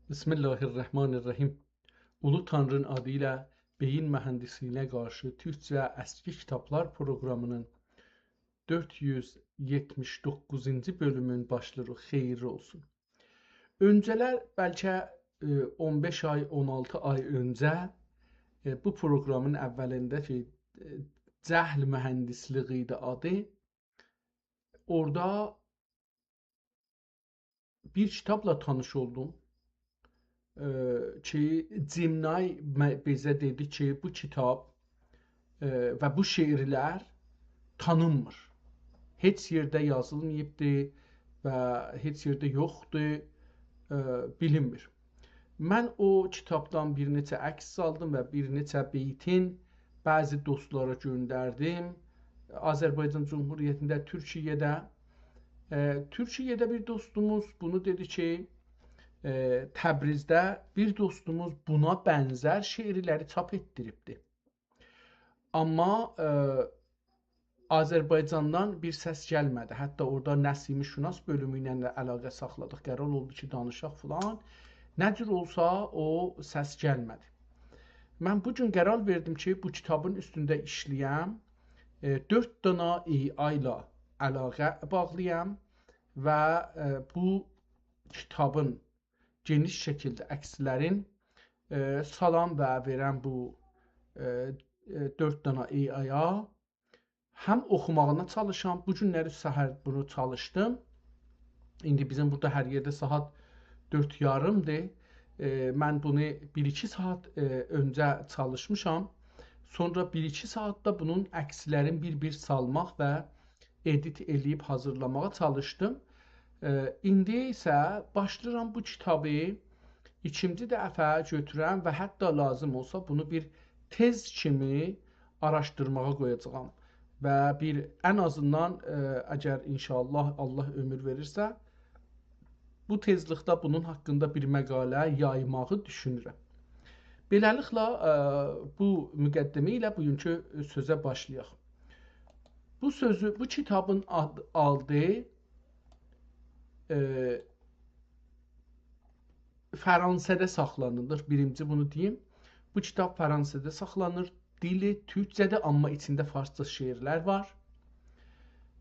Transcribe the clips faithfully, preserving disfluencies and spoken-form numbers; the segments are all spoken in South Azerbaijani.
بسم الله الرحمن الرحیم. اولو تانرینین آدی ایله بئیین مهندیسلیگینه قارشی تورکجه اسکی کیتابلار پروقرامی‌نین دؤرد یوز یئتمیش دوققوزونجو بؤلومون باشلاییریق. خئییرلی اولسون. اؤنجه‌لر بلکه، ائ، اون بئش آی، اون آلتی آی اؤنجه، ائ، بو پروقرامین اولینده کی، ائ، جهل مهندیسلیگی ایدی آدی. اورادا بیر کیتابلا تانیش اولدوم. ائ، کی، جیم نای مه-، بیزه دئدی کی، بو کیتاب، ائ، و بو شعرلر تانینمیر. هئچ یئرده یازیلماییبدی و هئچ یئرده یوخدور، ائ، بیلینمیر. من او کیتابدان بیر نئچه عکس سالدیم و بیر نئچه بیتین بعضی دوستلارا گؤندردیم. آذربایجان جمهوریتینده، تورکیه‌ده. ائ، تورکیه‌ده بیر دوستوموز بونو دئدی کی، ائ، تبریزده بیر دوستوموز بونا بنزر شعرلری چاپ ائتدیریبدی. آمما، ائ، آذربایجاندان بیر سس گلمه‌دی. حتی اورادا نسیمی‌شناس بؤلومو ایله ده علاقه ساخلادیق. قرار اولدو کی، دانیشاق فلان. نه جور اولسا، او سس گلمه‌دی. من بو گون قرار وئردیم کی، بو کیتابین اوستونده ایشله‌یم. ائ، دؤرد دانا AI ایله علاقه باغلایام و، ائ، بو کیتابین گئنیش شکیلده عکسلرین، ائ، سالام و وئرم بو، ائ، ائ، دؤرد دانا AI-یا. هم اوخوماغینا چالیشام. بو گونلری سحر بونو چالیشدیم. ایندی بیزیم بورادا هر یئرده ساعات دؤرد یاریمدیر. ائ، من بونو بیر-ایکی ساعات، ائ، اؤنجه چالیشمیشام. سونرا بیر-ایکی ساعات دا بونون عکسلرین بیر-بیر سالماق و ادیت ائله‌ییب حاضیرلاماغا چالیشدیم. ائ، ایندی ایسه باشلاییرام بو کیتابی ایکینجی دفعه گؤتورم و حتی لازیم اولسا بونو بیر تز کیمی آراشدیرماغا قویاجاغام. و بیر، ان آزیندان، ائ، اگر ان‌شاءالله، الله عؤمور وئریرسه، بو تئزلیکده بونون حاقیندا بیر مقاله یایماغی دوشونورم. بئله‌لیکله، ائ، بو مقدمه ایله بوگونکو سؤزه باشلایاق. بو سؤزو، بو کیتابین آد-، آدی، ائ، فرانسه‌ده ساخلانیلیر. بیرینجی بونو دئییم. بو کیتاب فرانسه‌ده ساخلانیر. دیلی تورکجه‌دیر، آمما ایچینده فارسجا شعرلر وار.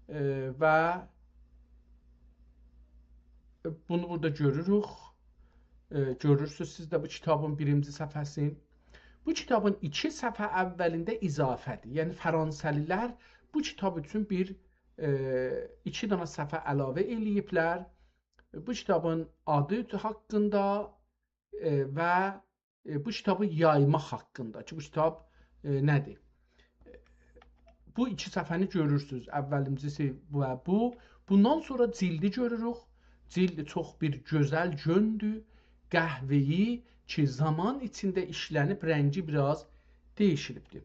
ائ، و بونو بورادا گؤروروک. ائ، گؤرورسونوز سیز ده بو کیتابین بیرینجی صفحه‌سین. بو کیتابین ایکی صفحه اولینده اضافه‌دیر. یعنی فرانسه‌لی‌لر بو کیتاب اوچون بیر، ائ، ایکی دانا صفحه علاوه ائله‌ییبلر. بو کیتابین آدی حاقیندا، ائ، و، ائ، بو کیتابی یایماق حاقیندا کی، بو کیتاب، ائ، نه‌دیر؟ بو ایکی صفحه‌نی گؤرورسونوز. اوّلینجیسی و بو. بوندان سونرا جیلدی گؤروروک. جیلد چوخ بیر گؤزل گؤندور. قهوه‌ای کی، زامان ایچینده ایشله‌نیب رنگی بیر آز دییشیلیبدیر.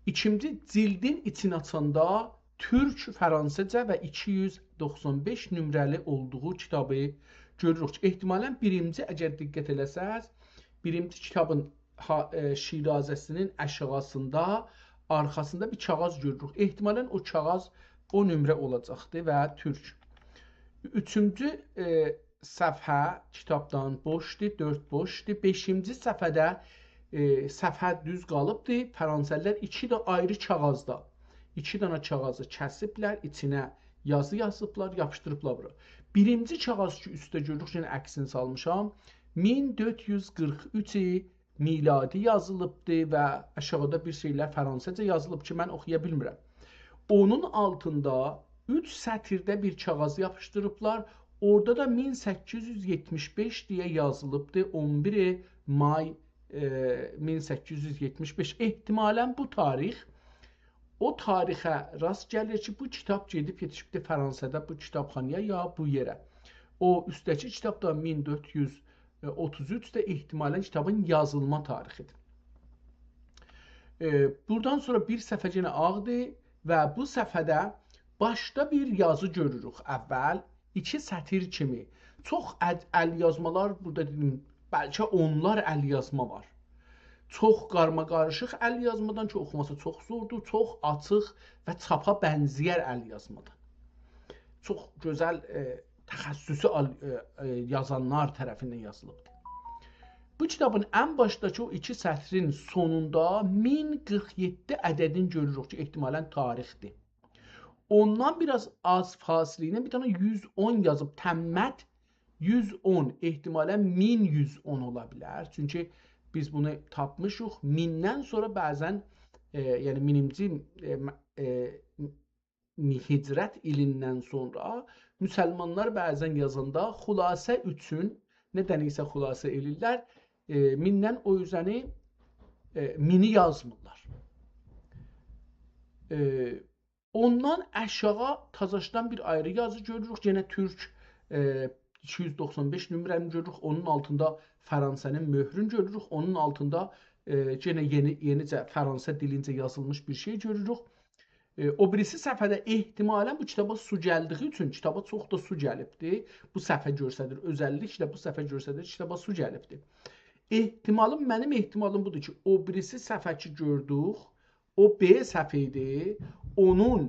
ایکینجی جیلدین ایچینی آچاندا تورک، فرانسه‌جه و ایکی یوز دوخسان بئش نمره‌لی اولدوغو کیتابی گؤروروک. احتمالاً بیرینجی، اگر دقت ائله‌سز، بیرینجی کیتابین ها-، ائ، شیرازه‌سینین آشاغیسیندا، آرخاسیندا بیر کاغیذ گؤروروک. احتمالاً او کاغیذ او نمره اولاجاقدی و تورک. اوچونجو، ائ، صفحه کیتابدان بوشدور، دؤرد بوشدور. بئشینجی صفحه‌ده، ائ، صفحه دوز قالیبدیر. فرانسه‌لی‌لر ایکی ده آیری کاغیذدا، ایکی دانا کاغیذی کسیبلر، ایچینه یازی یازیبلار، یاپیشدیریبلار بورا. بیرینجی کاغیذ کی، اوسته گؤروروک، یعنی عکسینی سالمیشام، مین دؤرد یوز قیرخ اوچ میلادی یازیلیبدی و آشاغیدا بیر شئیلر فرانسه‌جه یازیلیب کی، من اوخویا بیلمیرم. اونون آلتیندا اوچ سطیرده بیر کاغیذ یاپیشدیریبلار. اورادا دا مین سککیز یوز یئتمیش بئش دئیه یازیلیبدی. اون بیر مای، ائ، مین سککیز یوز یئتمیش بئش. احتمالاً بو تاریخ او تاریخه راست گلیر کی، بو کیتاب گئدیب یئتیشیبدی فرانسه‌ده بو کیتابخانایا یا بو یئره. او اوستده‌کی کیتاب دا مین دؤرد یوز اوتوز اوچ ده احتمالاً کیتابین یازیلما تاریخیدیر. ائ، بورادان سونرا بیر صفحه یئنه آغدیر و بو صفحه‌ده باشدا بیر یازی گؤروروک اول، ایکی سطیر کیمی. چوخ ال-، ال یازمالار، بورادا دئدیم، بلکه اونلار ال یازما وار. چوخ قارماقاریشیق ال یازمادان کی، اوخوماسی چوخ زوردور، چوخ آچیق و چاپا بنزه‌یر ال یازمادان. چوخ گؤزل، ائ، تخصصی آل-، ائ، ائ، یازانلار طرفیندن یازیلیبدیر. بو کیتابین ان باشداکی او ایکی سطرین سونوندا مین قیرخ یئددی عددین گؤروروک کی، احتمالاً تاریخدیر. اوندان بیر آز آز فاصله ایله بیر دنه یوز اون یازیب، تمّت یوز اون، احتمالاً مین یوز اون اولا بیلر. چونکی بیز بونو تاپمیشیق. میندن سونرا بعضاً، ائ، یعنی مینینجی، ائ، م-، ائ، م-، هجرت ایلیندن سونرا مسلمانلار بعضاً یازاندا خلاصه اوچون، ندنسه خلاصه ائله‌ییرلر، ائ، میندن او اوزه‌نی، ائ، مینی یازمیرلار. ائ، اوندان آشاغی تازاشدان بیر آیری یازی گؤروروک. یئنه تورک، ائ، ایکی یوز دوخسان بئش نمره‌نی گؤروروک. اونون آلتیندا فرانسه‌نین مؤهرون گؤروروک. اونون آلتیندا، ائ، یئنه یئنی، یئنیجه فرانسه دیلینجه یازیلمیش بیر شئی گؤروروک. ائ، او بیریسی صفحه‌ده احتمالاً بو کیتابا سو گلدیگی اوچون، کیتابا چوخ دا سو گلیبدی. بو صفحه گؤستریر، اؤزللیکله بو صفحه گؤستریر، کیتابا سو گلیبدی. احتمالیم، منیم احتمالیم بودور کی، او بیریسی صفحه کی گؤردوک، او ب صفحه ایدی. اونون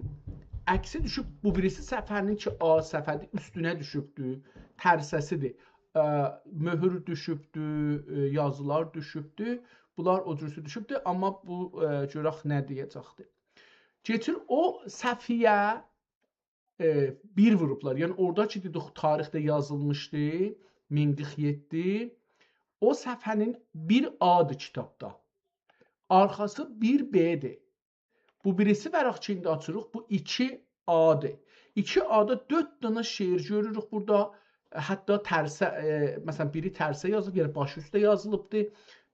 عکسی دوشوب بو بیریسی صفحه‌نین کی، آ صفحه‌دیر، اوستونه دوشوبدو. ترسه‌سیدیر. ا، مؤهور دوشوبدو، ائ، یازیلار دوشوبدو. بونلار او جورسو دوشوبدو، آمما بو، ائ، گؤرک نه دئیه‌جکدیر. کئچیر او صفحه‌یه، ائ، بیر ووروبلار. یعنی اورادا کی، دئدیک، تاریخده یازیلمیشدی، مین قیرخ یئددی. او صفحه‌نین بیر آ-دیر کیتابدا. آرخاسی بیر ب-دیر. بو بیریسی ورق کی، ایندی آچیریق، بو ایکی آ-دیر. ایکی آ-دا دؤرد دنه شعر گؤروروک بورادا. حتی ترسه، ائ، مثلاً، بیری ترسه یازیلیب، یعنی باش اوسته یازیلیبدیر.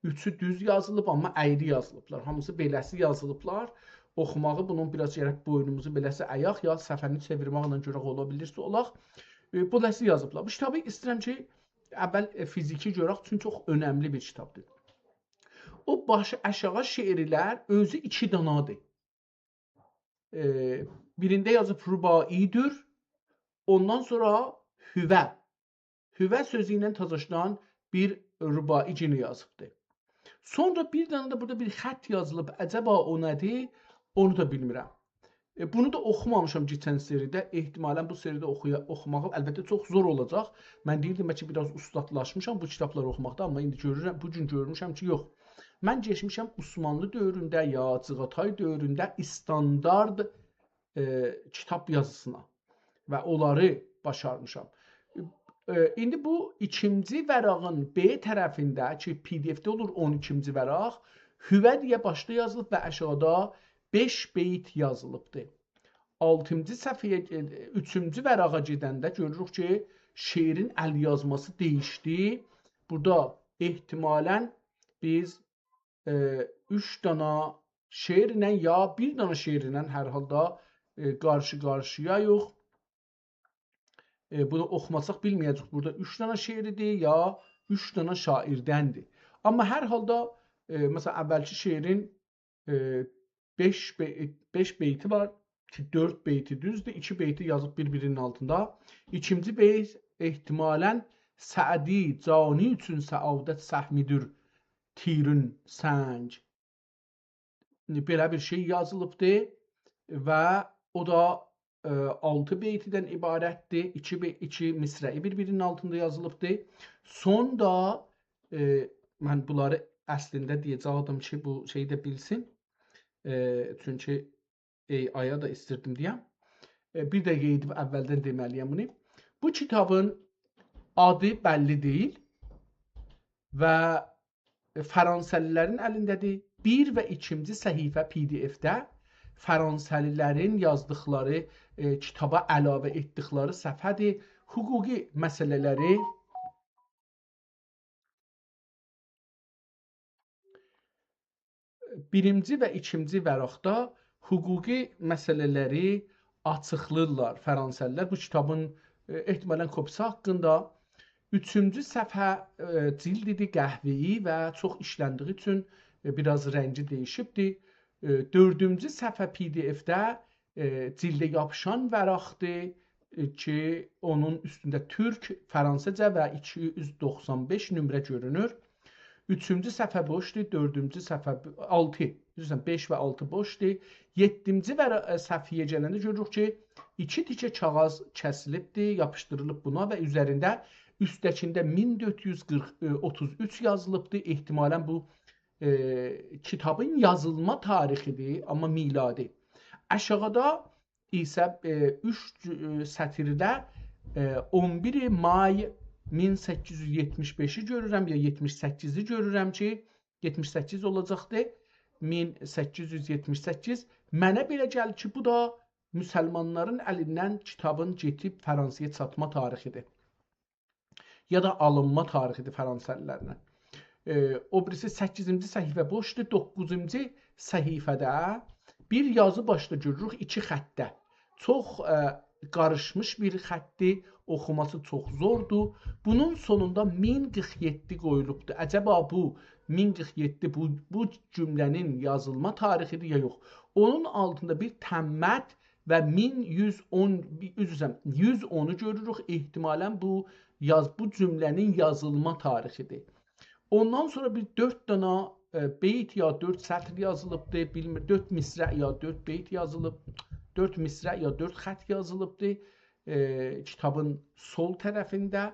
اوچو دوز یازیلیب، آمما اَیری یازیلیبلار. هامیسی بئله‌سی یازیلیبلار. اوخوماغی بونون بیر آز گرک بوینوموزو بئله‌سی اَیک، یا صفحه‌نی چئویرمکله گؤرک اولا بیلیر، اولاق. ائ، بئله‌سی یازیبلار. بو کیتابی ایسته‌ییرم کی، اول، ائ، فیزیکی گؤرک، چونکی چوخ اؤنملی بیر کیتابدیر. او باش آشاغی شعرلر اؤزو ایکی دانادیر. ائ، بیرینده یازیب رباعی‌دیر، اوندان سونرا هوه. هوه سؤزو ایله تازاشدان بیر رباعی یئنه یازیبدی. سونرا بیر دنه ده بورادا بیر خط یازیلیب. عجبا او نه‌دیر؟ اونو دا بیلمیرم. ائ، بونو دا اوخومامیشام کئچن سریده. احتمالاً بو سریده اوخویا-، اوخوماغی، البته، چوخ زور اولاجاق. من دئییردیم، بلکه بیر آز اوستادلاشمیشام بو کیتابلاری اوخوماقدا، آمما ایندی گؤرورم، بو گون گؤرموشم کی، یوخ. من کئچمیشم عثمانلی دؤورونده یا چغاتای دؤورونده استاندارد، ائ، کیتاب یازیسینا و اونلاری باشارمیشام. ائ، ایندی بو ایکینجی ورقین ب طرفینده کی، پی دی اف‌ده اولور اون ایکینجی ورق، هوه دئیه باشدا یازیلیب و آشاغیدا بئش بیت یازیلیبدیر. آلتینجی صفحه‌یه، ائ، اوچونجو ورقه گئدنده گؤروروک کی، شعرین ال‌یازماسی دییشدی. بورادا احتمالاً بیز، ائ، اوچ دانا شعرله یا بیر دانا شعرله هر حالدا، ائ، قارشی-قارشییایوخ. ائ، بونو اوخوماساق بیلمه‌یه‌جه‌ییک بورادا اوچ دانا شعریدیر یا اوچ دانا شاعردندیر. آمما هر حالدا، ائ، مثلاً، اولکی شعرین، ائ، بئش بئ-، بئش بیتی وار کی، دؤرد بیتی دوزدور، ایکی بیتی یازیب بیر-بیرینین آلتیندا. ایکینجی بیت احتمالاً «سعدی جانی اوچون سعادت سهمیدیر تیرین سنگ». بئله بیر شئی یازیلیبدی و او دا، ائ، آلتی بیتیدن عبارتدیر. ایکی بی-، ایکی مصرعی بیر-بیرینین آلتیندا یازیلیبدی. سوندا، ائ، من بونلاری اصلینده دئیه‌جکدیم کی، بو شئیی ده بیلسین. ائ، چونکی ای آی-یا دا ایستیردیم دئیم. ائ، بیر دقیقه گئدیب اولدن دئمه‌لی‌یم بونو. بو کیتابین آدی بللی دئییل و فرانسه‌لی‌لرین الینده‌دیر. بیر و ایکینجی صفحه پی دی اف‌ده فرانسه‌لی‌لرین یازدیقلاری، ائ، کیتابا علاوه ائتدیکلری صفحه‌دیر. حقوقی مسئله‌لری بیرینجی و ایکینجی ورقده حقوقی مسئله‌لری آچیقلاییرلار فرانسه‌لی‌لر. بو کیتابین، ائ، احتمالاً کپی‌سی حاقیندا. اوچونجو صفحه، ائ، جلدیدیر، قهوه‌ای و چوخ ایشلندیگی اوچون، ائ، بیر آز رنگی دییشیبدیر. ائ، دؤردونجو صفحه پی دی اف‌ده، ائ، جلده یاپیشان ورقدیر، ائ، کی، اونون اوستونده تورک، فرانسیزجا و ایکی یوز دوخسان بئش نمره گؤرونور. اوچونجو صفحه بوشدور، دؤردونجو صفحه ب-، آلتی. دوزدور، بئش و آلتی بوشدور. یئددینجی ورا-، ائ، صفحه‌یه گلنده گؤروروک کی، ایکی تیکه کاغیذ کسیلیبدیر، یاپیشدیریلیب بونا و اوزرینده، اوستده‌کینده مین دؤرد یوز قیرخ، ائ، اوتوز اوچ یازیلیبدیر. احتمالاً بو، ائ، کیتابین یازیلما تاریخیدیر، آمما میلادی. آشاغیدا ایسه، ائ، اوچ، ائ، سطیرده، ائ، اون بیر مای مین سککیز یوز یئتمیش بئشی گؤرورم، یا یئتمیش سککیزی گؤرورم کی، یئتمیش سککیز اولاجاقدی. مین سککیز یوز یئتمیش سککیز. منه بئله گلیر کی، بو دا مسلمانلارین الیندن کیتابین گئدیب فرانسه‌یه چاتما تاریخیدیر. یا دا آلینما تاریخیدیر فرانسه‌لی‌لرله. ائ، او بیریسی سککیزینجی صفحه بوشدور، دوققوزونجو صفحه‌ده بیر یازی باشدا گؤروروک ایکی خطده. چوخ، ائ، قاریشمیش بیر خطدیر، اوخوماسی چوخ زوردور. بونون سونوندا مین قیرخ یئددی قویولوبدور. عجبا بو مین قیرخ یئددی بو، بو جمله‌نین یازیلما تاریخیدیر یا یوخ؟ اونون آلتیندا بیر تمّت و مین یوز اون، عذر ایسته‌ییرم، یوز اونو گؤروروک. احتمالاً بو یاز-، بو جمله‌نین یازیلما تاریخیدیر. اوندان سونرا بیر دؤرد دانا، ائ، بیت یا دؤرد سطر یازیلیبدیر، بیلمیر، دؤرد مصرع یا دؤرد بیت یازیلیب، دؤرد مصرع یا دؤرد خط یازیلیبدیر، ائ، کیتابین سول طرفینده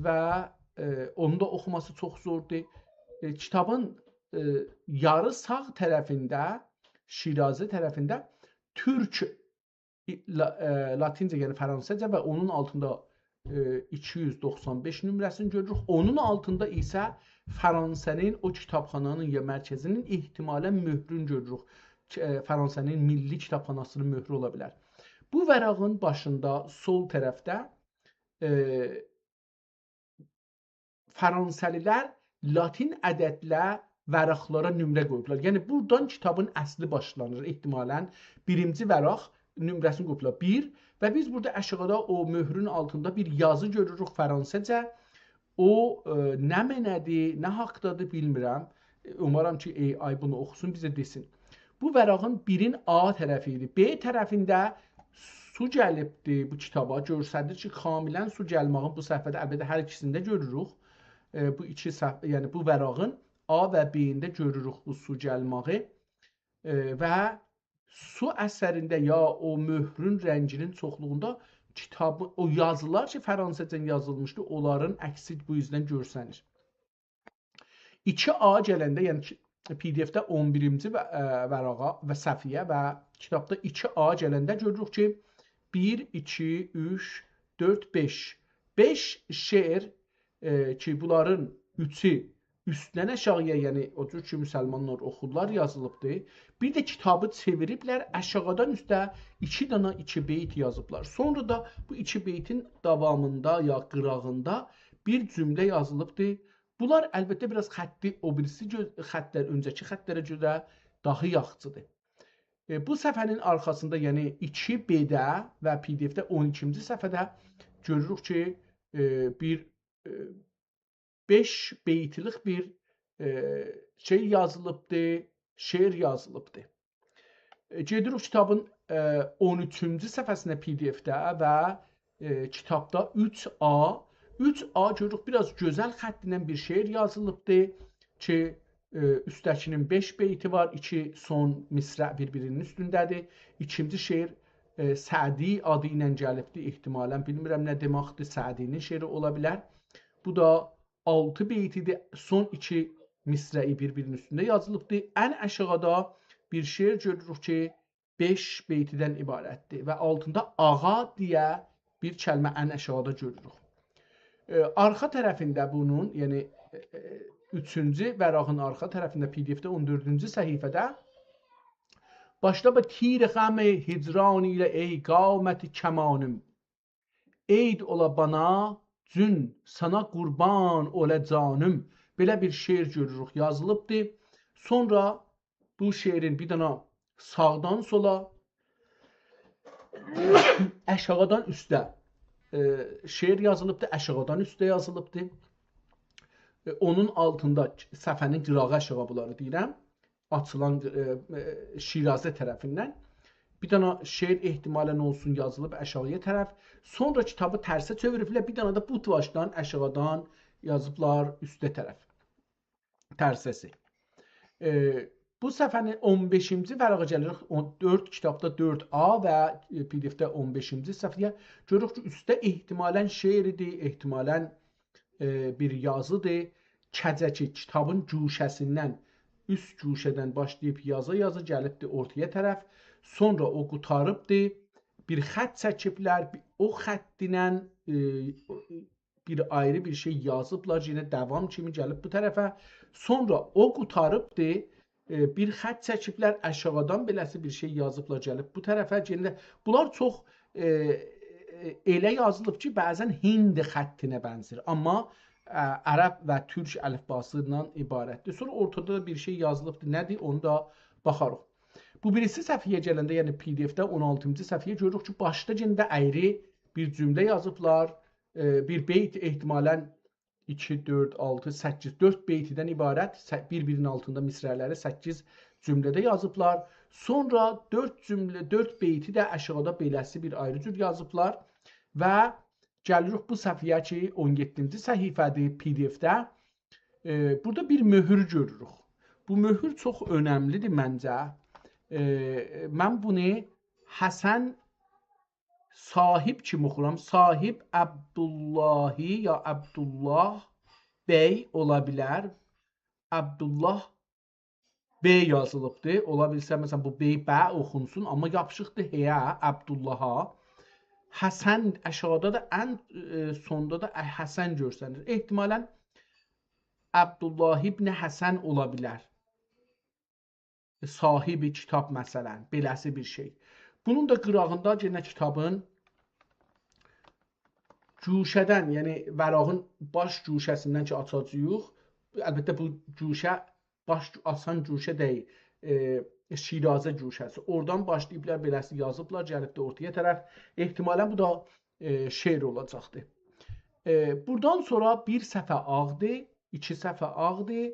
و، ائ، اونون دا اوخوماسی چوخ زوردور. ائ، کیتابین، ائ، یاری ساغ طرفینده، شیرازه طرفینده تورک ای-، لا-، ائ، لاتینجه، یعنی فرانسه‌جه و اونون آلتیندا، ائ، ایکی یوز دوخسان بئش نمره‌سینی گؤروروک. اونون آلتیندا ایسه فرانسه‌نین او کیتابخانانین یا مرکزینین احتمالاً مؤهرون گؤروروک. ک-، ائ، فرانسه‌نین میللی کیتابخاناسینین مؤهرو اولا بیلر. بو ورقین باشیندا سول طرفده، ائ، فرانسه‌لی‌لر لاتین عددله ورقلره نمره قویوبلار. یعنی، بورادان کیتابین اصلی باشلانیر. احتمالاً بیرینجی ورق نمره‌سینی قویوبلار بیر و بیز بورادا آشاغیدا او مؤهرون آلتیندا بیر یازی گؤروروک فرانسه‌جه. او، ائ، نمنه‌دیر، نه حاقدادیر بیلمیرم. اومارام کی، ای آی بونو اوخوسون، بیزه دئسین. بو ورقین بیرین آ طرفی ایدی. ب طرفینده سو گلیبدی بو کیتابا. گؤستریر کی، کاملاً سو گلمه‌یین بو صفحه‌ده، البته، هر ایکیسینده گؤروروک. ائ، بو ایکی صفحه، یعنی بو ورقین آ و ب-ینده گؤروروک بو سو گلمه‌یی. ائ، و سو اثرینده یا او مؤهرون رنگینین چوخلوغوندا کیتابی، او یازیلار کی، فرانسه‌جه یازیلمیشدی، اونلارین عکسی بو اوزدن گؤرسنیر. ایکی آ گلنده، یعنی کی، پی دی اف‌ده اون بیرینجی و، ائ، ورقه و صفحه‌یه و کیتابدا ایکی آ گلنده گؤروروک کی، بیر، ایکی، اوچ، دؤرد، بئش. بئش شعر، ائ، کی، بونلارین اوچو اوستدن آشاغییا، یعنی او جور کی، مسلمانلار اوخورلار، یازیلیبدیر. بیر ده کیتابی چئویریبلر، آشاغیدان اوسته ایکی دانا ایکی بیت یازیبلار. سونرا دا بو ایکی بیتین داوامیندا یا قیراغیندا بیر جمله یازیلیبدیر. بونلار، البته، بیر آز خطی، او بیریسی گؤ-، خطلر، اؤنجه‌کی خطلره گؤره داها یاخشیدیر. ائ، بو صفحه‌نین آرخاسیندا، یعنی ایکی ب‌ده و پی دی اف‌ده اون ایکینجی صفحه‌ده گؤروروک کی، ائ، بیر، ائ، بئش بیتلیک بیر، ائ، شئی یازیلیبدی، شعر یازیلیبدی. ائ، گئدیریک کیتابین، ائ، اون اوچونجو صفحه‌سینه پی دی اف‌ده و، ائ، کیتابدا اوچ آ، اوچ آ گؤروروک، بیر آز گؤزل خط ایله بیر شعر یازیلیبدی کی، ائ، اوستده‌کینین بئش بیتی وار، ایکی سون مصرع بیر-بیرینین اوستونده‌دیر. ایکینجی شعر، ائ، سعدی آدی ایله گلیبدی، احتمالاً، بیلمیرم نه دئمکدیر، سعدی‌نین شعری اولا بیلر. بو دا آلتی بیتیدیر، سون ایکی مصرعی بیر-بیرینین اوستونده یازیلیبدیر. ان آشاغیدا بیر شعر گؤروروک کی، بئش بیتیدن عبارتدیر و آلتیندا «آغا» دئیه بیر کلمه ان آشاغیدا گؤروروک. ائ، آرخا طرفینده بونون، یعنی، ائ، ائ، اوچونجو ورقین آرخا طرفینده، پی دی اف‌ده اون دؤردونجو صفحه‌ده باشدا بو «تیر غم هجران ایله ای قامت کمانیم، عید اولا بانا، جون سانا قوربان اولا جانیم.» بئله بیر شعر گؤروروک، یازیلیبدیر. سونرا بو شعرین بیر دانا ساغدان سولا، آشاغیدان اوسته، ائ، شعر یازیلیبدیر، آشاغیدان اوسته یازیلیبدیر. ائ، اونون آلتیندا صفحه‌نین قیراغی آشاغی، بونلاری دئییرم، آچیلان، ائ، ائ، شیرازه طرفیندن بیر دانا شعر احتمالاً اولسون یازیلیب آشاغییا طرف. سونرا کیتابی ترسه چئویریبلر، بیر دانا دا بو باشدان آشاغیدان یازیبلار اوسته طرف. ترسه‌سی. ائ، بو صفحه‌نین اون بئشینجی ورقه گلیریک، اون، دؤرد، کیتابدا دؤرد آ و، ائ، پی دی اف‌ده اون بئشینجی صفحه‌یه. گؤروروک کی، اوستده احتمالاً شعر ایدی، احتمالاً، ائ، بیر یازیدیر. کجه کی، کیتابین گوشه‌سیندن، اوست گوشه‌دن باشلاییب یازا-یازا گلیبدی اورتایا طرف. سونرا او قوتاریبدی. بیر خط چکیبلر، بی-، او خطینن، ائ، بیر آیری بیر شئی یازیبلار، یئنه داوام کیمی گلیب بو طرفه. سونرا او قوتاریبدی، ائ، بیر خط چکیبلر، آشاغیدان بئله‌سی بیر شئی یازیبلار، گلیب بو طرفه. یئنه ده بونلار چوخ، ائ، ائ، ائله یازیلیب کی، بعضاً هند خطینه بنزیر، آمما، ائ، عرب و تورک الیفباسی ایله عبارتدیر. سونرا اورتادا دا بیر شئی یازیلیبدیر. نه‌دیر؟ اونو دا باخاریق. بو بیریسی صفحه‌یه گلنده، یعنی پی دی اف‌ده اون آلتینجی صفحه‌یه گؤروروک کی، باشدا یئنه ده آیری بیر جمله یازیبلار. ائ، بیر بیت احتمالاً ایکی، دؤرد، آلتی، سککیز، دؤرد بیتدن عبارت، سه-، بیر-بیرینین آلتیندا مصرع‌لری سککیز جمله‌ده یازیبلار. سونرا دؤرد جمله، دؤرد بیتی ده آشاغیدا بئله‌سی بیر آیری جور یازیبلار و گلیریک بو صفحه‌یه کی، اون یئددینجی صفحه‌دیر پی دی اف‌ده. ائ، بورادا بیر مؤهور گؤروروک. بو مؤهور چوخ اؤنملی‌دیر منجه. ائ، من بونو حسن صاحب کیمی اوخورام. صاحب عبداللهی یا عبدالله بی اولا بیلر. عبدالله ب یازیلیبدیر. اولا بیلسه، مثلاً، بو ب، ب اوخونسون، آمما یاپیشیقدیر ه‌یه، عبداللها. حسن آشاغیدا دا ان، ائ، سوندا دا حسن گؤرسنیر. احتمالاً عبدالله ابن حسن اولا بیلر. صاحب کیتاب، مثلاً، بئله‌سی بیر شئی. بونون دا قیراغیندا یئنه کیتابین گوشه‌دن، یعنی ورقین باش گوشه‌سیندن کی آچاجاغیق. البته، بو گوشه باش گو-، آسان گوشه دئییل، ائ، شیرازه گوشه‌سی. اورادان باشلاییبلار، بئله‌سی یازیبلار، گلیبدیر اورتایا طرف. احتمالاً بو دا، ائ، شعر اولاجاقدیر. ائ، بورادان سونرا بیر صفحه آغدیر، ایکی صفحه آغدیر،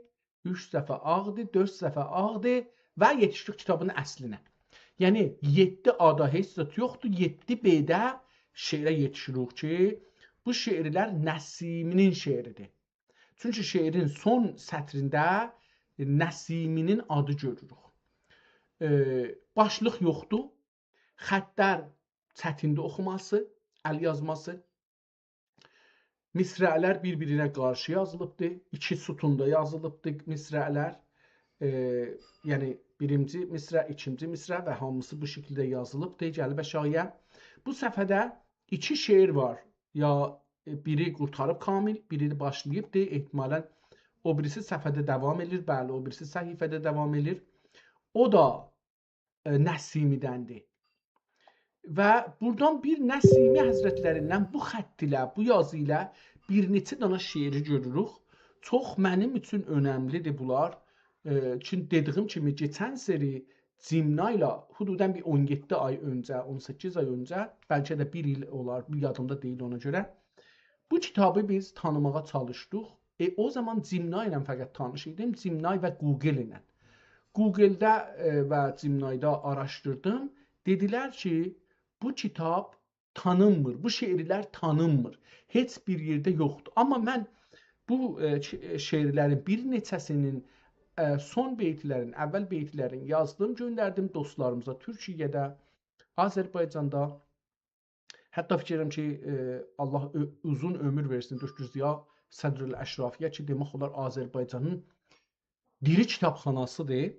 اوچ صفحه آغدیر، دؤرد صفحه آغدیر و یئتیشدیک کیتابین اصلینه. یعنی، یئددی آدا هئچ زاد یوخدور، یئددی ب‌ده شعره یئتیشیریک کی، بو شعرلر نسیمی‌نین شعریدیر. چونکی شعرین سون سطرینده نسیمی‌نین آدی گؤروروک. ائ، باشلیق یوخدور، خطلر چتیندیر اوخوماسی، ال یازماسی. مصرع‌لر بیر-بیرینه قارشی یازیلیبدیر. ایکی ستوندا یازیلیبدیر مصرع‌لر. ائ، یعنی بیرینجی مصرع، ایکینجی مصرع و هامیسی بو شکیلده یازیلیبدیر، گلیب آشاغییا. بو صفحه‌ده ایکی شعر وار. یا، ائ، بیری قورتاریب کامل، بیری ده باشلاییبدیر. احتمالاً او بیریسی صفحه‌ده داوام ائدیر، بلی، او بیریسی صفحه‌ده داوام ائدیر. او دا ائ، نسیمی‌دندیر. و بورادان بیر نسیمی حضرتلریندن بو خط ایله، بو یازی ایله بیر نئچه دانا شعری گؤروروک. چوخ منیم اوچون اؤنملی‌دیر بونلار. ائ، چون دئدیییم کیمی، کئچن سری جیمنا ایله حدوداً بیر اون یئددی آی اؤنجه، اون سککیز آی اؤنجه، بلکه ده بیر ایل اولار، بیر یادیمدا دئییل اونا گؤره. بو کیتابی بیز تانیماغا چالیشدیق. ائ، او زامان جیمنا ایله فقط تانیش ایدیم، جیمنا و گوگل ایله. گوگلده، ائ، و جیمنادا آراشدیردیم. دئدیلر کی، بو کیتاب تانینمیر، بو شعرلر تانینمیر. هئچ بیر یئرده یوخدور. آمما من بو، ائ، ش-، ائ، شعرلرین بیر نئچه‌سی‌نین، ائ، سون بیتلرین، اول بیتلرین یازدیم، گؤندردیم دوستلاریمیزا تورکیه‌ده، آذربایجاندا. حتی فیکیر ائدیرم کی، ائ، الله اؤ-، اوزون عؤمور وئرسین دکتر ضیا صدرالاشرافی‌یه کی، دئمک اولار آذربایجانین دیری کیتابخاناسی‌دیر.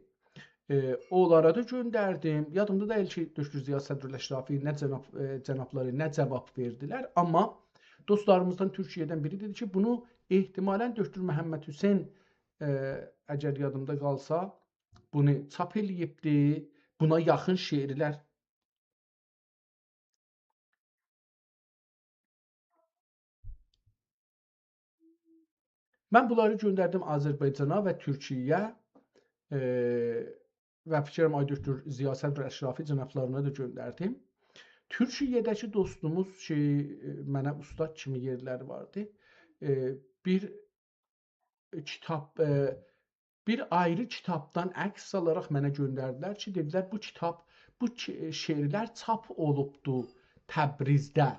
ائ، اونلارا دا گؤندردیم. یادیمدا دئییل کی، دکتر ضیا صدرالاشرافی نه جناب، ائ، جنابلاری نه جواب وئردیلر. آمما دوستلاریمیزدان تورکیه‌دن بیری دئدی کی، بونو احتمالاً دکتر محمدحسین، ائ، اگر یادیمدا قالسا، بونو چاپ ائله‌ییبدی. بونا یاخین شعرلر من بونلاری گؤندردیم آذربایجانا و تورکیه‌یه، ائ، و فیکرم آی دکتر ضیا صدرالاشرافی جنابلارینا دا گؤندردیم. تورکیه‌ده‌کی دوستوموز کی، ائ، منه اوستاد کیمی یئرلری واردی. ائ، بیر کیتاب، ائ، بیر آیری کیتابدان عکس آلاراق منه گؤندردیلر کی، دئدیلر، بو کیتاب، بو کی-، شعرلر چاپ اولوبدو تبریزده.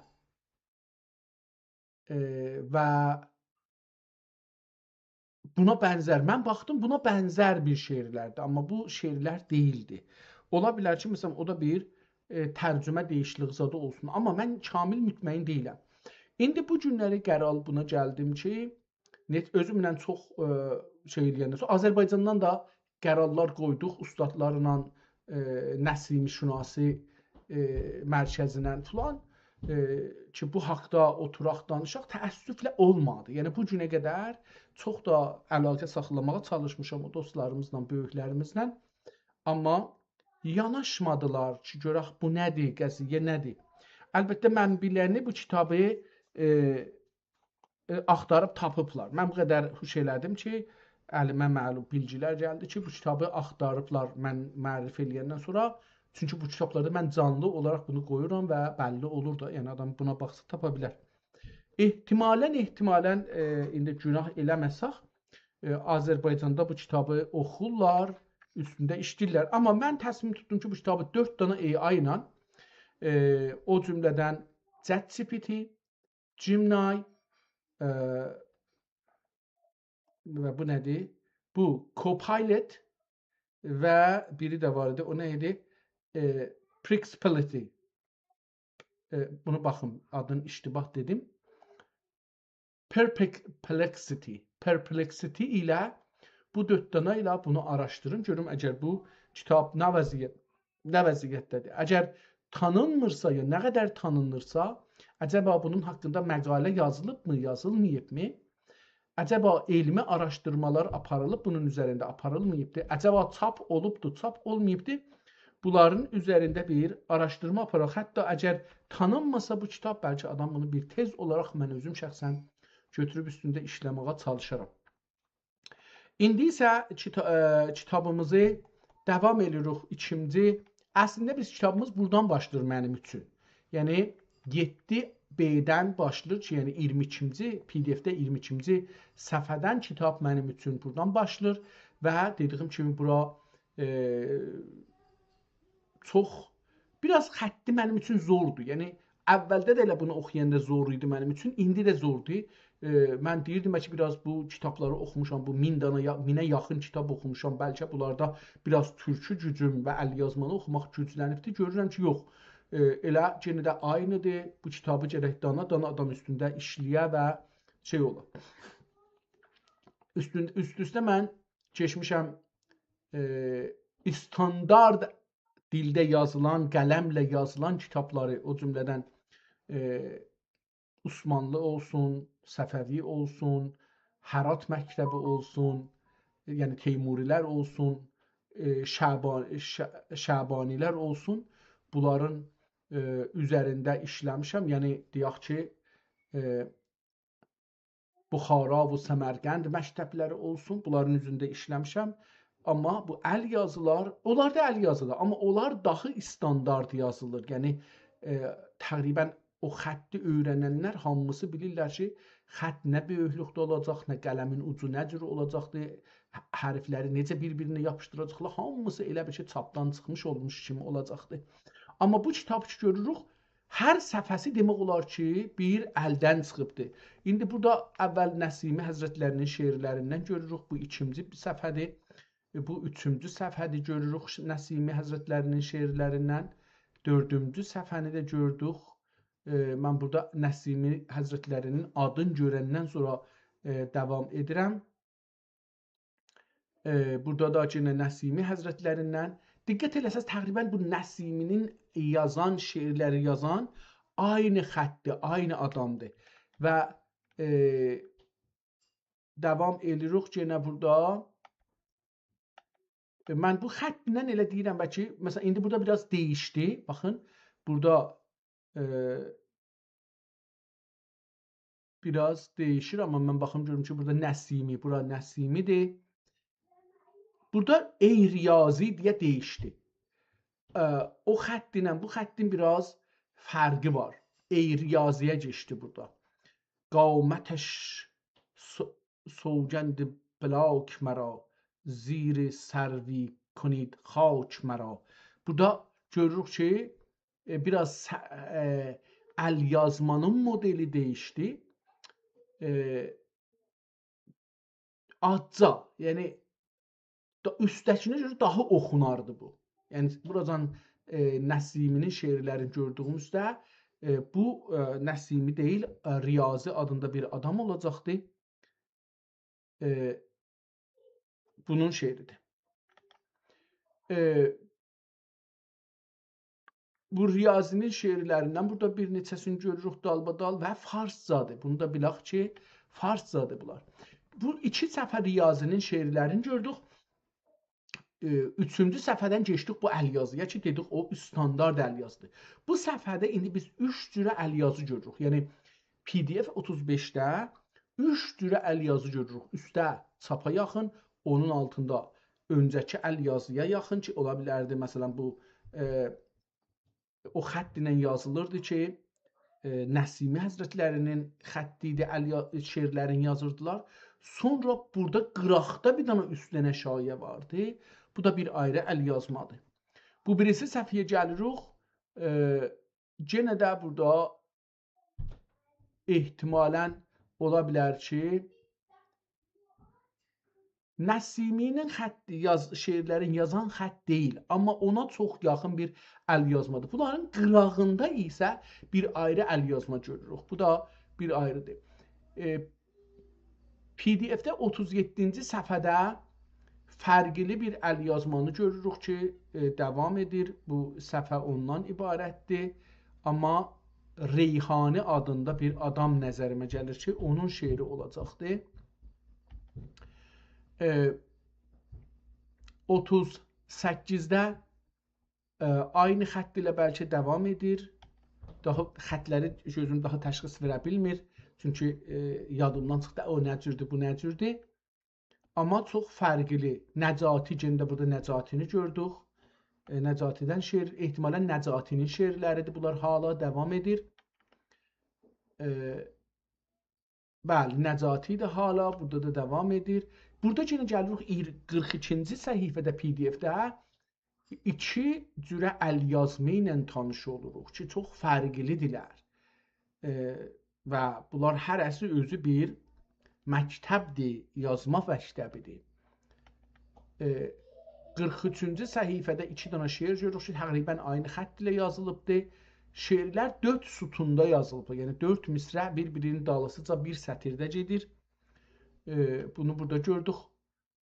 ائ، و بونا بنزر. من باخدیم، بونا بنزر بیر شعرلردیر، آمما بو شعرلر دئییلدی. اولا بیلر کی، مثلا، او دا بیر، ائ، ترجمه دییشیکلیک زادی اولسون. آمما من کامل مطمئن دئییلم. ایندی بو گونلری قرار بونا گلدیم کی، نئت-، اؤزومله چوخ، ائ، شئی ائله‌ینده سونرا آذربایجاندان دا قرارلار قویدوق، اوستادلارلا، ائ، نسیمی‌شناسی، ائ، مرکزینن فلان، ائ، کی، بو حاقدا اوتوراق، دانیشاق، تأسفله اولمادی. یعنی، بو گونه قدر چوخ دا علاقه ساخلاماغا چالیشمیشام او دوستلاریمیزلا، بؤیوکلریمیزله. آمما یاناشمادیلار کی، گؤرک بو نه‌دیر، قضیه نه‌دیر. البته، منبع‌لرینی بو کیتابی، ائ، ائ، آختاریب تاپیبلار. من بو قدر هوش ائله‌دیم کی، الیمه معلوم بیلگیلر گلدی کی، بو کیتابی آختاریبلار من معرفی ائله‌یندن سونرا. چونکی بو کیتابلاردا من جانلی اولاراق بونو قویورام و بللی اولور دا، یعنی آدام بونا باخسا تاپا بیلر. احتمالاً، احتمالاً، ائ، ایندی گناه ائله‌مه‌سک، ائ، آذربایجاندا بو کیتابی اوخورلار، اوستونده ایشله‌ییرلر. آمما من تصمیم توتدوم کی، بو کیتابی دؤرد دنه AI ایله، ائ، او جمله‌دن ChatGPT، Gemini، ائ، و بو نه‌دیر؟ بو Copilot و بیری ده وار ایدی. او نه ایدی؟ ائ، Perplexity. ائ، بونو باخین، آدینی اشتباه دئدیم. Perplexity. Perplexity ایله، بو دؤرد دنه ایله بونو آراشدیرین. گؤروم، اگر بو کیتاب نه وضعیت، نه وضعیتده‌دیر. اگر تانینمیرسا، یا نه قدر تانینیرسا، عجبا بونون حاقیندا مقاله یازیلیبمی، یازیلماییبمی؟ عجبا علمی آراشدیرمالار آپاریلیب بونون اوزرینده، آپاریلماییبدی؟ عجبا چاپ اولوبدو، چاپ اولماییبدی؟ بونلارین اوزرینده بیر آراشدیرما آپاراق. حتی اگر تانینماسا بو کیتاب، بلکه آدام بونو بیر تز اولاراق، من اؤزوم شخصاً گؤتوروب اوستونده ایشله‌مه‌یه چالیشارام. ایندی ایسه کیتا-، ائ، کیتابیمیزی داوام ائدیریک. ایکینجی، اصلینده بیز کیتابیمیز بورادان باشلاییر منیم اوچون. یعنی یئددی ب‌دن باشلاییر کی، یعنی اییرمی ایکینجی، پی‌دی‌اف‌ده اییرمی ایکینجی صفحه‌دن کیتاب منیم اوچون بورادان باشلاییر و دئدیییم کیمی بورا، ائ، چوخ، بیر آز خطی منیم اوچون زوردور. یعنی، اولده ده ائله بونو اوخویاندا زور ایدی منیم اوچون، ایندی ده زوردور. ائ، من دئییردیم کی، بیر آز بو کیتابلاری اوخوموشام، بو مین دانا یا-، مینه یاخین کیتاب اوخوموشام، بلکه بونلاردا بیر آز تورکو گوجوم و ال‌یازمانی اوخوماق گوجلنیبدیر. گؤرورم کی، یوخ. ائ، ائله یئنه ده عینی‌دیر. بو کیتابی گرک دانا-دانا آدام اوستونده ایشله‌یه و شئی اولا. اوستون-، اوست-اوسته من کئچمیشم، ائ، استاندارد دیلده یازیلان، قلمله یازیلان کیتابلاری، او جمله‌دن، ائ، عثمانلی اولسون، صفوی اولسون، هرات مکتبی اولسون، یعنی تیموری‌لر اولسون، ائ، شعبان-، ش-، شعبانی‌لر اولسون، بونلارین، ائ، اوزرینده ایشله‌میشم. یعنی، دئیک کی، ائ، بخارا و سمرقند مکتب‌لری اولسون، بونلارین اوزرینده ایشله‌میشم. آمما بو ال‌یازیلار، اونلار دا ال‌یازیلار، آمما اونلار داها استاندارد یازیلیر. یعنی، ائ، تقریباً او خطی اؤیرننلر هامیسی بیلیرلر کی، خط نه بؤیوکلوکده اولاجاق، نه قلمین اوجو نه جور اولاجاقدیر، ح-، حرفلری نئجه بیر-بیرینه یاپیشدیراجاقلار، هامیسی ائله بیل کی، چاپدان چیخمیش اولموش کیمی اولاجاقدیر. آمما بو کیتاب کی گؤروروک، هر صفحه‌سی دئمک اولار کی، بیر الدن چیخیبدیر. ایندی بورادا اول نسیمی حضرت‌لری‌نین شعرلریندن گؤروروک، بو ایکینجی صفحه‌دیر. ائ، بو اوچونجو صفحه‌دیر، گؤروروک نسیمی حضرت‌لری‌نین شعرلریندن. دؤردونجو صفحه‌نی ده گؤردوک. ائ، من بورادا نسیمی حضرت‌لری‌نین آدینی گؤرندن سونرا، ائ، داوام ائدیرم. ائ، بورادا دا یئنه نسیمی حضرت‌لریندن. دقت ائله‌سز، تقریباً بو نسیمی‌نین یازان، شعرلری یازان عینی خطدیر، عینی آدامدیر. و، ائ، داوام ائدیریک یئنه بورادا. ائ، من بو خطینن ائله دئییرم، بلکه، مثلا، ایندی بورادا بیر آز دییشدی. باخین، بورادا، ائ، بیر آز دییشیر، آمما من باخیم گؤروم کی، بورادا نسیمی، بورا نسیمی‌دیر. بورادا «ای ریاضی» دئیه دییشدی. ائ، او خط ایله بو خطین بیر آز فرقی وار. «ای ریاضی»یه کئچدی بورادا. «قامتش سو-، سوگند بلاک مرا، زیر سروی کنید خاک مرا.» بورادا گؤروروک کی، ائ، بیر آز سه-، ائ، ال‌یازمانین مدلی دییشدی. ائ، آزجا، یعنی دا-، اوستده‌کینه گؤره داها اوخوناردی بو. یعنی بوراجان، ائ، نسیمی‌نین شعرلرینی گؤردویوموزده، ائ، بو، ائ، نسیمی دئییل، ائ، ریاضی آدیندا بیر آدام اولاجاقدی. ائ، بونون شعریدیر. ائ، بو ریاضی‌نین شعرلریندن بورادا بیر نئچه‌سینی گؤروروک دالبادال و فارسجادیر. بونو دا بیلک کی، فارسجادیر بونلار. بو ایکی صفحه ریاضی‌نین شعرلرینی گؤردوک. ائ، اوچونجو صفحه‌دن کئچدیک بو الیازی‌یا کی، دئدیک او استاندارد الیازی‌دیر. بو صفحه‌ده ایندی بیز اوچ جوره الیازی گؤروروک. یعنی پی دی اف اوتوز بئشده اوچ جوره الیازی گؤروروک. اوسته چاپا یاخین، اونون آلتیندا اؤنجه‌کی الیازی‌یا یاخین کی، اولا بیلردی، مثلا، بو، ائ، او خط ایله یازیلیردی کی، ائ، نسیمی حضرتلری‌نین خطی ایدی، الیا-، شعرلرینی یازیردیلار. سونرا بورادا قیراقدا بیر دنه اوستلنه شایعه واردی. بو دا بیر آیری الیازمادیر. بو بیریسی صفحه‌یه گلیریک. ائ، یئنه ده بورادا احتمالاً اولا بیلر کی، نسیمی‌نین خطی یاز-، شعرلرین یازان خط دئییل، آمما اونا چوخ یاخین بیر الیازمادیر. بونلارین قیراغیندا ایسه بیر آیری الیازما گؤروروک. بو دا بیر آیریدیر. ائ، پی دی اف‌ده اوتوز یئددینجی صفحه‌ده فرقلی بیر الیازمانی گؤروروک کی، ائ، داوام ائدیر. بو صفحه اوندان عبارتدیر. آمما ریحانی آدیندا بیر آدام نظریمه گلیر کی، اونون شعری اولاجاقدی. ائ، اوتوز سککیزده، ائ، عینی خط ایله بلکه داوام ائدیر. داها خطلری گؤزوم داها تشخیص وئره بیلمیر. چونکی، ائ، یادیمدان چیخدی، او نه جوردور، بو نه جوردور. آمما چوخ فرقلی. نجاتی، یئنه ده بورادا نجاتی‌نی گؤردوک. ائ، نجاتی‌دن شعر، احتمالاً نجاتی‌نین شعرلریدیر. بونلار حالا داوام ائدیر. ائ، بلی، نجاتی ده حالا بورادا دا داوام ائدیر. بورادا یئنه گلیریک ایر-، قیرخ ایکینجی صفحه‌ده پی دی اف‌ده ایکی جوره الیازما ایله تانیش اولوروق کی، چوخ فرقلی‌دیرلر. ائ، و بونلار هره‌سی اؤزو بیر مکتبدیر، یازما مکتبیدیر. ائ، قیرخ اوچونجو صفحه‌ده ایکی دنه شعر گؤروروک کی، تقریباً عینی خط ایله یازیلیبدیر. شعرلر دؤرد ستوندا یازیلیبدیر. یعنی دؤرد مصرع بیر-بیری‌نین دالیسیجا بیر سطیرده گئدیر. ائ، بونو بورادا گؤردوک.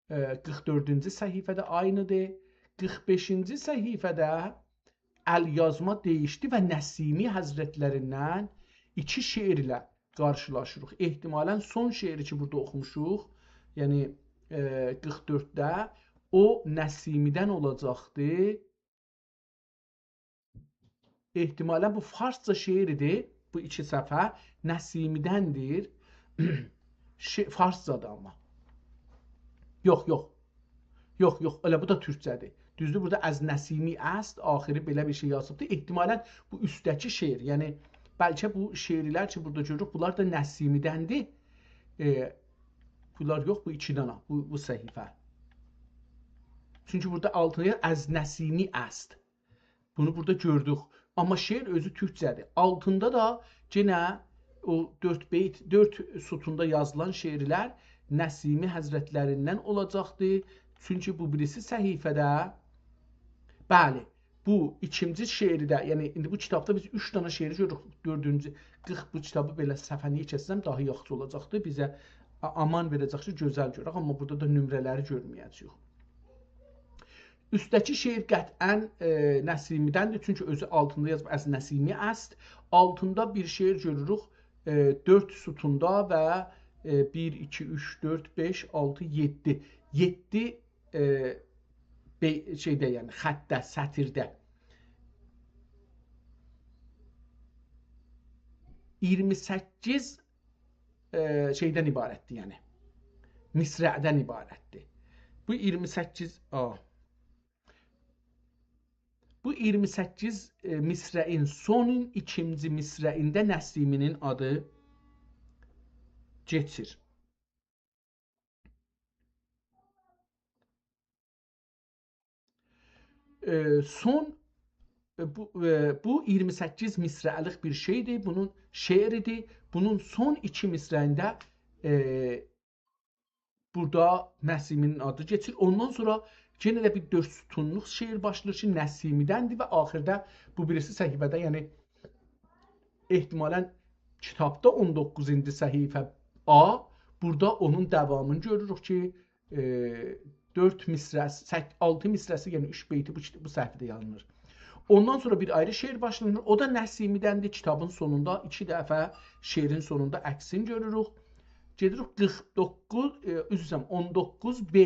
ائ، قیرخ دؤردونجو صفحه‌ده عینیدیر. قیرخ بئشینجی صفحه‌ده الیازما دییشدی و نسیمی حضرتلریندن ایکی شعر ایله قارشیلاشیریق. احتمالاً سون شعری کی، بورادا اوخوموشوق، یعنی، ائ، قیرخ دؤردده، او نسیمی‌دن اولاجاقدی. احتمالاً بو فارسجا شعر ایدی، بو ایکی صفحه نسیمی‌دندیر. شع-، فارسجادیر آمما. یوخ، یوخ. یوخ، یوخ، ائله بو دا تورکجه‌دیر. دوزدور، بورادا «از نسیمی است»، آخیری بئله بیر شئی یازیبدیر. احتمالاً بو اوستده‌کی شعر، یعنی بلکه بو شعرلر کی، بورادا گؤروروک، بونلار دا نسیمی‌دندیر. ائ، بونلار یوخ، بو ایکی دانا، بو، بو صفحه. چونکی بورادا آلتیندا «از نسیمی است». بونو بورادا گؤردوک. آمما شعر اؤزو تورکجه‌دیر. آلتیندا دا یئنه او دؤرد بیت، دؤرد ستوندا یازیلان شعرلر نسیمی حضرتلریندن اولاجاقدیر. چونکی بو بیریسی صفحه‌ده، بلی، بو ایکینجی شعری ده، یعنی ایندی بو کیتابدا بیز اوچ دنه شعری گؤروروک. دؤردونجو، قیرخ، بو کیتابی بئله صفحه‌نی کسسم داها یاخشی اولاجاقدی. بیزه آ-، آمان وئره‌جک کی، گؤزل گؤرک، آمما بورادا دا نمره‌لری گؤرمه‌یه‌جه‌ییک. اوستده‌کی شعر قطعاً، ائ، نسیمی‌دندیر، چونکی اؤزو آلتیندا یازیب «از نسیمی است». آلتیندا بیر شعر گؤروروک، ائ، دؤرد ستوندا و، ائ، بیر، ایکی، اوچ، دؤرد، بئش، آلتی، یئددی. یئددی، ائ، بئ-، شئیده، یعنی خطده، سطیرده. اییرمی سککیز ائ، شئیدن عبارتدیر، یعنی. مصرعدن عبارتدیر. بو اییرمی سککیز، آ. بو اییرمی سککیز، ائ، مصرعین سونون ایکینجی مصرعینده نسیمی‌نین آدی کئچیر. ائ، سون، ائ، بو، ائ، بو اییرمی سککیز مصرعلیک بیر شئیدیر. بونون شعریدیر. بونون سون ایکی مصرعینده، ائ، بورادا نسیمی‌نین آدی کئچیر. اوندان سونرا یئنه ده بیر دؤرد سطونلوق شعر باشلاییر کی، نسیمی‌دندیر و آخیردا بو بیریسی صفحه‌ده، یعنی احتمالاً کیتابدا اون دوققوزونجو صفحه A، بورادا اونون داوامینی گؤروروک کی، ائ، دؤرد مصرعه، سک-، آلتی مصرعه‌سی، یعنی اوچ بیتی بو کیت-، بو صفحه‌ده یازیلیر. اوندان سونرا بیر آیری شعر باشلانیر. او دا نسیمی‌دندیر. کیتابین سونوندا ایکی دفعه شعرین سونوندا عکسینی گؤروروک. گئدیریک قیرخ دوققوز، ائ، عذر ایسته‌ییرم، اون دوققوز B،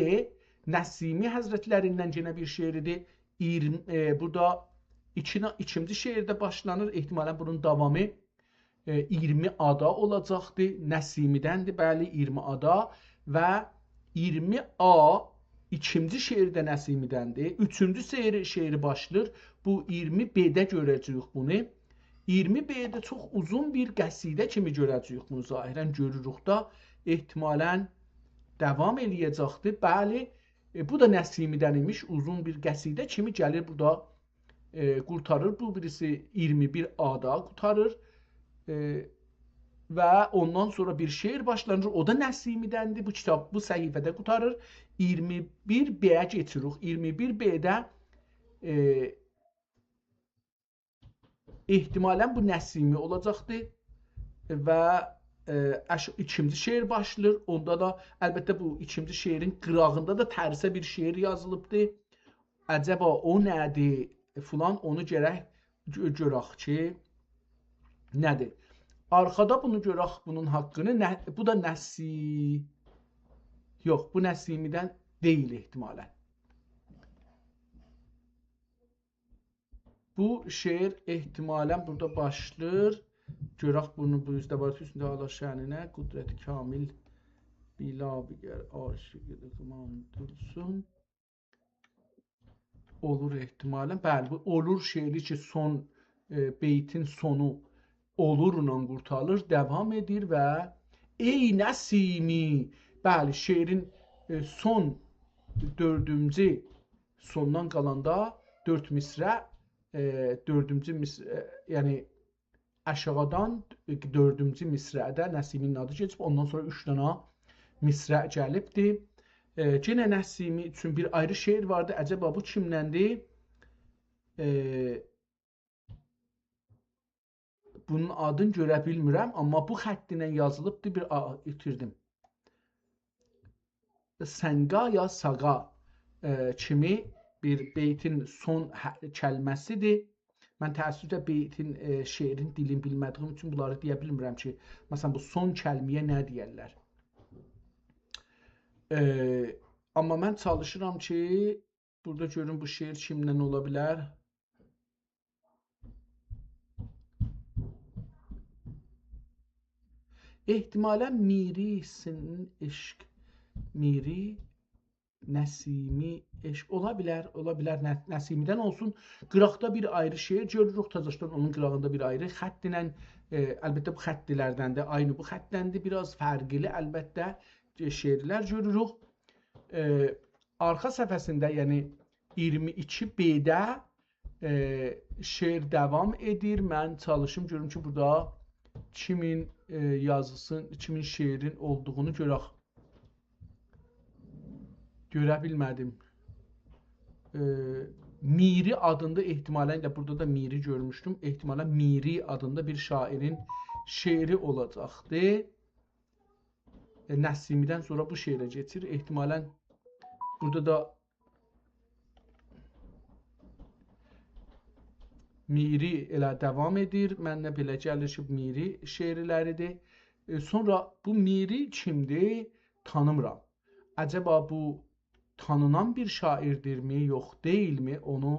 نسیمی حضرتلریندن یئنه بیر شعریدیر. اییرمی، ائ، بورادا ایکی، ایکینجی شعرده باشلانیر. احتمالاً بونون داوامی ائ، اییرمی A-دا اولاجاقدی. نسیمی‌دندیر، بلی، اییرمی A-دا و اییرمی A ایکینجی شعر ده نسیمی‌دندیر. اوچونجو شعری، شعری باشلاییر. بو اییرمی B-ده گؤره‌جه‌ییک بونو. اییرمی B-ده چوخ اوزون بیر قصیده کیمی گؤره‌جه‌ییک بونو. ظاهراً گؤروروک دا، احتمالاً داوام ائله‌یه‌جکدی. بلی، ائ، بو دا نسیمی‌دن ایمیش. اوزون بیر قصیده کیمی گلیر بورادا ائ، قورتاریر. بو بیریسی اییرمی بیر A-دا قورتاریر. ائ، و اوندان سونرا بیر شعر باشلانیر. او دا نسیمی‌دندیر. بو کیتاب، بو صفحه‌ده قورتاریر. اییرمی بیر B-یه کئچیریک. اییرمی بیر B-ده، ائ، احتمالاً بو نسیمی اولاجاقدی. و، ائ، اش-، ایکینجی شعر باشلاییر. اوندا دا، البته، بو ایکینجی شعرین قیراغیندا دا ترسه بیر شعر یازیلیبدی. عجبا او نه‌دیر؟ فلان، اونو گرک گؤ-، گؤرک کی، نه‌دیر؟ آرخادا بونو گؤرک، بونون حاققینی. نه، بو دا نسی-، یوخ، بو نسیمی‌دن دئییل احتمالاً. بو شعر احتمالاً بورادا باشلاییر. گؤرک بونو، بو اوزده وار، حسن تعالی شأنینه، قدرت کامل، بلا بگر عاشق زمان دولسون. اولور احتمالاً. بلی، بو اولور شعری کی، سون، ائ، بیتین سونو اولورلا قورتاریر، داوام ائدیر و «ای نسیمی»، بلی، شعرین، ائ، سون دؤردونجو، سوندان قالاندا دؤرد مصرع، ائ، دؤردونجو مصرع، ائ، یعنی آشاغیدان دؤردونجو مصرعده نسیمی‌نین آدی کئچیب، اوندان سونرا اوچ دنه مصرع گلیبدی. ائ، یئنه نسیمی اوچون بیر آیری شعر واردی. عجبا بو کیمدندیر؟ ائ، بونون آدینی گؤره بیلمیرم، آمما بو خط ایله یازیلیبدی، بیر آ، ایتیردیم. سنگا یا ساغا، ائ، کیمی بیر بیتین سون ح، کلمه‌سیدیر. من تأسفله بیتین، ائ، شعرین دیلینی بیلمه‌دیگیم اوچون بونلاری دئیه بیلمیرم کی، مثلاً، بو سون کلمه‌یه نه دئیرلر. ائ، آمما من چالیشیرام کی، بورادا گؤروم بو شعر کیمدن اولا بیلر. احتمالاً میری‌سین عشق، میری، نسیمی عشق. اولا بیلر، اولا بیلر ن، نسیمی‌دن اولسون. قیراقدا بیر آیری شعر گؤروروک، تازاشدان اونون قیراغیندا بیر آیری خط ایله، ائ، البته بو خطلردندیر، عینی بو خطدندیر، بیر آز فرقلی البته، ائ، شعرلر گؤروروک. ائ، آرخا صفحه‌سینده، یعنی اییرمی ایکی B-ده ائ، شعر داوام ائدیر. من چالیشیم گؤروم کی، بورادا کیمین، ائ، یازیسین، کیمین شعرین اولدوغونو گؤرک. گؤره بیلمه‌دیم. ائ، میری آدیندا احتمالاً، ائله بورادا دا میری گؤرموشدوم. احتمالاً میری آدیندا بیر شاعرین شعری اولاجاقدی. ائ، نسیمی‌دن سونرا بو شعره کئچیر. احتمالاً بورادا دا میری ائله داوام ائدیر. منه بئله گلیر کی، میری شعرلریدیر. ائ، سونرا بو میری کیمدیر؟ تانیمیرام. عجبا بو تانینان بیر شاعردیرمی، یوخ دئییلمی؟ اونو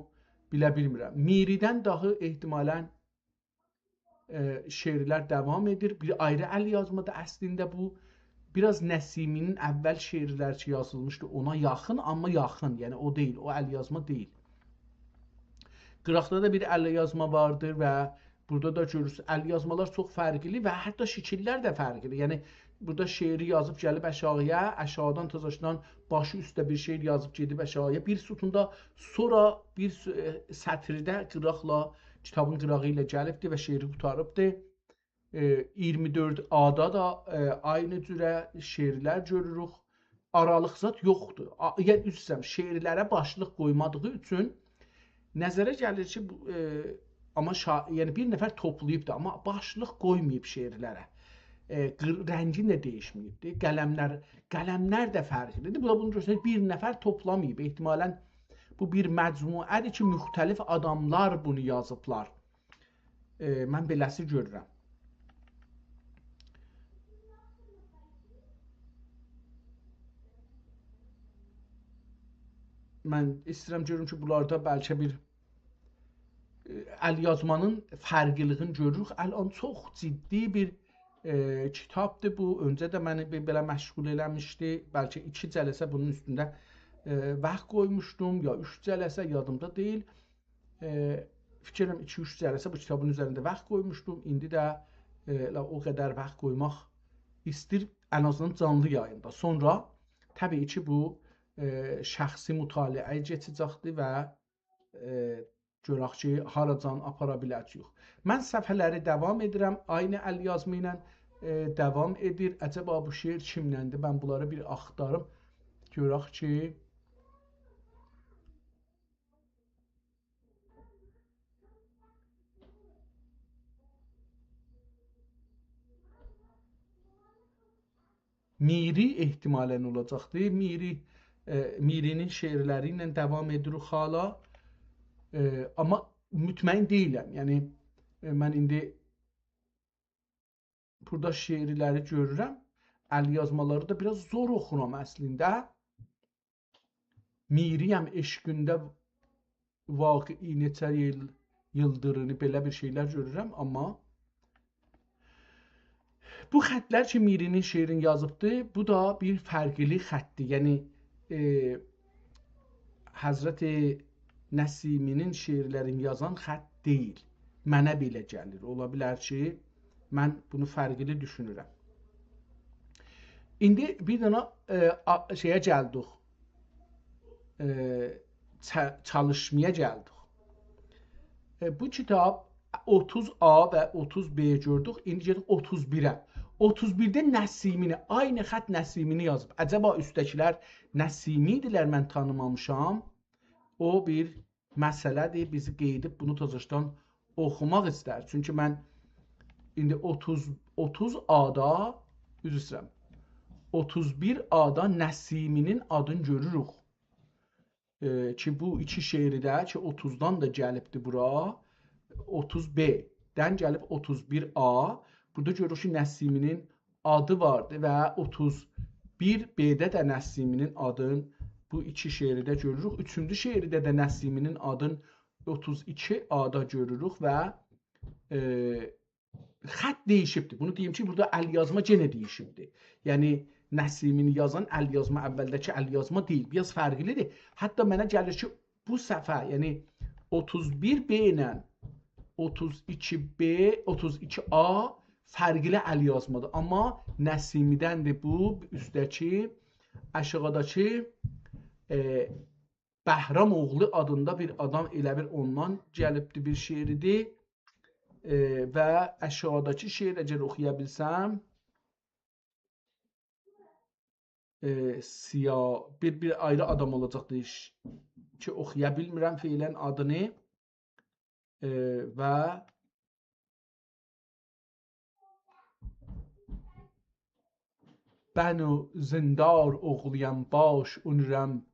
بیله بیلمیرم. میری‌دن داهی احتمالاً ائ، شعرلر داوام ائدیر. بیر آیری ال‌یازمادیر اصلینده بو. بیر آز نسیمی‌نین اول شعرلر کی یازیلمیشدی، اونا یاخین، آمما یاخین، یعنی او دئییل، او ال‌یازما دئییل. قیراقدا دا بیر ال‌یازما واردیر و بورادا دا گؤرورسونوز، ال‌یازمالار چوخ فرقلی و حتی شکیللر ده فرقلی. یعنی بورادا شعری یازیب گلیب آشاغییا، آشاغیدان تازاشدان باشی اوسته بیر شعر یازیب گئدیب آشاغییا. بیر سطوندا، سونرا بیر س، ائ، سطیرده قیراقلا، کیتابین قیراغی ایله گلیبدی و شعری قوتاریبدی. ائ، اییرمی دؤرد A-دا دا، ائ، عینی جوره شعرلر گؤروروک. آرالیق زاد یوخدور. آ، یعنی، عذر ایسته‌ییرم، شعرلره باشلیق قویمادیغی اوچون نظره گلیر کی، بو، ائ، آمما شا-، یعنی بیر نفر توپلاییبدی، آمما باشلیق قویماییب شعرلره. ائ، قیر-، رنگین ده دییشمه‌ییبدی. قلملر، قلملر ده فرقلیدیر. بو دا بونو گؤستریر، بیر نفر توپلاماییب. احتمالاً بو بیر مجموعه‌دیر کی، مختلف آداملار بونو یازیبلار. ائ، من بئله‌سی گؤرورم. من ایسته‌ییرم گؤروم کی، بونلاردا بلکه بیر، ائ، ال‌یازمانین فرقلیلیگینی گؤروروک. الان چوخ جدی بیر، ائ، کیتابدیر بو. اؤنجه ده منی بیر بئله مشغول ائله‌میشدی. بلکه ایکی جلسه بونون اوستونده، ائ، واخت قویموشدوم، یا اوچ جلسه، یادیمدا دئییل. ائ، فیکیر ائدیرم، ایکی-اوچ جلسه بو کیتابین اوزرینده واخت قویموشدوم. ایندی ده، ائ، ائله او قدر واخت قویماق ایستیر، ان آزیندان جانلی یاییندا. سونرا، طبیعی کی، بو، ائ، شخصی مطالعه‌یه کئچه‌جکدیر و، ائ، گؤرک کی، هاراجان آپارا بیله‌جه‌ییک. من صفحه‌لری داوام ائدیرم، عینی ال‌یازما ایله، ائ، داوام ائدیر. عجبا بو شعر کیمدندیر؟ من بونلاری بیر آختاریم. گؤرک کی، میری احتمالاً اولاجاقدی. میری، ائ، میری‌نین شعرلری ایله داوام ائدیریک حالا. ائ، آمما مطمئن دئییلم. یعنی، ائ، من ایندی بورادا شعرلری گؤرورم. ال‌یازمالاری دا بیر آز زور اوخورام اصلینده. میری‌یم عشقینده واقعی نئچه ایل ییلدیرینی، بئله بیر شئیلر گؤرورم، آمما بو خطلر کی، میری‌نین شعرین یازیبدی، بو دا بیر فرقلی خطدیر. یعنی، ائ، حضرت نسیمی‌نین شعرلرین یازان خط دئییل. منه بئله گلیر. اولا بیلر کی، من بونو فرقلی دوشونورم. ایندی بیر دنه، ائ، آ-، شئیه گلدیک. ائ، چا-، چالیشمایا گلدیک. ائ، بو کیتاب اوتوز آ و اوتوز ب گؤردوک. ایندی گئدیک اوتوز بیره. اوتوز بیرده نسیمی‌نی، عینی خط نسیمی‌نی یازیب. عجبا اوستده‌کیلر نسیمی ایدیلر، من تانیمامیشام. او بیر مسئله‌دیر. بیزی قئییدیب بونو تازاشدان اوخوماق ایستر. چونکی من ایندی اوتوز، اوتوز آدا، عذر ایسته‌ییرم، اوتوز بیر آدا نسیمی‌نین آدینی گؤروروک. ائ، کی، بو ایکی شعرده کی، اوتوزدان دا گلیبدی بورا، اوتوز ب‌دن گلیب اوتوز بیر آ. بورادا گؤروروک کی، نسیمی‌نین آدی واردی و اوتوز بیر ب‌ده ده نسیمی‌نین آدین بو ایکی شعرده گؤروروک. اوچونجو شعرده ده نسیمی‌نین آدین اوتوز ایکی آدا گؤروروک و، ائ، خط دییشیبدیر. بونو دئییم کی، بورادا ال‌یازما یئنه دییشیبدیر. یعنی، نسیمی‌نی یازان ال‌یازما اولده‌کی ال‌یازما دئییل. بیر آز فرقلیدیر. حتی منه گلیر کی، بو صفحه، یعنی اوتوز بیر ب‌له اوتوز ایکی ب، اوتوز ایکی آ فرقلی ال‌یازمادیر. آمما نسیمی‌دندیر بو، اوستده‌کی، آشاغیداکی، ائ، بهرام اوغلو آدیندا بیر آدام، ائله بیل اوندان گلیبدی بیر شعریدیر. ائ، و آشاغیداکی شعر اگر اوخویا بیلسم، ائ، سیا-، بیر، بیر آیری آدام اولاجاقدی، کی، اوخویا بیلمیرم فعلاً آدینی. ائ، و «بنو زیندار اوغلویام، باش اونورم».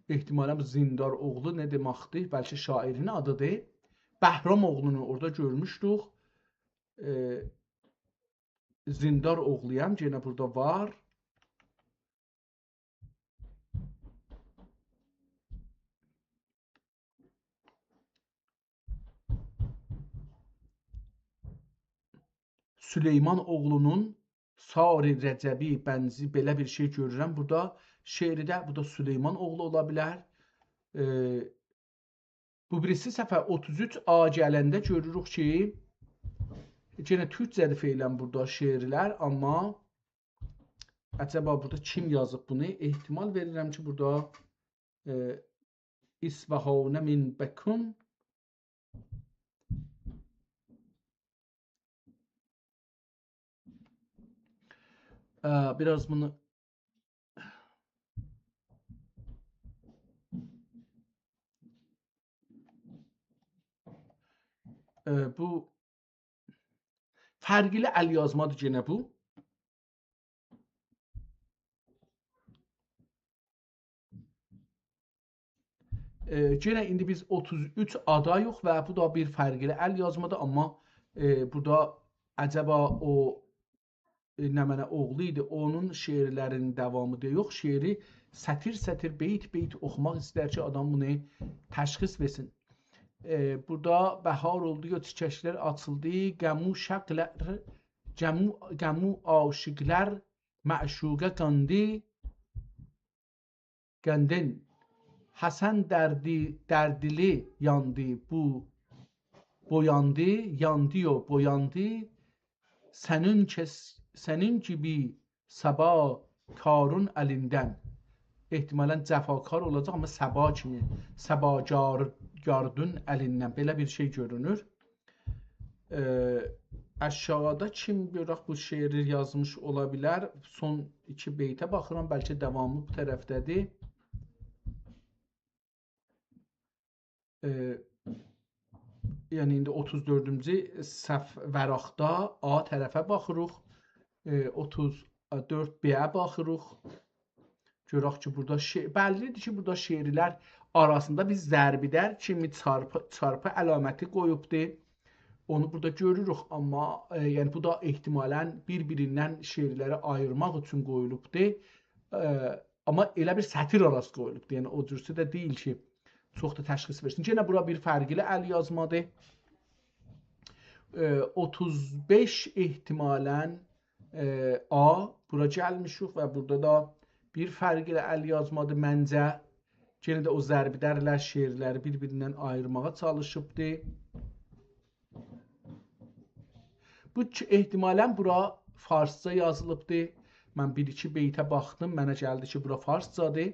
احتمالاً بو زیندار اوغلو نه دئمکدیر؟ بلکه شاعرین آدیدیر. بهرام اوغلونو اورادا گؤرموشدوک. ائ، زیندار اوغلویام، یئنه بورادا وار. سلیمان اوغلونون «ساری رجبی بنزی»، بئله بیر شئی گؤرورم. بورادا شعرده، بورادا سلیمان اوغلو اولا بیلر. ائ، بو بیریسی صفحه اوتوز اوچ آ گلنده گؤروروک کی، یئنه تورکجه‌دیر فعلاً بورادا شعرلر، آمما عجبا بورادا کیم یازیب بونو؟ احتمال وئریرم کی، بورادا، ائ، «اصبحان من بکون». ائ، بیر آز بونو ائ، بو فرقلی ال یازمادیر یئنه بو. ائ، یئنه ایندی بیز اوتوز اوچ آدایوخ و بو دا بیر فرقلی ال یازمادیر، آمما، ائ، بورادا عجبا او، ائ، نمنه اوغلو ایدی، اونون شعرلرینین داوامی دا یوخ، شعری سطیر سطیر، بیت بیت اوخوماق ایستر کی، آدام بونو تشخیص وئرسین. ائ، بورادا بهار اولدو، یا چیچکلر آچیلدی، غمو شقلر، غمو، غمو عاشیقلر معشوقه قاندی، قاندین. حسن دردی، دردلی یاندی، بو بویاندی، یاندی و بویاندی. سنین کس-، سنین کیبی صباکارون الیندن. احتمالاً جفاکار اولاجاق، آمما صبا کیمی، صباکار-، کاردون الیندن. بئله بیر شئی گؤرونور. ائ، آشاغیدا کیم گؤرک بو شعری یازمیش اولا بیلر؟ سون ایکی بیته باخیرام، بلکه داوامی بو طرفده‌دیر. ائ، یعنی ایندی اوتوز دؤردونجو صف-، ورقده آ طرفه باخیریق. ائ، اوتوز دؤرد ب‌یه باخیریق. گؤرک کی، بورادا شع-، بللی‌دیر کی، بورادا شعرلر آراسیندا بیر ضرب‌در کیمی چارپی، چارپی علامتی قویوبدور. اونو بورادا گؤروروک، آمما، ائ، یعنی بو دا احتمالاً بیر-بیریندن شعرلری آییرماق اوچون قویولوبدور. ائ، آمما ائله بیر سطیر آراسی قویولوبدور. یعنی او جورسه ده دئییل کی، چوخ دا تشخیص وئرسین. یئنه بورا بیر فرقلی ال یازمادیر. ائ، اوتوز بئش احتمالاً، ائ، آ، بورا گلمیشیک و بورادا دا بیر فرقلی ال یازمادیر منجه. یئنه ده او ضرب‌درله شعرلری بیر-بیریندن آییرماغا چالیشیبدی. بو کی، احتمالاً بورا فارسجا یازیلیبدی. من بیر-ایکی بیته باخدیم، منه گلدی کی، بورا فارسجادیر.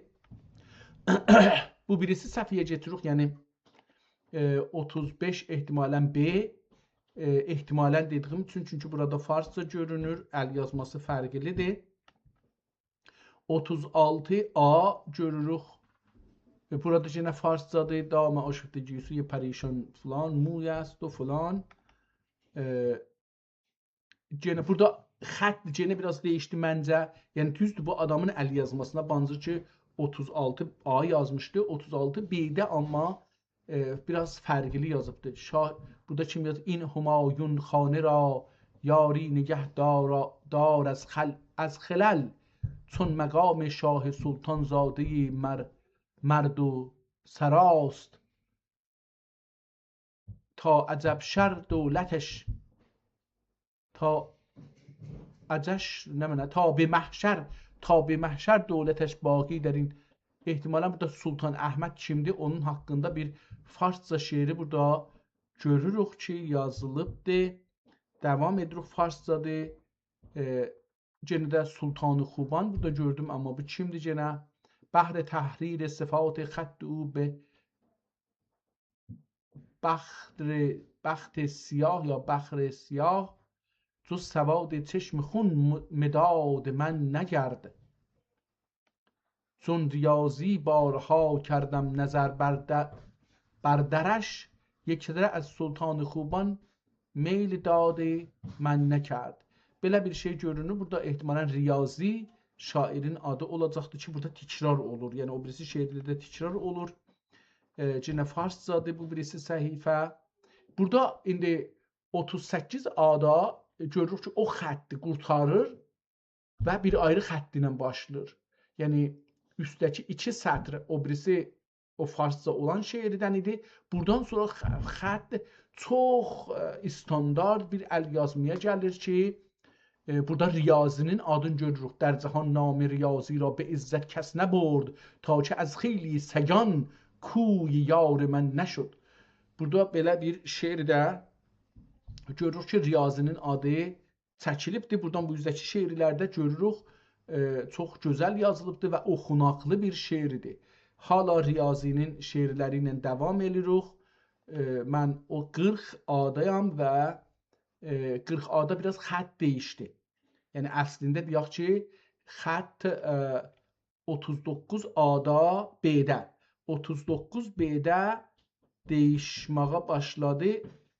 بو بیریسی صفحه‌یه گئدیریک، یعنی، ائ، اوتوز بئش احتمالاً ب، ائ، احتمالاً دئدیگیم اوچون، چونکی بورادا فارسجا گؤرونور، ال یازماسی فرقلی‌دیر. اوتوز آلتی آ گؤروروک. ائ، بورادا یئنه فارسجادیر. دام آشفته گیسوی پریشان فلان، موی است و فلان. ائ، یئنه بورادا خط یئنه بیر آز دییشدی منجه. یعنی، دوزدور، بو آدامین ال یازماسینا بنزیر کی، اوتوز آلتی آ یازمیشدی، اوتوز آلتی ب‌ده آمما، ائ، بیر آز فرقلی یازیبدی. شاه، بورادا کیم یازیب؟ «این همایون خانه را یاری نگه دار، دار از خل-، از خلل، چون مقام شاه سلطان زادهٔ مر-، مرد و سراست. تا عجب شر دولتش، تا عجش، نمنه، تا به محشر، تا به محشر دولتش باقی در این.» احتمالاً بورادا سلطان احمد کیمدیر، اونون حاقیندا بیر فارسجا شعری بورادا گؤروروک کی، یازیلیبدیر. داوام ائدیریک، فارسجادیر. ائ، یئنه ده سلطان خوبان بورادا گؤردوم، آمما بو کیمدیر یئنه؟ «بهر تحریر صفات خط او به بخت، بخت سیاه یا بخر سیاه، جز سواد چشم خون م-، مداد من نگرد. چون ریاضی بارها کردم نظر بر د-، بر درش، یک ذره از سلطان خوبان میل داد من نکرد.» بئله بیر شئی گؤرونور. بورادا احتمالاً ریاضی شاعرین آدی اولاجاقدیر کی، بورادا تکرار اولور. یعنی، او بیریسی شعرلرده تکرار اولور. ائ، یئنه فارسجادیر بو بیریسی صفحه. بورادا ایندی اوتوز سککیز آدا گؤروروک کی، او خطی قورتاریر و بیر آیری خط ایله باشلاییر. یعنی، اوستده‌کی ایکی سطر او بیریسی او فارسجا اولان شعردن ایدی. بورادان سونرا خ-، خط چوخ، ائ، استاندارد بیر ال یازمایا گلیر کی، ائ، بورادا ریاضی‌نین آدینی گؤروروک. «در جهان نام ریاضی را به عزت کس نبرد، تا که از خیلی سگان کوی یار من نشد.» بورادا بئله بیر شعرده گؤروروک کی، ریاضی‌نین آدی چکیلیبدیر. بورادان بو اوزده‌کی شعرلرده گؤروروک، ائ، چوخ گؤزل یازیلیبدیر و اوخوناقلی بیر شعردیر. حالا ریاضی‌نین شعرلری ایله داوام ائدیریک. ائ، من او قیرخ آدایام و، ائ، قیرخ آدا بیر آز خط دییشدی. یعنی، اصلینده دئیک کی، خط، ائ، اوتوز دوققوز آدا ب‌ده، اوتوز دوققوز ب‌ده دییشمه‌یه باشلادی.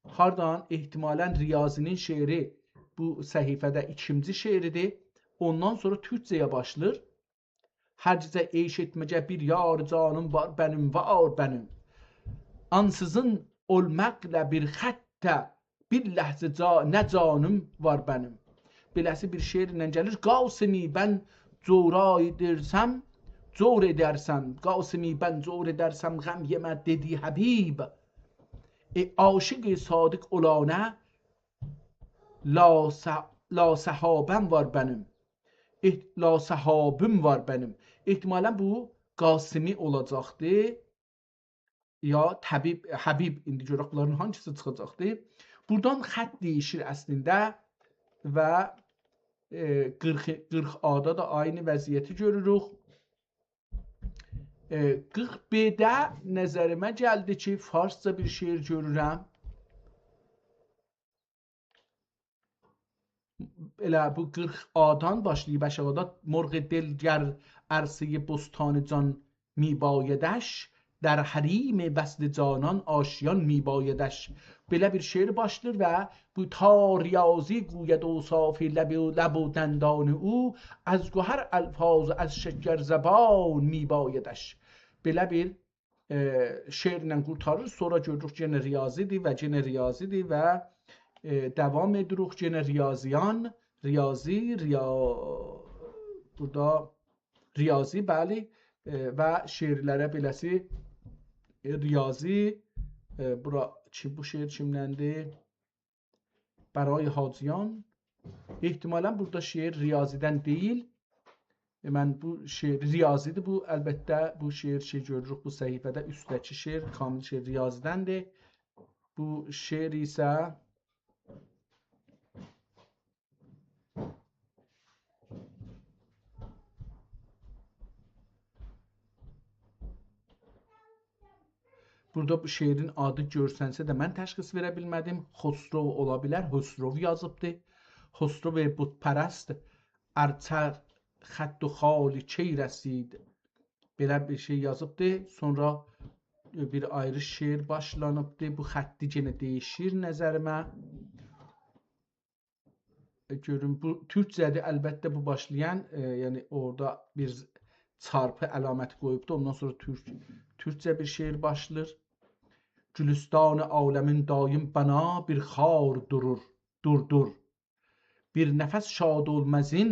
هاردان؟ احتمالاً ریاضی‌نین شعری بو صفحه‌ده ایکینجی شعریدیر. اوندان سونرا تورکجه‌یه باشلاییر. هر گئجه عیش ائتمه‌گه بیر یار جانیم وار بنیم، وار بنیم. آنسیزین اولماقلا بیر خطه بیر لحظه جا-، نه جانیم وار بنیم. بئله‌سی بیر شعرله گلیر: «قاسمی بن جور ائدرسم، جور ائدرسم، قاسمی بن جور ائدرسم، غم یئمه» دئدی حبیب. «ای عاشق صادق اولانا، لا ص-، لا صحابم وار بنیم. اح-، لا صحابیم وار بنیم.» احتمالاً بو قاسمی اولاجاقدی. یا طبیب، حبیب، ایندی گؤرک بونلارین هانگیسی چیخاجاقدی. بورادان خط دییشیر اصلینده و، ائ، قیرخ، قیرخ آدا دا عینی وضعیتی گؤروروک. ائ، قیرخ ب‌ده نظریمه گلدی کی، فارسجا بیر شعر گؤرورم. ائله بو قیرخ آدان باشلاییب آشاغیدا: «مرغ دل گر عرصهٔ بستان جان می‌بایدش، در حریم وصل جانان آشیان می‌بایدش.» بئله بیر شعر باشلاییر و بو: «تا ریاضی گوید اوصاف لب و، لب و دندان او، از گهر الفاظ و از شکر زبان می‌بایدش.» بئله بیر ائ، شعرله قورتاریر. سونرا گؤروروک یئنه ریاضی‌دیر و یئنه ریاضی‌دیر و، ائ، داوام ائدیریک. یئنه ریاضیان، ریاضی، ریا-، بورادا ریاضی، بلی، ائ، و شعرلره بئله‌سی، ائ، ریاضی، ائ، بورا، کی، بو شعر کیمدندیر؟ برای حاجیان. احتمالاً بورادا شعر ریاضی‌دن دئییل. ائ، من بو شعر ریاضی‌دیر بو، البته، بو شعر کی گؤروروک بو صفحه‌ده، اوستده‌کی شعر، کامل شعر ریاضی‌دندیر. بو شعر ایسه بورادا بو شعرین آدی گؤرسنسه ده من تشخیص وئره بیلمه‌دیم. خسرو اولا بیلر، حسرو یازیبدی. خسرو بت‌پرست ارچر خط و خال کی رسید. بئله بیر شئی یازیبدی. سونرا بیر آیری شعر باشلانیبدی. بو خطی یئنه دییشیر نظریمه. ائ، گؤروم، بو تورکجه‌دیر. البته، بو باشلایان، ائ، یعنی اورادا بیر چارپی علامتی قویوبدو. اوندان سونرا تورک، تورکجه بیر شعر باشلاییر. «گلستان عالمین دایم بنا بیر خار دورور، دور، دور. بیر نفس شاد اولمازین،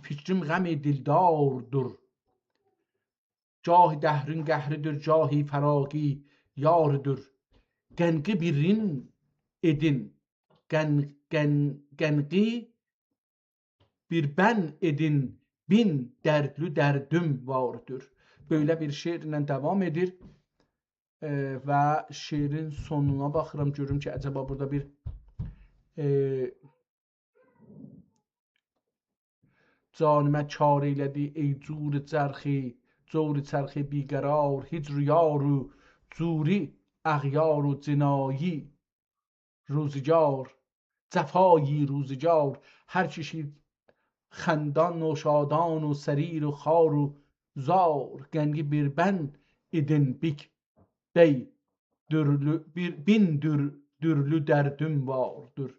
فکریم غم دلداردور. گاهی دهرین قهری‌دیر، گاهی فراقی یاری‌دیر. قنقی بیرین ائدین، قن، قن، قنقی بیر بن ائدین، بین دردلو دردیم واردیر.» بئله بیر شعرله داوام ائدیر. ائ، و شعرین سونونا باخیرام، گؤروم کی، عجبا بورادا بیر، ائ، «جانیمه کار ائیله‌دی ای جور چرخی، جور چرخ بی‌قرار، هجر یار و جوری اغیار و جنایی روزگار، جفایی روزگار، هر کیشی خندان و شادان و سریر و خوار و زار، قنقی بیر بن ائدین بیک بی، دورلو، بیر، بین دور، دورلو دردیم واردیر.»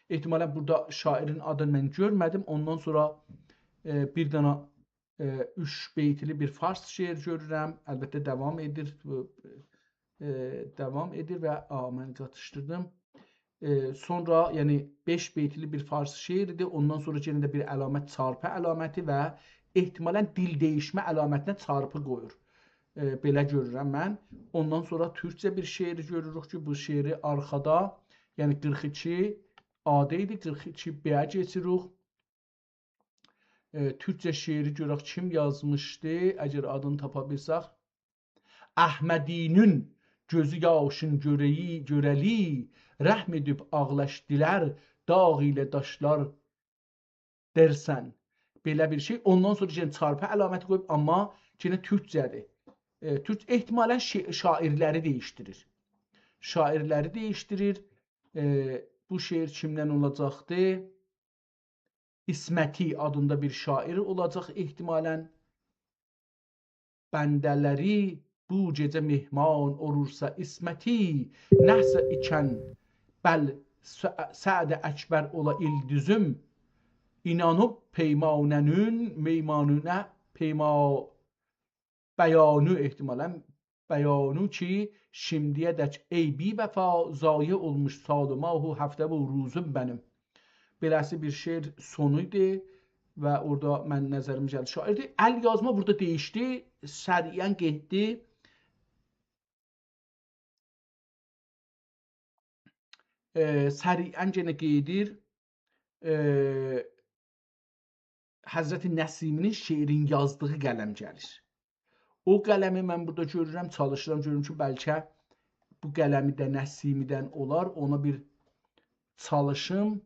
احتمالاً بورادا شاعرین آدینی من گؤرمه‌دیم. اوندان سونرا، ائ، بیر دنه، ائ، اوچ بیتلی بیر فارس شعر گؤرورم. البته، داوام ائدیر. بو، ائ، داوام ائدیر و، آ، من قاتیشدیردیم. ائ، سونرا، یعنی، بئش بیتلی بیر فارس شعری‌دیر. اوندان سونرا یئنه ده بیر علامت، چارپی علامتی و احتمالاً دیل دییشمه علامتینه چارپی قویور. ائ، بئله گؤرورم من. اوندان سونرا تورکجه بیر شعری گؤروروک کی، بو شعری آرخادا، یعنی قیرخ ایکی آ ایدی، قیرخ ایکی ب‌یه کئچیریک. ائ، تورکجه شعری گؤرک کیم یازمیشدی، اگر آدینی تاپا بیلسک. «احمدی‌نین گؤزو یاشین گؤره‌یی، گؤره‌لی، رحم ائدیب آغلاشدیلار، داغ ایله داشلار دئرسن.» بئله بیر شئی. اوندان سونرا یئنه چارپی علامتی قویوب، آمما یئنه تورکجه‌دیر. ائ، تورک-، احتمالاً شع-، شاعرلری دییشدیریر. شاعرلری دییشدیریر. ائ، بو شعر کیمدن اولاجاقدی؟ عصمتی آدیندا بیر شاعر اولاجاق احتمالاً. «بنده‌لری بو گئجه مهمان اولورسا عصمتی، نحس ایکن بل س-، سعد اکبر اولا ایلدیزیم، اینانیب پیمانه‌نین، میمانونه، پیما-، بیانو احتمالاً، بیانو کی، شیمدییه‌دک ای بی‌وفا، ضایع اولموش سال و ماه و هفته و روزوم منیم. بئله‌سی بیر شعر سونو ایدی و اورادا من نظریمی جلب شاعیردیر. ال یازما بورادا دییشدی، سریعاً گئتدی. ائ، سریعاً یئنه قاییدیر. ائ، حضرت نسیمی‌نین شعرین یازدیغی قلم گلیر. او قلمی من بورادا گؤرورم، چالیشیرام، گؤروم کی، بلکه بو قلمی ده نسیمی‌دن اولار، اونا بیر چالیشیم.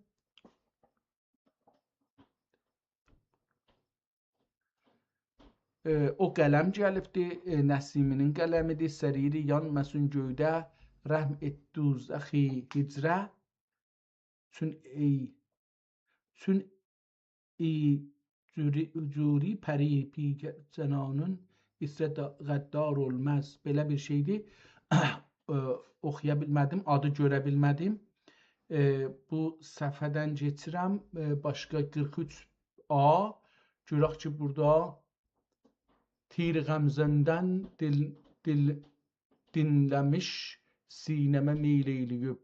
ائ، او قلم گلیبدی، ائ، نسیمی‌نین قلمیدیر. سریری یانماسین گؤیده، رحم ائت دوزخی هجره. چون ای، چون ای جوری، جوری پری پیکه جنانین، عترت غدار اولماز. بئله بیر شئیدیر. ائ، اوخویا بیلمه‌دیم، آدی گؤره بیلمه‌دیم. ائ، بو صفحه‌دن کئچیرم، ائ، باشقا قیرخ اوچ آ. گؤرک کی، بورادا تیر غمزه‌ندن دل، دل دینله‌میش سینه‌مه میل ائیله‌ییب.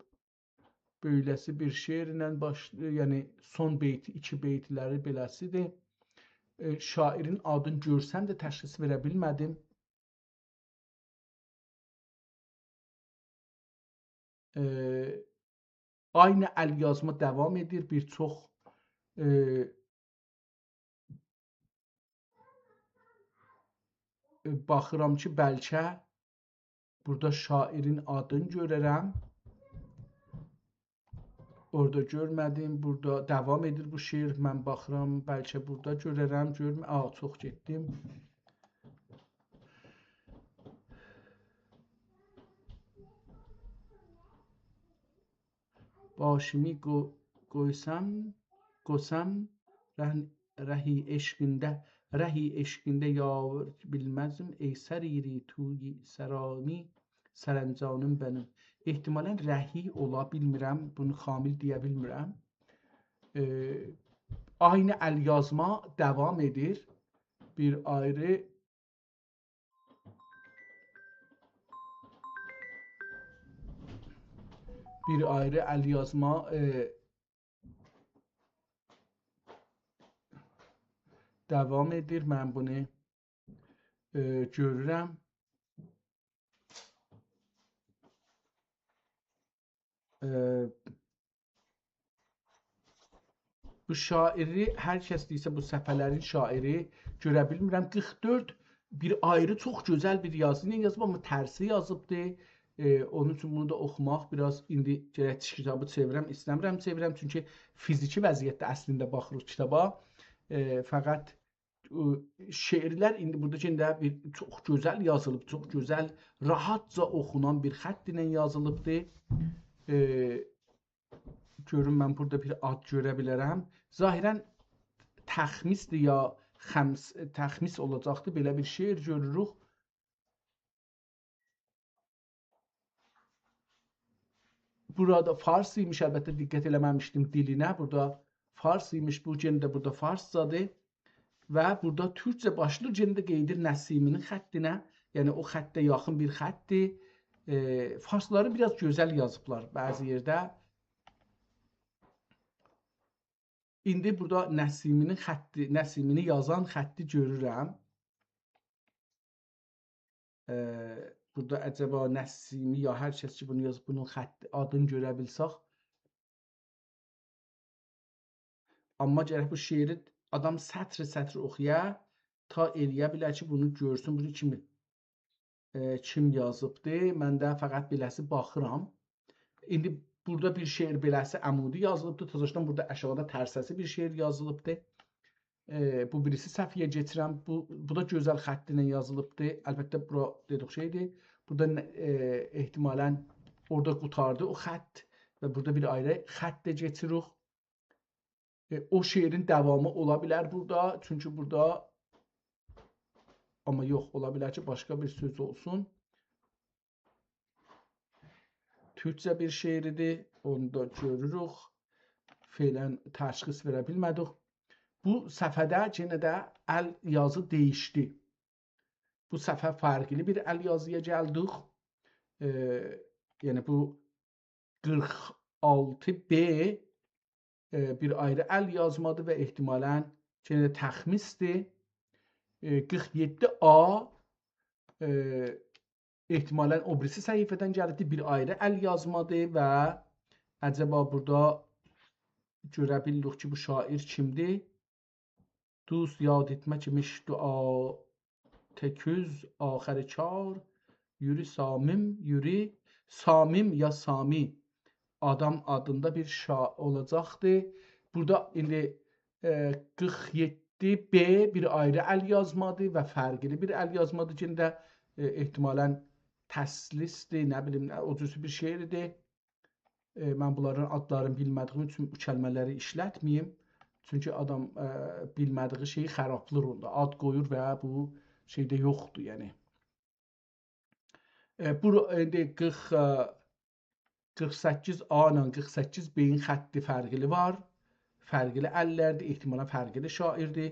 بئله‌سی بیر شعرله باش-، یعنی سون بیت، ایکی بیت‌لری بئله‌سیدیر. ائ، شاعیرین آدینی گؤرسم ده تشخیص وئره بیلمه‌دیم. ائ، عینی ال یازما داوام ائدیر. بیر چوخ، ائ، ائ، باخیرام کی، بلکه بورادا شاعیرین آدینی گؤره‌رم. اورادا گؤرمه‌دیم. بورادا داوام ائدیر بو شعر. من باخیرام، بلکه بورادا گؤره‌رم، گؤرم-، آ، چوخ گئتدیم. باشیمی قو-، قویسام، قوسام، رهن-، رهی عشقینده، رهی عشقینده یاور بیلمزم، ای سریری تویی سرامی، سرانجامین منیم. احتمالاً رهی اولا، بیلمیرم، بونو کامل دئیه بیلمیرم. ائ، عینی ال یازما داوام ائدیر. بیر آیری بیر آیری ال یازما، ائ، داوام ائدیر. من بونو، ائ، گؤرورم. ائ، بو شاعیری، هر کس دئییرسه بو صفحه‌لرین شاعیری، گؤره بیلمیرم. قیرخ دؤرد بیر آیری چوخ گؤزل بیر یازی ایله یازیب، آمما ترسی یازیبدی. ائ، اونون اوچون بونو دا اوخوماق بیر آز، ایندی گرک کیتابی چئویرم، ایسته‌میرم چئویرم، چونکی فیزیکی وضعیتده اصلینده باخیریق کیتابا. ائ، فقط او شعرلر ایندی بورادا یئنه ده بیر چوخ گؤزل یازیلیب، چوخ گؤزل، راحتجا اوخونان بیر خط ایله یازیلیبدی. ائ، گؤروم من بورادا بیر آد گؤره بیلرم. ظاهراً تخمیس‌دیر یا خمس، تخمیس اولاجاقدی. بئله بیر شعر گؤروروک. بورادا فارس ایمیش، البته دقت ائله‌مه‌میشدیم دیلینه. بورادا فارس ایمیش، بو یئنه ده بورادا فارسجادیر. و بورادا تورکجه باشلاییر، یئنه ده قاییدیر نسیمی‌نین خطینه. یعنی او خطه یاخین بیر خطدیر. ائ، فارسلاری بیر آز گؤزل یازیبلار بعضی یئرده. ایندی بورادا نسیمی‌نین خطی، نسیمی‌نی یازان خطی گؤرورم. ائ، بورادا عجبا نسیمی یا هر کس کی بونو یازیب، بونون خطی، آدینی گؤره بیلسک. آمما گرک بو شعری آدام سطر سطر اوخویا، تا ائله‌یه بیلر کی بونو گؤرسون، بونو کیم، ائ، کیم یازیبدی. من ده فقط بئله‌سی باخیرام. ایندی بورادا بیر شعر بئله‌سی عمودی یازیلیبدی. تازاشدان بورادا آشاغیدا ترسه‌سی بیر شعر یازیلیبدی. ائ، بو بیریسی صفحه‌یه کئچیرم. بو، بو دا گؤزل خطینن یازیلیبدی. البته، بورا دئدیک شئیدیر. بورادا نه-، ائ، احتمالاً اورادا قوتاردی او خط و بورادا بیر آیری خط ده کئچیریک. ائ، او شعرین داوامی اولا بیلر بورادا. چونکی بورادا، آمما یوخ، اولا بیلر کی باشقا بیر سؤز اولسون. تورکجه بیر شعریدیر. اونو دا گؤروروک. فعلاً تشخیص وئره بیلمه‌دیک. بو صفحه‌ده یئنه ده ال یازی دییشدی. بو صفحه فرقلی بیر ال یازییا گلدیک. ائ، یعنی بو قیرخ آلتی ب، ائ، بیر آیری ال یازمادیر و احتمالاً یئنه ده تخمیسدیر. ائ، قیرخ یئددی آ، ائ، احتمالاً او بیریسی صفحه‌دن گلیبدیر، بیر آیری ال یازمادیر و عجبا بورادا گؤره بیلیریک کی، بو شاعر کیمدیر؟ دوست یاد ایتمک ایمیش دعا تکوز آخر چار، یوری سامیم، یوری سامیم یا سامی آدام آدیندا بیر شا اولاجاقدی. بورادا ایندی، ائ، قیرخ یئددی ب بیر آیری ال یازمادی و فرقلی بیر ال یازمادی کی، ایندی، ائ، احتمالاً تثلیثدیر، نه بیلیم، نه، او جور بیر شعردیر. ائ، من بونلارین آدلارینی بیلمه‌دیییم اوچون بو کلمه‌لری ایشلتمه‌ییم. چونکی آدام، ائ، بیلمه‌دییی شئیی خرابلیر اوندا. آد قویور و بو شئیده یوخدور، یعنی. ائ، بو، ایندی قیرخ، ائ، قیرخ سککیز آ ایله قیرخ سککیز ب-ین خطی فرقلی وار. فرقلی اللردیر، احتمالاً فرقلی شاعردیر.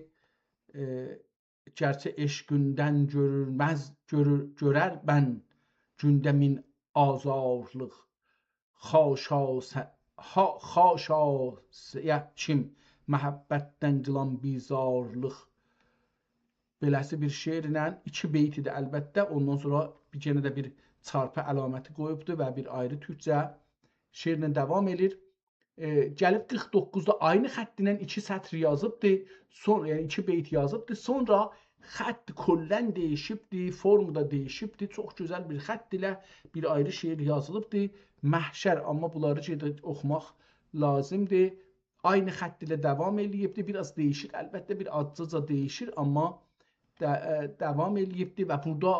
ائ، گرچه عشقیندن گؤرولمز، گؤرور، گؤرر بن گونده مین آزارلیق. خاشا س-، ها-، خاشا س-، یا کیم محبتدن قیلان بیزارلیق. بئله‌سی بیر شعرله، ایکی بیتیدی البته، اوندان سونرا بیر، یئنه ده بیر چارپی علامتی قویوبدو و بیر آیری تورکجه شعرله داوام ائله‌ییر. ائ، گلیب قیرخ دوققوزدا عینی خط ایله ایکی سطر یازیبدی. سون-، یعنی ایکی بیت یازیبدی. سونرا خط کلاً دییشیبدی، فورمو دا دییشیبدی. چوخ گؤزل بیر خط ایله بیر آیری شعر یازیلیبدی. محشر، آمما بونلاری گئدیب اوخوماق لازیمدیر. عینی خط ایله داوام ائله‌ییبدی. بیر آز دییشیر، البته بیر آزجاجا دییشیر، آمما دا-، ائ، داوام ائله‌ییبدی و بورادا،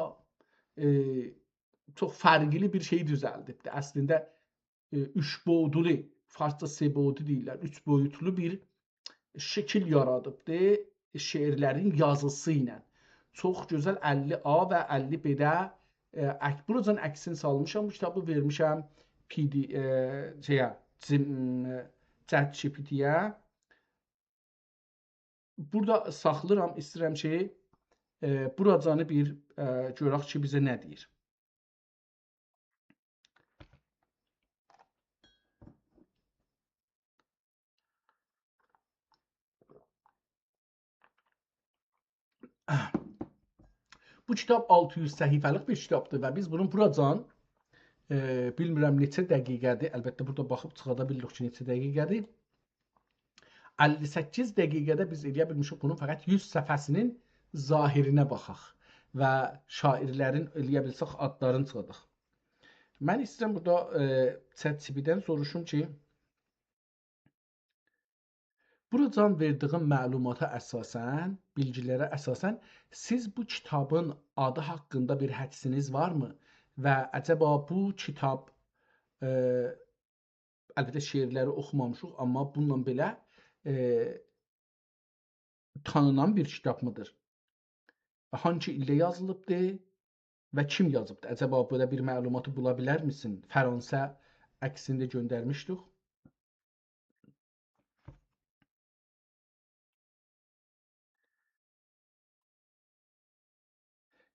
ائ، چوخ فرقلی بیر شئی دوزلدیبدی. اصلینده، ائ، اوچ بویوتلو، فارسجا سه‌بعدی دئییرلر، اوچ بویوتلو بیر شکیل یارادیبدی شعرلرین یازیسی ایله. چوخ گؤزل اللی آ و اللی ب-ده، ائ، عک-، بوراجان عکسینی سالمیشام، بو کیتابی وئرمیشم پی دی، ائ، شئیه، جیم-، ائ، چت جی پی تی-یه. بورادا ساخلاییرام، ایسته‌ییرم کی، ائ، بوراجانی بیر، ائ، گؤرک کی، بیزه نه دئییر. بو کیتاب آلتی یوز صفحه‌لیک بیر کیتابدیر و بیز بونون بوراجان، ائ، بیلمیرم نئچه دقیقه‌دیر. البته، بورادا باخیب چیخادا بیلیریک کی، نئچه دقیقه‌دیر. اللی سککیز دقیقه‌ده بیز ائلیه بیلمیشیک بونون فقط یوز صفحه‌سینین ظاهرینه باخاق و شاعرلرین ائلیه بیلسک آدلارینی چیخاداق. من ایسته‌ییرم بورادا، ائ، چت جی پی تی-دن سوروشوم کی، بوراجان وئردیییم معلوماتا اساساً، بیلگی‌لره اساساً سیز بو کیتابین آدی حاقیندا بیر حدسینیز وارمی؟ و عجبا بو کیتاب، ائ، البته شعرلری اوخومامیشیق، آمما بونونلا بئله، ائ، تانینان بیر کیتابمیدیر؟ هانسی ایلده یازیلیبدی و کیم یازیبدی؟ عجبا بئله بیر معلوماتی بولا بیلرمیسن؟ فرانسه عکسینی ده گؤندرمیشدیک.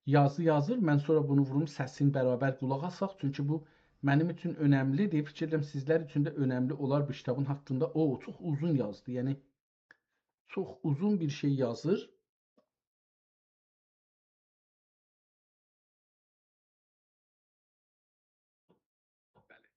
یازی یازیر، من سونرا بونو ووروم، سسین برابر قولاق آساق. چونکی بو منیم اوچون اؤنملی‌دیر. فیکیر ائدیرم، سیزلر اوچون ده اؤنملی اولار بو کیتابین حاقیندا. او، چوخ اوزون یازدی، یعنی چوخ اوزون بیر شئی یازیر. بلی.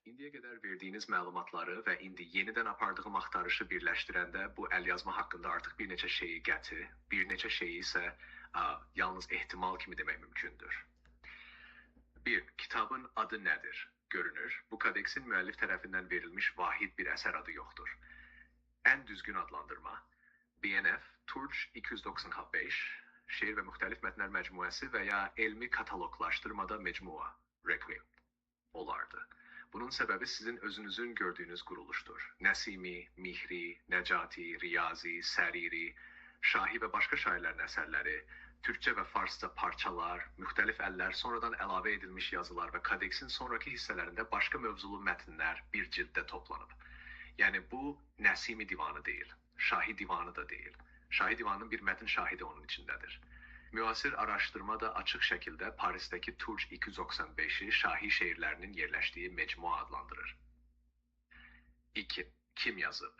ایندییه قدر وئردیگینیز معلوماتلاری و ایندی یئنیدن آپاردیغیم آختاریشی بیرلشدیرنده بو ال‌یازما حاقیندا آرتیق بیر نئچه شئیی قطعی، بیر نئچه شئیی ایسه، آ، یالنیز احتمال کیمی دئمک مومکوندور. بیر، کیتابین آدی نه‌دیر؟ گؤرونور، بو کودکسین مؤلف طرفیندن وئریلمیش واحد بیر اثر آدی یوخدور. ان دوزگون آدلاندیرما، بی ان اف، تورچ ایکی یوز دوخسان بئش، شعر و مختلف متن‌لر مجموعه‌سی و یا علمی کاتالوگلاشدیرمادا مجموعه، رکوئم اولاردی. بونون سببی سیزین اؤزونوزون گؤردویونوز قورولوشدور. نسیمی، مهری، نجاتی، ریاضی، سریری، شاهی و باشقا شاعرلرین اثرلری، تورکجه و فارسجا پارچالار، مختلف اللر، سونرادان علاوه ائدیلمیش یازیلار و کادکسین سونراکی حیصه‌لرینده باشقا موضوعلو متنلر بیر جیلدده توپلانیب. یعنی بو نسیمی دیوانی دئییل، شاهی دیوانی دا دئییل. شاهی دیوانینین بیر متن شاهدی اونون ایچینده‌دیر. معاصر آراشدیرما دا آچیق شکیلده پاریسده‌کی تورج ایکی یوز دوخسان بئشی شاهی شعرلرینین یئرلشدیگی مجموعه آدلاندیریر. ایکی. کیم یازیب؟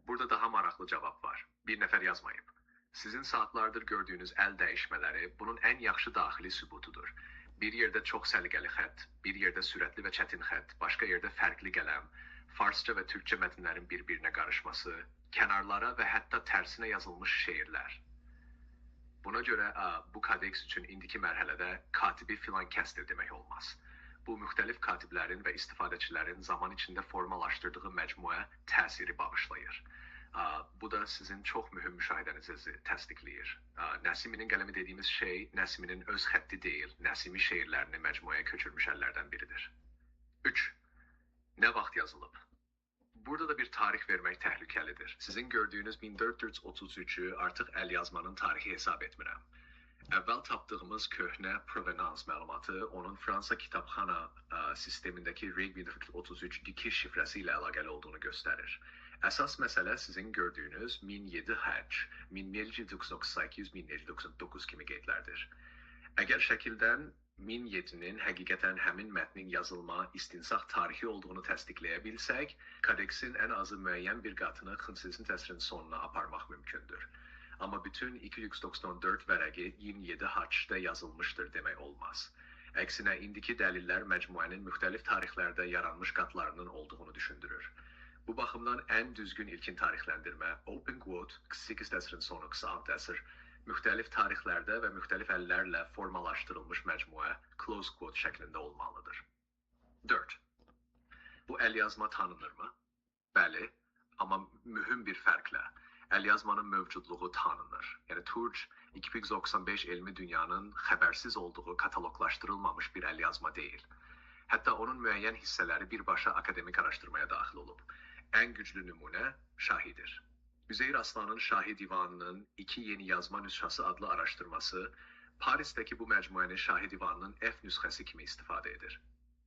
بورادا داها ماراقلی جاواب وار. بیر نفر یازماییب. سیزین ساعاتلاردیر گؤردویونوز ال دییشمه‌لری بونون ان یاخشی داخلی ثبوتودور. بیر یئرده چوخ سلیقه‌لی خط، بیر یئرده سرعتلی و چتین خط، باشقا یئرده فرقلی قلم، فارسجا و تورکجه متنلرین بیر-بیرینه قاریشماسی، کنارلارا و حتی ترسینه یازیلمیش شعرلر. بونا گؤره، ا، بو کادکس اوچون ایندیکی مرحله‌ده کاتبی فلان کسدیر دئمک اولماز. بو، مختلف کاتبلرین و استفاده‌چیلرین زامان ایچینده فورمالاشدیردیغی مجموعه تأثیری باغیشلاییر. ا، بو دا سیزین چوخ مهم مشاهده‌نیزی تصدیقله‌ییر. ا، نسیمی‌نین قلمی دئدیگیمیز شئی نسیمی‌نین اؤز خطی دئییل، نسیمی شعرلرینی مجموعه‌یه کؤچورموش اللردن بیریدیر. اوچ. نه واخت یازیلیب؟ بورادا دا بیر تاریخ وئرمک تهلکه‌لیدیر. سیزین گؤردویونوز مین دؤرد یوز اوتوز اوچو آرتیق ال یازمانین تاریخی حساب ائتمیرم. اول تاپدیغیمیز کؤهنه پروونانس معلوماتی، اونون فرانسا کیتابخانا، ا، سیستمینده‌کی رئیگ مین دؤرد یوز اوتوز اوچ دیکیش شیفره‌سی ایله علاقه‌لی اولدوغونو گؤستریر. اساس مسئله سیزین گؤردویونوز مین یئددی هج، مین یئددی یوز دوخسان سککیز، مین یئددی یوز دوخسان دوققوز کیمی قیدلردیر. اگر شکیلدن مین یئددی‌نین حقیقتاً همین متنین یازیلما، استنساخ تاریخی اولدوغونو تصدیقله‌یه بیلسک، کادکسین ان آزی معین بیر قاتینی خونسوزین عصرین سونونا آپارماق مومکوندور. آمما بوتون ایکی یوز دوخسان دؤرد ورقی مین یئددی هجده یازیلمیشدیر دئمک اولماز. عکسینه، ایندیکی دلیل‌لر مجموعه‌نین مختلف تاریخلرده یارانمیش قاتلارینین اولدوغونو دوشوندورور. بو باخیمدان ان دوزگون ایلکین تاریخلندیرمه، open quote، سککیزینجی عصرین سونو، قیسا آلتینجی عصر، مختلف تاریخلرده و مختلف اللرله فورمالاشدیریلمیش مجموعه، close quote، شکلینده اولمالیدیر. دؤرد. بو ال یازما تانینیرمی؟ بلی، آمما مهم بیر فرقله. ال یازمانین موجودلوغو تانینیر. یعنی تورج ایکی مین دوخسان بئش علمی دونیانین خبرسیز اولدوغو کاتالوقلاشدیریلمامیش بیر ال یازما دئییل. حتی اونون معین حیصه‌لری بیرباشا آکادمیک آراشدیرمایا داخیل اولوب. ان گوجلو نمونه شاهی‌دیر. عزیر آسلانین شاهی دیوانینین ایکی یئنی یازما نسخه‌سی آدلی آراشدیرماسی پاریسده‌کی بو مجموعه‌نین شاهی دیوانینین F نسخه‌سی کیمی استفاده ائدیر.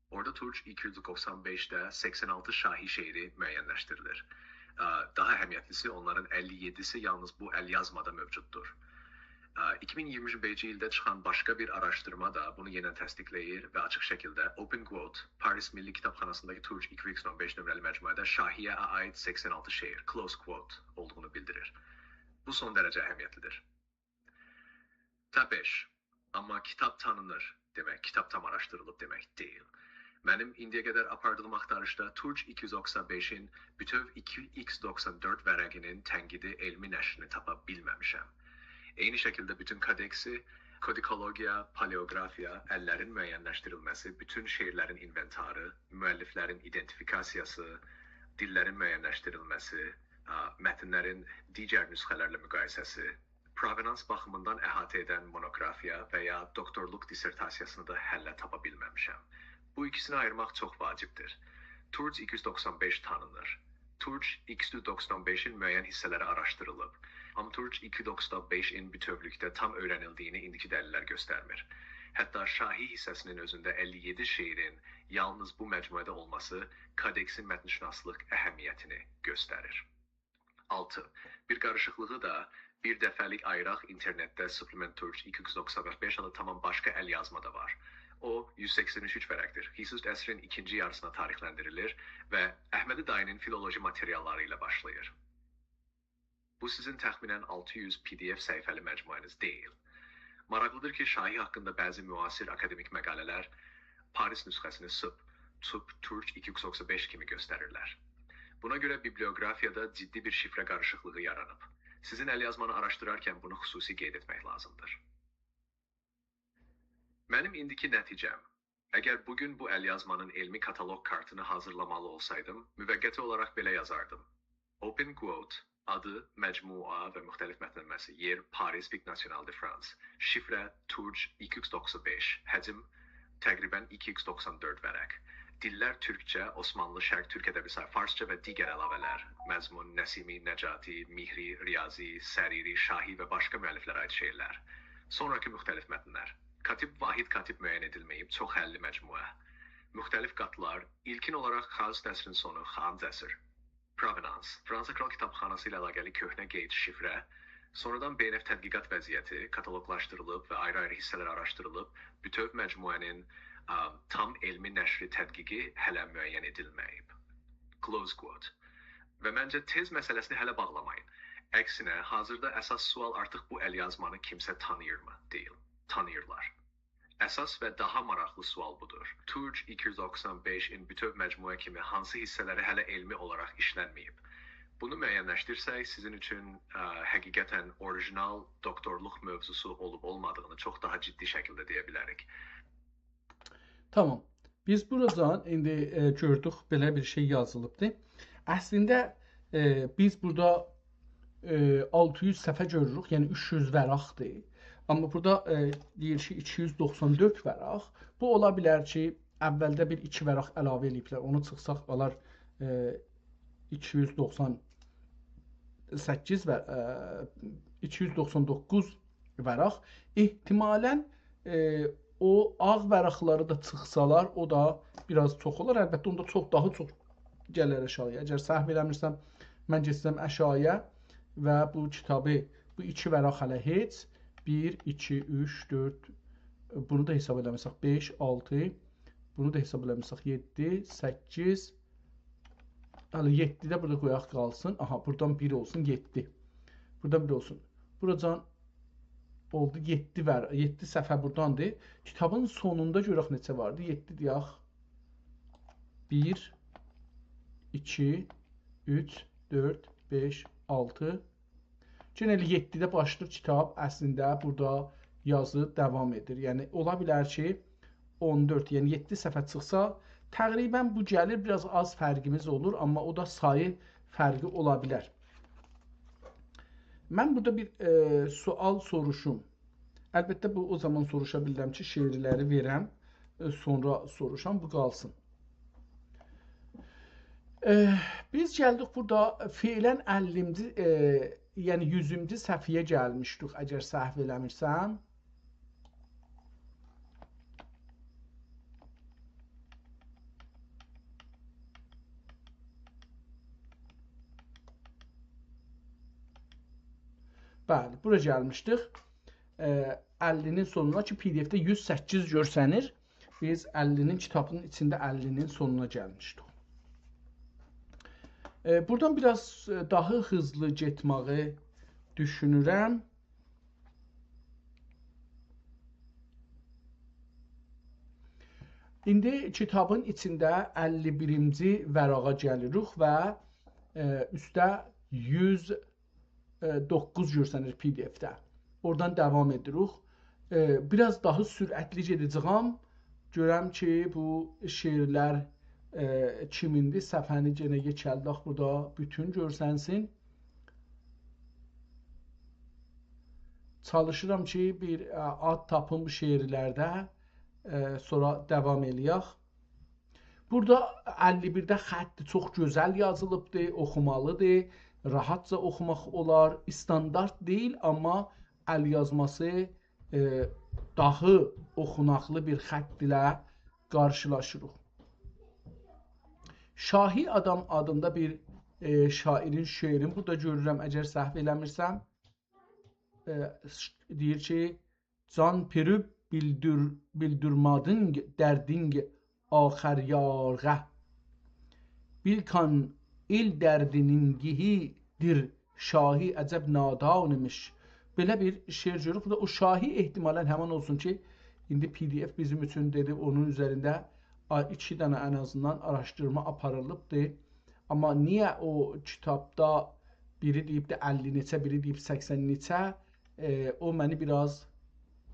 اورادا تورج ایکی یوز دوخسان بئشده سکسن آلتی شاهی شعری معین‌لشدیریلیر. ا، داها اهمیتلی‌سی، اونلارین اللی یئددی‌سی یالنیز بو ال یازمادا موجوددور. ا، ایکی مین اییرمی بئشینجی ایلده چیخان باشقا بیر آراشدیرما دا بونو یئنه تصدیقله‌ییر و آچیق شکیلده، open quote، پاریس میللی کیتابخاناسینداکی تورج ایکی یوز دوخسان بئش نمره‌لی مجموعه‌ده شاهی‌یه عاید سکسن آلتی شعر، close quote، اولدوغونو بیلدیریر. بو سون درجه اهمیتلی‌دیر. تا بئش. آمما کیتاب تانینیر دئمک، کیتاب تام آراشدیریلیب دئمک دئییل. منیم ایندییه قدر آپاردیغیم آختاریشدا تورج ایکی یوز دوخسان بئشین بوتؤو ایکی ایکس دوخسان دؤرد ورقی‌نین تنقیدی علمی نشرینی تاپا بیلمه‌میشم. عینی شکیلده بوتون کادکسی، کودیکولوگیا، پالئوگرافیا، اللرین معین‌لشدیریلمه‌سی، بوتون شعرلرین اینونتاری، مؤلف‌لرین ایدنتیفیکاسیاسی، دیللرین معین‌لشدیریلمه‌سی، ا، متن‌لرین دیگر نسخه‌لرله مقایسه‌سی، پروونانس باخیمیندان احاطه ائدن مونوگرافیا و یا دوکتورلوق دیسرتاسیاسینی دا هله تاپا بیلمه‌میشم. بو ایکیسینی آییرماق چوخ واجبدیر. تورج ایکی یوز دوخسان بئش تانینیر. تورج ایکی یوز دوخسان بئشین معین حیصه‌لری آراشدیریلیب. آمما تورج ایکی یوز دوخسان بئشین بوتؤولوکده تام اؤیره‌نیلدیگینی ایندیکی دلیل‌لر گؤسترمیر. حتی شاهی حیصه‌سینین اؤزونده اللی یئددی شعرین یالنیز بو مجموعه‌ده اولماسی کادکسین متن‌شناسلیق اهمیتینی گؤستریر. آلتی. بیر قاریشیقلیغی دا بیر دفعه‌لیک آییراق اینترنتده Supplement Turc ایکی یوز دوخسان بئش آدی تامام باشقا ال یازما دا وار. او، یوز سکسن اوچ ورقدیر. خصوص عصرین ایکینجی یاریسینا تاریخلندیریلیر و احمدی دایی‌نین فیلولوژی ماتریال‌لاری ایله باشلاییر. بو سیزین تخمیناً آلتی یوز PDF صفحه‌لی مجموعه‌نیز دئییل. ماراقلیدیر کی، شاهی حاقیندا بعضی معاصر آکادمیک مقاله‌لر پاریس نسخه‌سینی Sub، Sub Turc ایکی یوز دوخسان بئش کیمی گؤستریرلر. بونا گؤره بیبلیوگرافیادا جدی بیر شیفره قاریشیقلیغی یارانیب. سیزین ال یازمانی آراشدیرارکن بونو خصوصی قید ائتمک لازیمدیر. منیم ایندیکی نتیجه‌م. اگر بو گون بو ال یازمانین علمی کاتالوق کارتینی حاضیرلامالی اولسایدیم، موقتی اولاراق بئله یازاردیم: Open quote، آدی، مجموعه و مختلف متن‌لرین یئر، پاریس، Bic National de France، شیفره، تورج ایکی ایکس دوخسان بئش، حجم، تقریباً ایکی ایکس دوخسان دؤرد ورق. دیللر تورکجه، عثمانلی، شرق تورک ادبی، فارسجا و دیگر علاوه‌لر، مضمون، نسیمی، نجاتی، مهری، ریاضی، سریری، شاهی و باشقا مؤلف‌لره عاید شعرلر. سونراکی موختلیف متنلر. کاتیب واحد کاتیب معین ائدیلمه‌ییب، چوخ‌اللی مجموعه. موختلیف قاتلار، ایلکین اولاراق خاوست عصرین سونو، خانج عصر. پروونانس، فرانسا کرال کیتابخاناسی ایله علاقه‌لی کؤهنه قئید، شیفره، سونرادان بی ان اف تدقیقات وضعیتی، کاتالوقلاشدیریلیب و آیری-آیری حیصه‌لره آیریشدیریلیب، بوتؤو مجموعه‌نین، ا، تام علمی نشری تدقیقی هله معین ائدیلمه‌ییب. Close quote. و منجه تز مسئله‌سینی هله باغلامایین. عکسینه، حاضیردا اساس سؤال آرتیق بو ال‌یازمانی کیمسه تانیییرمی؟ دئییل. تانیییرلار. اساس و داها ماراقلی سؤال بودور. تورج ایکی یوز دوخسان بئشین بوتؤو مجموعه کیمی هانسی حیصه‌لری هله علمی اولاراق ایشلنمه‌ییب؟ بونو معین‌لشدیرسک، سیزین اوچون، ا، حقیقتاً اوریژینال دوکتورلوق موضوعسو اولوب اولمادیغینی چوخ داها جدی شکیلده دئیه بیلریک. تامام. بیز بوراجان ایندی، ائ، گؤردوک، بئله بیر شئی یازیلیبدی. اصلینده، ائ، بیز بورادا، ائ، آلتی یوز صفحه گؤروروک، یعنی اوچ یوز ورقدیر. آمما بورادا، ائ، دئییر کی، ایکی یوز دوخسان دؤرد ورق. بو اولا بیلر کی، اولده بیر ایکی ورق علاوه ائله‌ییبلر. اونو چیخساق قالار، ائ، ایکی یوز دوخسان سککیز و، ائ، ایکی یوز دوخسان دوققوز ورق. احتمالاً، ائ، او آغ ورقلری ده چیخسالار، او دا بیر آز چوخ اولار. البته، اوندا چوخ، داها چوخ گلر آشاغی‌یا. اگر سهو ائله‌میرسم، من گئتسم آشاغی‌یا و بو کیتابی، بو ایکی ورق هله هئچ، بیر، ایکی، اوچ، دؤرد، بونو دا حساب ائله‌میرسک، بئش، آلتی، بونو دا حساب ائله‌میرسک، یئددی، سککیز، هله یئددی ده بورادا قویاق قالسین. آها، بورادان بیر اولسون، یئددی. بورادان بیر اولسون. بوراجان اولدو یئددی ور-، یئددی صفحه بوراداندیر. کیتابین سونوندا گؤرک نئچه واردی. یئددی دئیک. بیر، ایکی، اوچ، دؤرد، بئش، آلتی. یئنه ائله یئددیده باشلاییر کیتاب، اصلینده بورادا یازی داوام ائدیر. یعنی، اولا بیلر کی، اون دؤرد، یعنی یئددی صفحه چیخسا، تقریباً بو گلیر، بیر آز آز فرقیمیز اولور، آمما او دا سایی فرقی اولا بیلر. من بورادا بیر، ائ، سؤال سوروشوم. البته، بو او زامان سوروشا بیلرم کی، شعرلری وئرم، ائ، سونرا سوروشام، بو قالسین. ائ، بیز گلدیک بورادا فعلاً اللینجی، ائ، یعنی یوزونجو صفحه‌یه گلمیشدیک، اگر سهو ائله‌میرسم. بلی، بورا گلمیشدیک. ائ، اللینین سونونا کی، پی دی اف‌ده یوز سککیز گؤرسنیر. بیز اللینین، کیتابین ایچینده اللینین سونونا گلمیشدیک. ائ، بورادان بیر آز، ائ، داها هیزلی گئتمه‌یی دوشونورم. ایندی کیتابین ایچینده اللی بیرینجی ورقه گلیریک و، ائ، اوسته یوز، ائ، دوققوز گؤرسنیر پی دی اف‌ده. اورادان داوام ائدیریک. ائ، بیر آز داها سرعتلی گئده‌جه‌یم. گؤرم کی، بو شعرلر، ائ، کیمیندیر. صفحه‌نی یئنه یئکلدک، بورادا بوتون گؤرسنسین. چالیشیرام کی، بیر، ائ، آد تاپیم بو شعرلرده، ائ، سونرا داوام ائله‌یک. بورادا اللی بیرده خطی چوخ گؤزل یازیلیبدیر، اوخومالیدیر، راحتجا اوخوماق اولار. استاندارد دئییل، آمما ال‌یازماسی، ائ، داها اوخوناقلی بیر خط ایله قارشیلاشیریق. شاهی آدام آدیندا بیر، ائ، شاعیرین شعرینی بورادا گؤرورم، اگر سهو ائله‌میرسم. ائ، ش-، دئییر کی، «جان پرو بیلدور-، بیلدورمادین دردین آخر یارغه. بیل کان ایل دردینین گیهی‌دیر شاهی عجب نادان ایمیش.» بئله بیر شعر گؤروروک. بورادا او شاهی احتمالاً همین اولسون کی، ایندی پی دی اف بیزیم اوچون دئدی، اونون اوزرینده، آ، ایکی دنه ان آزیندان آراشدیرما آپاریلیبدی. آمما نییه او کیتابدا بیری دئییبدی اللی نئچه، بیری دئییب سکسن نئچه، ائ، او منی بیر آز،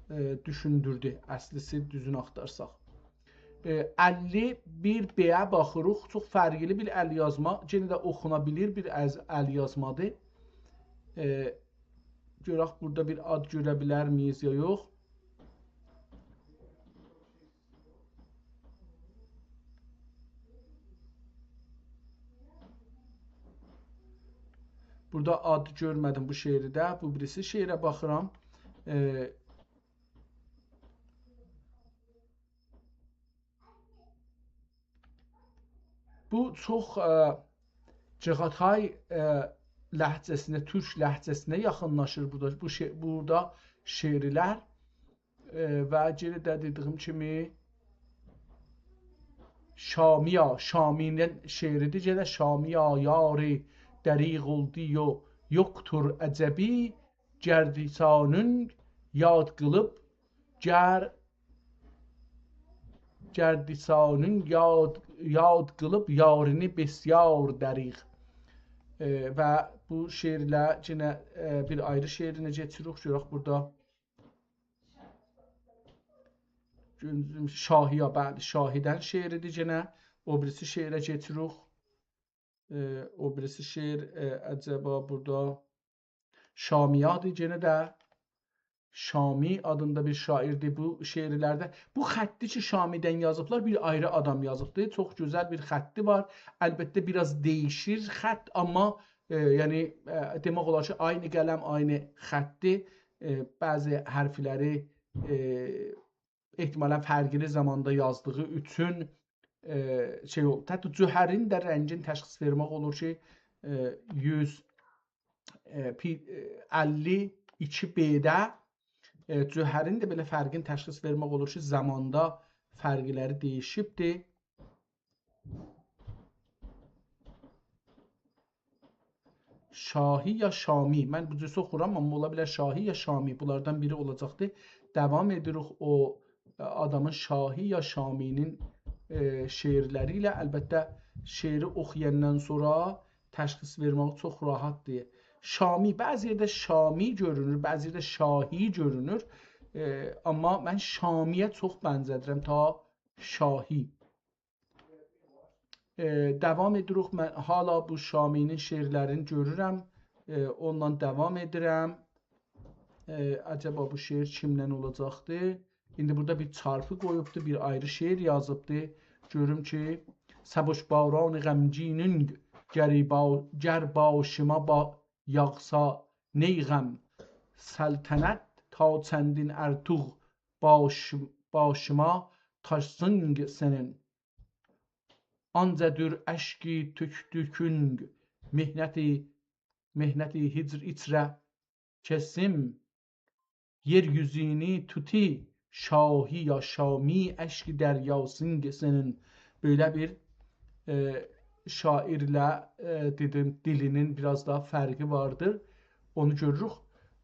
ائ، دوشوندوردو، اصلیسی دوزونو آختارساق. ائ، اللی بیر ب‌یه باخیریق، چوخ فرقلی بیر ال‌یازما، یئنه ده اوخونا بیلیر بیر از-، ال‌یازمادیر. ائ، گؤرک بورادا بیر آد گؤره بیلرمیییک یا یوخ. بورادا آد گؤرمه‌دیم بو شعرده. بو بیریسی شعره باخیرام. ائ، بو چوخ، ائ، چاغاتای، ائ، لهجه‌سینه، تورک لهجه‌سینه یاخینلاشیر بورادا، بو شعر، بورادا شعرلر. ائ، و یئنه ده دئدیییم کیمی، شامی‌یا، شامی‌نین شعریدیر. یئنه شامی‌یا، یاری دریغ اولدو، یو، یوخدور عجبی، گردیسانین یاد قیلیب، گر، گردیسانین یاد، یاد قیلیب، یارینی بسیار دریغ. ائ، و بو شعرله یئنه، ائ، بیر آیری شعرینه کئچیریک. گؤرک بورادا. گؤزوم شاهی‌یا، بلی، شاهی‌دن شعریدیر یئنه. او بیریسی شعره کئچیریک. ائ، او بیریسی شعر، ائ، عجبا بورادا شامی‌یادیر، یئنه ده شامی آدیندا بیر شاعیردیر بو شعرلرده. بو خطی کی، شامی‌دن یازیبلار، بیر آیری آدام یازیبدی. چوخ گؤزل بیر خطی وار. البته، بیر آز دییشیر خط، آمما، ائ، یعنی، ائ، دئمک اولار کی، عینی قلم، عینی خطی، ائ، بعضی حرفلری، ائ، احتمالاً فرقلی زاماندا یازدیغی اوچون، ائ، شئی اولدو. حتی جوهرین ده رنگین تشخیص وئرمک اولور کی، ائ، یوز، ائ، پی-، ائ، اللی ایکی ب‌ده، ائ، جوهرین ده بئله فرقین تشخیص وئرمک اولور کی، زاماندا فرقلری دییشیبدیر. شاهی یا شامی. من بو جور اوخورام، آمما اولا بیلر شاهی یا شامی. بونلاردان بیری اولاجاقدی. داوام ائدیریک او، ائ، آدامین شاهی یا شامی‌نین، ائ، شعرلری ایله. البته، شعری اوخویاندان سونرا تشخیص وئرمه‌یی چوخ راحتدیر. شامی، بعضی یئرده شامی گؤرونور، بعضی یئرده شاهی گؤرونور. ائ، آمما من شامی‌یه چوخ بنزه‌دیرم تا شاهی. ائ، داوام ائدیریک. من هالا بو شامی‌نین شعرلرینی گؤرورم. ائ، اوندان داوام ائدیرم. ائ، عجبا بو شعر کیمدن اولاجاقدی؟ ایندی بورادا بیر چارپی قویوبدو، بیر آیری شعر یازیبدی. گؤروم کی، سبکباران غمگینین گری با-، گر باشیما با-، یاغسا نی غم، سلطنت تا چندین ارتوق باش-، باشیما تاشسین سنین. آنجا دور اشکی تؤکدوکون محنتی، محنتی هجر ایچره کسیم، یئر یوزونو توتو شاهی یا شامی، اشکی دریاسین سنین. بئله بیر، ائ، شاعیرله، ائ، دئدیم، دیلی‌نین بیر آز داها فرقی واردیر. اونو گؤروروک.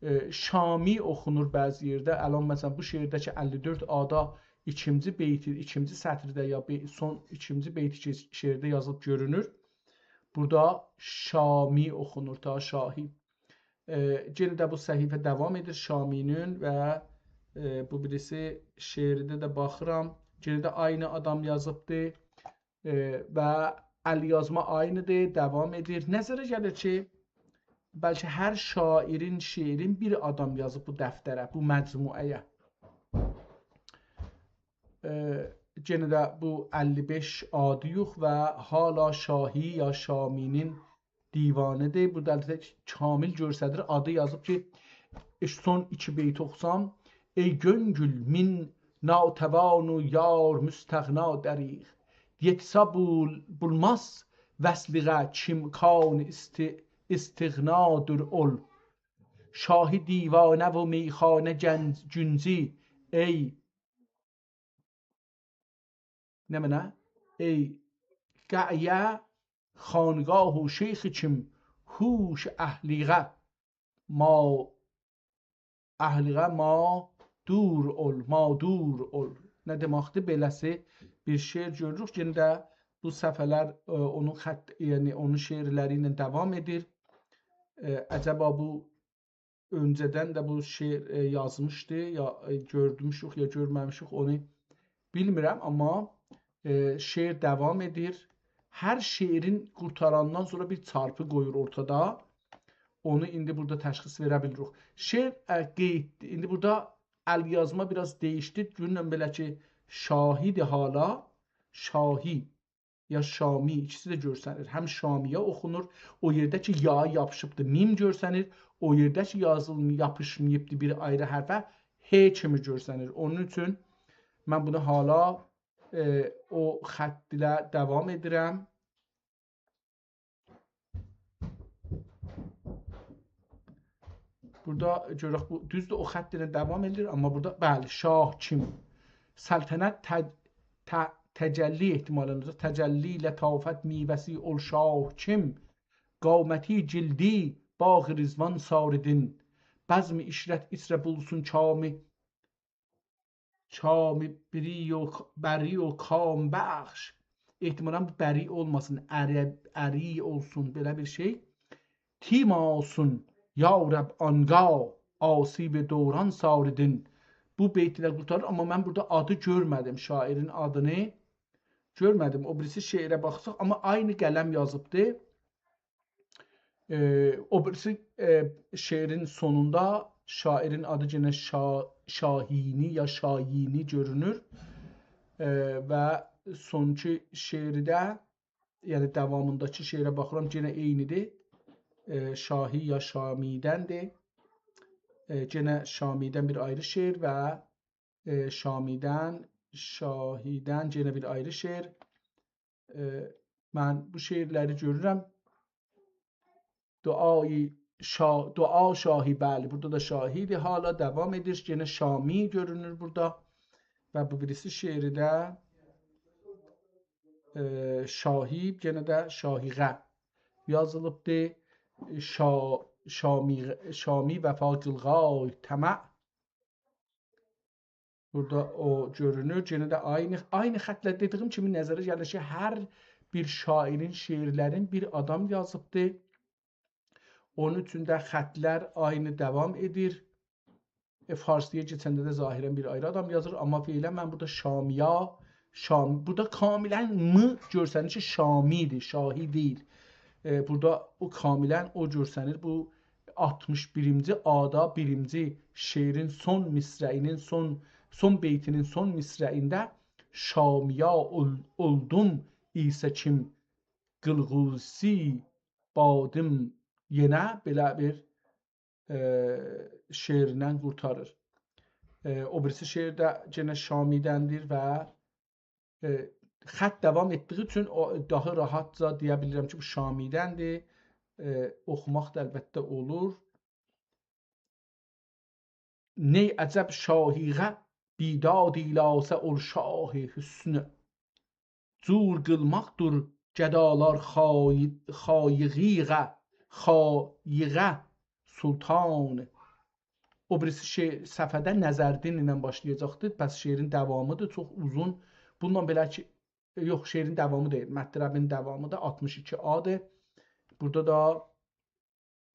ائ، شامی اوخونور بعضی یئرده. الان، مثلا، بو شعرده کی، اللی دؤرد آدا ایکینجی بیتی، ایکینجی سطیرده یا بی-، سون ایکینجی بیتی کی، شعرده یازیلیب گؤرونور. بورادا شامی اوخونور، تا شاهی. ائ، یئنه ده بو صفحه داوام ائدیر شامی‌نین و، ائ، بو بیریسی شعریده ده باخیرام. یئنه ده عینی آدام یازیبدی. ائ، و ال یازما عینی‌دیر، داوام ائدیر. نظره گلیر کی، بلکه هر شاعیرین شعرین بیر آدام یازیب بو دفتره، بو مجموعه‌یه. ائ، یئنه ده بو اللی بئش آدی‌یوخ و هالا شاهی یا شامی‌نین دیوانی‌دیر. بورادا البته کامل گؤرسدیر. آدی یازیب کی، سون ایکی بیت اوخوسام: «ای گؤنگول مین ناتوان و یار مستغنا دریغ، یئتسه بول-، بولماز وصلیغه کیمکان است-، استغنادیر اول. شاهی دیوانه و میخانه گنج-، گونجی، ای» نمنه؟ «ای قعیه خانقاه و شیخ کیم هوش اهلیغه ما، اهلیغه ما دور اول، ما دور اول.» نه دئمکدیر؟ بئله‌سی بیر شعر گؤروروک. یئنه ده بو صفحه‌لر، ائ، اونون خط، یعنی اونون شعرلری ایله داوام ائدیر. ائ، عجبا بو اؤنجه‌دن ده بو شعر، ائ، یازمیشدی، یا، ائ، گؤرموشوک، یا گؤرمه‌میشیک، اونو بیلمیرم، آمما، ائ، شعر داوام ائدیر. هر شعرین قورتاراندان سونرا بیر چارپی قویور اورتادا. اونو ایندی بورادا تشخیص وئره بیلیریک. شعر، ائ، قئید، ایندی بورادا ال یازما بیر آز دییشدی. گونله بئله کی، شاهی‌دیر هالا، شاهی یا شامی، ایکیسی ده گؤرسنیر. هم شامی‌یا اوخونور، او یئرده کی، یا یاپیشیبدیر، میم گؤرسنیر، او یئرده کی، یازیلم-، یاپیشماییبدیر بیر آیری حرفه، ه کیمی گؤرسنیر. اونون اوچون من بونو هالا، ائ، او خط ایله داوام ائدیرم. بورادا گؤرک، بو دوزدور، او خط ایله داوام ائدیر، آمما بورادا، بلی، شاه کیم؟ سلطنت ت-، ت-، تجلی احتمالاً، تجلی لطافت میوه‌سی اول شاه کیم؟ قامتی جلدی باغ رضوان ساریدین، بزم عشرت عطر بولسون کامی، کامی بری و، بری و کام بخش. احتمالاً بو بری اولماسین، اری، اری اولسون، بئله بیر شئی. تیماسون، یا رب، آنگاه آسیب دوران ساریدین. بو بیت ایله قورتاریر، آمما من بورادا آدی گؤرمه‌دیم، شاعرین آدینی گؤرمه‌دیم. او بیریسی شعره باخساق، آمما عینی قلم یازیبدی. ائ، او بیریسی، ائ، شعرین سونوندا شاعرین آدی یئنه شا-، شاهینی یا شایینی گؤرونور. ائ، و سونکی شعری ده، یعنی داوامینداکی شعره باخیرام، یئنه عینیدیر. ائ، شاهی یا شامیدندیر. ائ، یئنه شامیدن بیر آیری شعر و، ائ، شامیدن، شاهیدن یئنه بیر آیری شعر. ائ، من بو شعرلری گؤرورم. دعای شا-، دعا شاهی، بلی، بورادا دا شاهیدیر. حالا داوام ائدیر. یئنه شامی گؤرونور بورادا. و بو بیریسی شعری ده، ائ، شاهی، یئنه ده شاهیغه یازیلیبدیر. شا-، شامی، شامی وفا قیلغای طمع. بورادا او گؤرونور. یئنه ده عینی، عینی خطله دئدیگیم کیمی نظره گلیر کی، هر بیر شاعرین شعرلرین بیر آدام یازیبدی. اونون اوچون ده خطلر عینی داوام ائدیر. ائ، فارسی‌یا کئچنده ده ظاهراً بیر آیری آدام یازیر، آمما فعلاً من بورادا شامیا، شام، بورادا کاملاً م گؤرسنیر کی، شامی‌دیر، شاهی دئییل. ائ، بورادا او کاملاً او گؤرسنیر، بو آلتمیش بیرینجی آدا، بیرینجی شعرین سون مصرعینین سون، سون بیتینین سون مصرعینده «شامیا اول-، اولدوم ایسه کیم قیلغوسی بادیم»، یئنه بئله بیر، ائ، شعرینن قورتاریر. ائ، او بیریسی شعر ده یئنه شامیدندیر و ائ، خط داوام ائتدیگی اوچون او، داها راحاتجا دئیه بیلیرم کی، بو شامیدندیر. ائ، اوخوماق دا البته اولور. نی عجب شاهیغه بیداد ایلاسه اول شاه حسنو، جور قیلماقدیر گدالار خای-، خاییغیغه، خاییغه سلطان. او بیریسی شعر، صفحه‌ده نظردین ایله باشلایاجاقدیر. پس شعرین داوامیدیر، چوخ اوزون. بونونلا بئله کی، یوخ، شعرین داوامی دئییل، مطلبین داوامی دا آلتمیش ایکی آدیر. بورادا دا،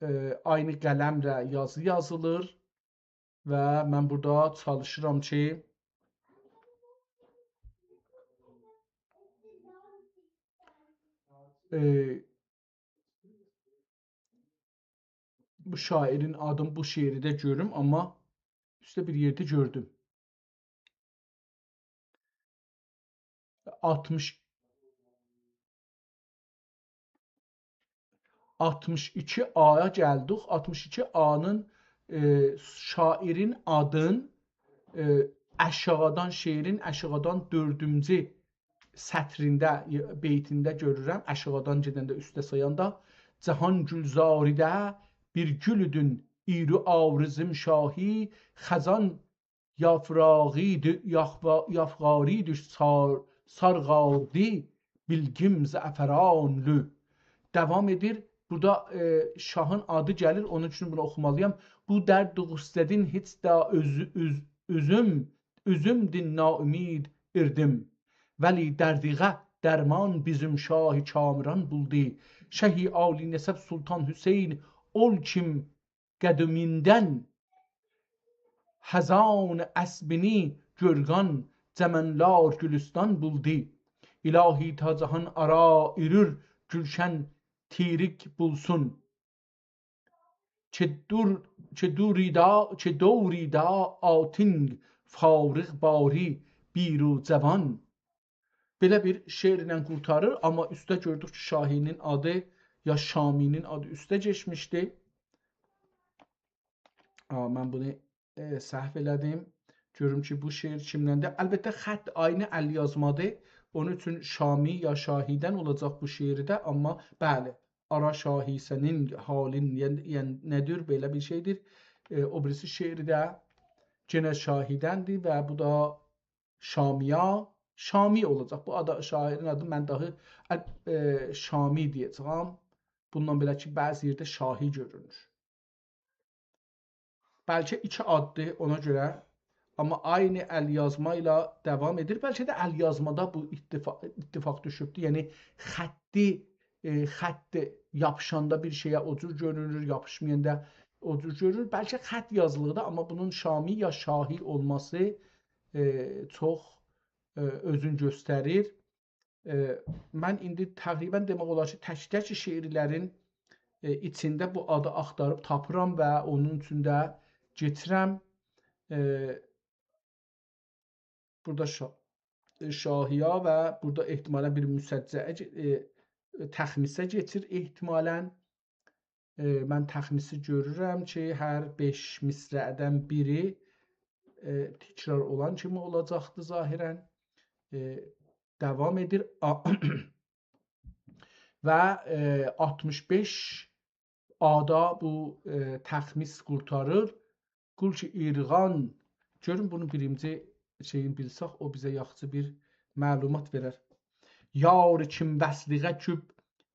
ائ، عینی قلمله یازی یازیلیر و من بورادا چالیشیرام کی، ائ، بو شاعرین آدینی بو شعرده گؤروم، آمما اوسته بیر یئرده گؤردوم. آلتمیش، آلتمیش ایکی آیا گلدیک. آلتمیش ایکی آنین، ائ، شاعرین آدین، ائ، آشاغیدان، شعرین آشاغیدان دؤردونجو سطرینده، بیتینده گؤرورم. آشاغیدان گئدنده اوسته سایاندا: «جهان گلزاریده بیر گولودون، ایرو آوریزیم شاهی، خزان یافراغیدی، یافوا-، یافغاریدی، سار-، سارغاردی بیلگیم زعفرانلو.» داوام ائدیر. بورادا، ائ، شاهین آدی گلیر، اونون اوچون بونو اوخومالییام. «بو درد و غصه‌دین هئچ دا اؤز-، اؤز-، اؤزوم، اؤزومدین ناامید ایردیم. ولی دردیغه درمان بیزیم شاه کامران بولدو. شهی عالی‌نسب سلطان حسین اول کیم قدیمیندن، هزان اسبینی گرگان، جمنلار گولوستان بولدو. الهی تا جهان آرا ایرور، گولشن تیریک بولسون. چه دور، چه دوریدا، چه دوریدا آتینگ فارغ باری بیرو جوان.» بئله بیر شعرله قورتاریر، آمما اوسته گؤردوک کی، شاهی‌نین آدی یا شامی‌نین آدی اوسته کئچمیشدی. آ، من بونو، ائ، سهو ائله‌دیم. گؤروم کی، بو شعر کیمدندیر. البته، خط عینی ال یازمادیر. اونون اوچون شامی یا شاهی‌دن اولاجاق بو شعری ده، آمما بلی، «آرا شاهی سنین حالین»، یعنی، یعنی نه دور، بئله بیر شئیدیر. ائ، او بیریسی شعری ده یئنه شاهی‌دندیر و بو دا شامی‌یا، شامی اولاجاق. بو آدا، شاعرین آدی من داهی، ائ، ائ، شامی دئیه‌جه‌یم. بوندان بئله کی، بعضی یئرده شاهی گؤرونور. بلکه ایکی آددیر، اونا گؤره. آمما عینی ال‌یازما ایله داوام ائدیر. بلکه ده ال‌یازمادا بو اتفاق، اتفاق دوشوبدور. یعنی خطی، ائ، خط یاپیشاندا بیر شئیه او جور گؤرونور، یاپیشمایاندا او جور گؤرونور. بلکه خط یازیلیردی، آمما بونون شامی یا شاهی اولماسی، ائ، چوخ، ائ، اؤزون گؤستریر. ائ، من ایندی تقریباً دئمک اولار کی، تک-تک شعرلرین، ائ، ایچینده بو آدی آختاریب تاپیرام و اونون اوچون ده کئچیرم. ائ، بورادا شا-، ائ، شاهی‌یا و بورادا احتمالاً بیر مسجعه، ائ، تخمیسه کئچیر احتمالاً. ائ، من تخمیسی گؤرورم کی، هر بئش مصرعدن بیری، ائ، تکرار اولان کیمی اولاجاقدی ظاهراً. ائ، داوام ائدیر. آ-، و، ائ، آلتمیش بئش آدا بو، ائ، تخمیس قورتاریر. قول کی ایرغان، گؤرون بونو بیرینجی شئیین بیلسک، او بیزه یاخشی بیر معلومات وئرر. یار چون وصلیقه کوب،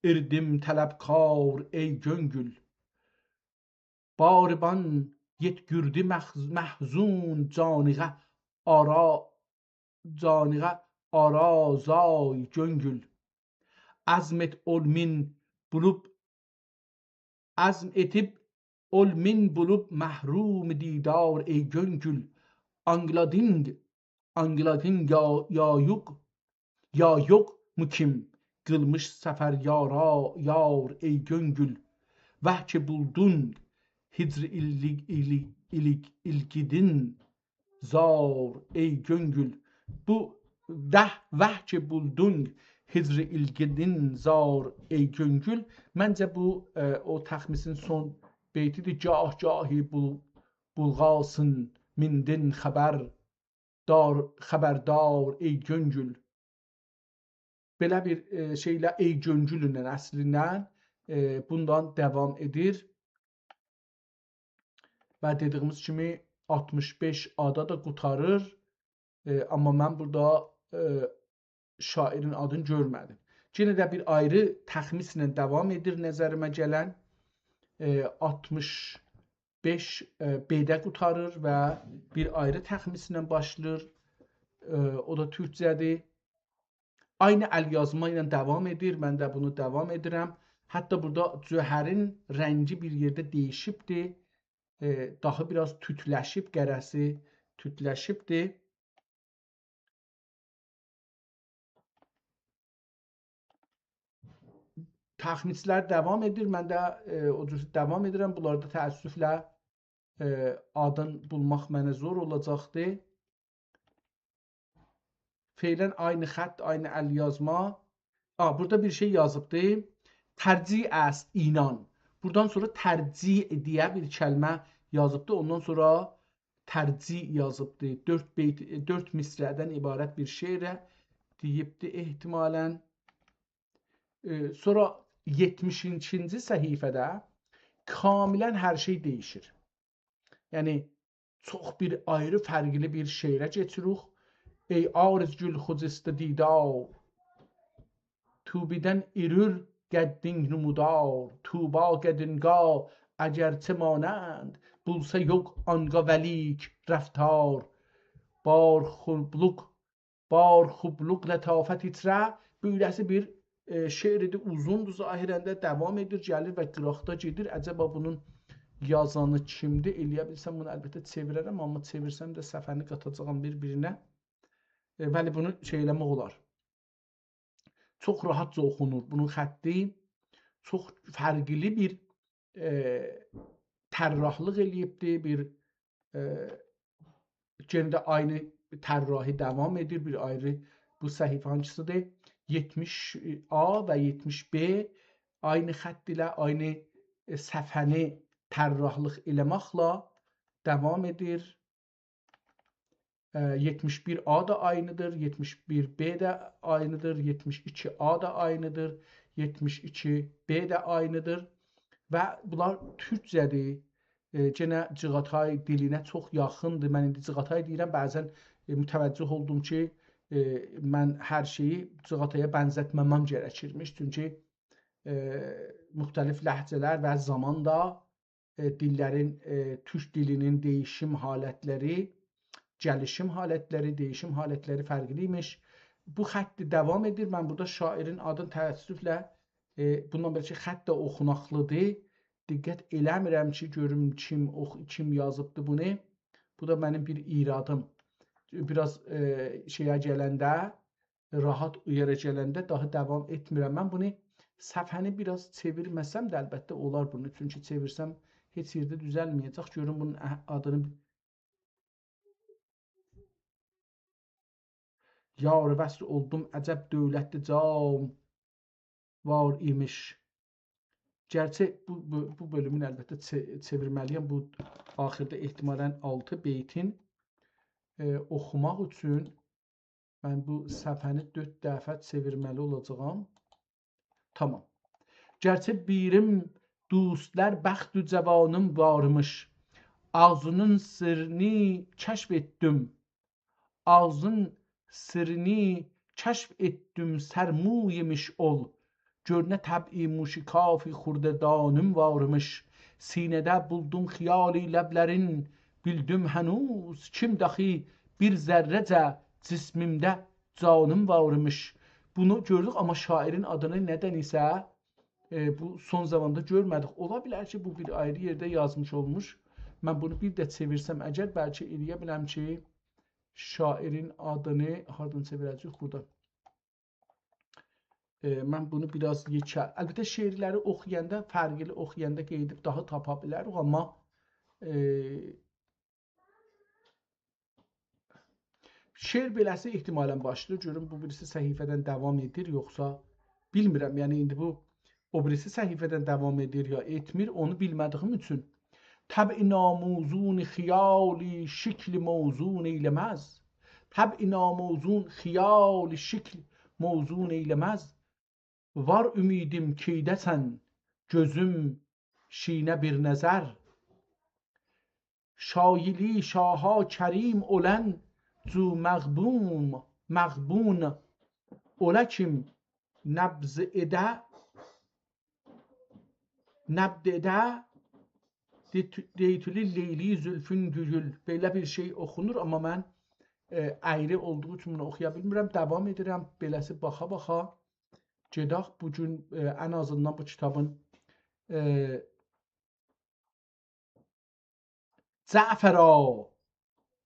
ایردیم طلبکار، ای گؤنگول. باریبان یئتگیردی مخ-، محزون جانیغه آرا، جانیغه آرازای گؤنگول. عزم ائت اول مین بولوب، عزم ائدیب اول مین بولوب محروم دیدار، ای گؤنگول. آنگلادینگ، آنگلادینگ یا، یا یوق، یا یوق مقیم، قیلمیش سفر یارا، یار، ای گؤنگول. وه کی بولدون هجر ایللیک، ایللیک، ایللیک، ایلگیدین زار، ای گؤنگول. بو ده وه کی بولدون هجر ایلگیدین زار، ای گؤنگول. منجه بو، ائ، او تخمیسین سون بیتی‌دیر. گاه گاهی بول-، بولغاسین میندین خبر دار، خبردار، ای گؤنگول. بئله بیر، ائ، شئیله، ای گؤنگولونن اصلیندن، ائ، بوندان داوام ائدیر. و دئدیییمیز کیمی آلتمیش بئش آدا دا قوتاریر. ائ، آمما من بورادا، ائ، شاعرین آدینی گؤرمه‌دیم. یئنه ده بیر آیری تخمیسله داوام ائدیر نظریمه گلن. ائ، آلتمیش بئش، ائ، بئده قوتاریر و بیر آیری تخمیسله باشلاییر. ائ، او دا تورکجه‌دیر. عینی ال‌یازما ایله داوام ائدیر. من ده بونو داوام ائدیرم. حتی بورادا جوهرین رنگی بیر یئرده دییشیبدیر. ائ، داها بیر آز توتلشیب، قره‌سی توتلشیبدیر. تخمیسلر داوام ائدیر. من ده، ائ، او جور داوام ائدیرم. بونلاردا تأسفله، ائ، آدین بولماق منه زور اولاجاقدی. فعلاً عینی خط، عینی ال‌یازما. آ، بورادا بیر شئی یازیبدی. «ترجیع است اینان.» بورادان سونرا «ترجیع» دئیه بیر کلمه یازیبدی. اوندان سونرا «ترجیع» یازیبدی. دؤرد بیت، دؤرد مصرعدن عبارت بیر شعر دئییبدی احتمالاً. ائ، سونرا یئتمیش ایکینجی صفحه‌ده کاملاً هر شئی دییشیر. یعنی، چوخ بیر آیری، فرقلی بیر شعره کئچیریک. «ای آرزگول خجسته دیدار، طوبی‌دن ایرور قدّینگ نمودار. طوبی قدّینگا اگرچه مانند، بوسه یوخ آنگا ولیک رفتار. بار خوبلوق، بار خوبلوق لطافت ایچره.» بئله‌سی بیر، ائ، شعردیر، اوزوندور ظاهراً ده، داوام ائدیر، گلیر و قیراقدا گئدیر. عجبا بونون یازانی کیمدیر؟ ائلیه بیلسم بونو البته چئویررم، آمما چئویرسم ده صفحه‌نی قاتاجاغام بیر-بیرینه. ائ، ولی بونو شئی ائله‌مک اولار. چوخ راحتجا اوخونور. بونون خطی چوخ فرقلی بیر، ائ، طراحلیق ائله‌ییبدی، بیر، ائ، یئنه ده عینی طراحی داوام ائدیر، بیر آیری. بو صفحه هانسی‌دیر؟ یئتمیش آ و یئتمیش ب عینی خط ایله عینی، ائ، صفحه‌نی طراحلیق ائله‌مکله داوام ائدیر. ائ، یئتمیش بیر آ دا عینی‌دیر، یئتمیش بیر ب ده عینی‌دیر، یئتمیش ایکی آ دا عینی‌دیر، یئتمیش ایکی ب ده عینی‌دیر. و بونلار تورکجه‌دیر. ائ، گئنه جیغاتای دیلینه چوخ یاخیندیر. من ایندی جیغاتای دئییرم، بعضا، ائ، متوجه اولدوم کی، ائ، من هر شئیی جیغاتایا بنزتمه‌مم گرکیرمیش. چونکی، ائ، مختلف لهجه‌لر و زاماندا، ائ، دیللرین، ائ، تورک دیلینین دییشیم حالتلری، گلیشیم حالتلری، دییشیم حالتلری فرقلی ایمیش. بو خط داوام ائدیر. من بورادا شاعرین آدینی تأسفله، ائ، بوندان بئله کی، خط ده اوخوناقلیدیر. دقت ائله‌میرم کی، گؤروم کیم اوخ-، کیم یازیبدی بونو. بو دا منیم بیر ایرادیم. بیر آز، ائ، شئیه گلنده، راحت یئره گلنده داها داوام ائتمیرم. من بونو، صفحه‌نی بیر آز چئویرمه‌سم ده البته اولار بونو. چونکی چئویرسم هئچ یئرده دوزلمه‌یه‌جک. گؤروم بونون اه-، آدینی یار وصل اولدوم، عجب دولتلی جان وار ایمیش. گرچی بو، بو، بو بؤلومون البته چئ-، چئویرمه‌لی‌یم. بو آخیردا احتمالاً آلتی بیتین، ائ، اوخوماق اوچون من بو صفحه‌نی دؤرد دفعه چئویرمه‌لی اولاجاغام. تامام. گرچی بیریم دوستلر بخت جوانیم وارمیش. آغزینین سرّینی کشف ائتدیم. آغزین سرّینی کشف ائتدیم، سرمویه‌میش اول. گؤر نه طبعی موشکافی خورده‌دانیم وارمیش. سینه‌ده بولدوم خیالی لبلرین، بیلدیم هنوز کیمدی آخی بیر ذرّه‌جه جسمیمده جانیم وارمیش. بونو گؤردوک، آمما شاعرین آدینی ندنسه، ائ، بو سون زاماندا گؤرمه‌دیک. اولا بیلر کی، بو بیر آیری یئرده یازمیش اولموش. من بونو بیر ده چئویرسم اگر، بلکه ائلیه بیلم کی، شاعرین آدینی هاردان چئویره‌جه‌ییک بورادا. ائ، من بونو بیر آز یئکه، البته شعرلری اوخویاندا، فرقلی اوخویاندا قئییدیب داها تاپا بیلریک، آمما، ائ، شعر بئله‌سی احتمالاً باشلاییر. گؤروم بو بیریسی صفحه‌دن داوام ائدیر، یوخسا بیلمیرم. یعنی ایندی بو او بیریسی صفحه‌دن داوام ائدیر یا ائتمیر، اونو بیلمه‌دیییم اوچون. طبع ناموزون خیالی شکل موزون ائیله‌مز. طبع ناموزون خیالی شکل موزون ائیله‌مز. وار امیدیم کئیده‌سن، گؤزوم شینه بیر نظر. شایلی شاها کریم اولن جو مغبون، مغبون اولا کیم نبض ائده، نبض ائده، دیت-، دیتولی لیلی زلفون گویول. بئله بیر شئی اوخونور، آمما من، ائ، اَیری اولدوغو اوچون بونو اوخویا بیلمیرم. داوام ائدیرم، بئله‌سی باخا-باخا گئدک. بو گون، ائ، ان آزیندان بو کیتابین، ائ، جعفرا،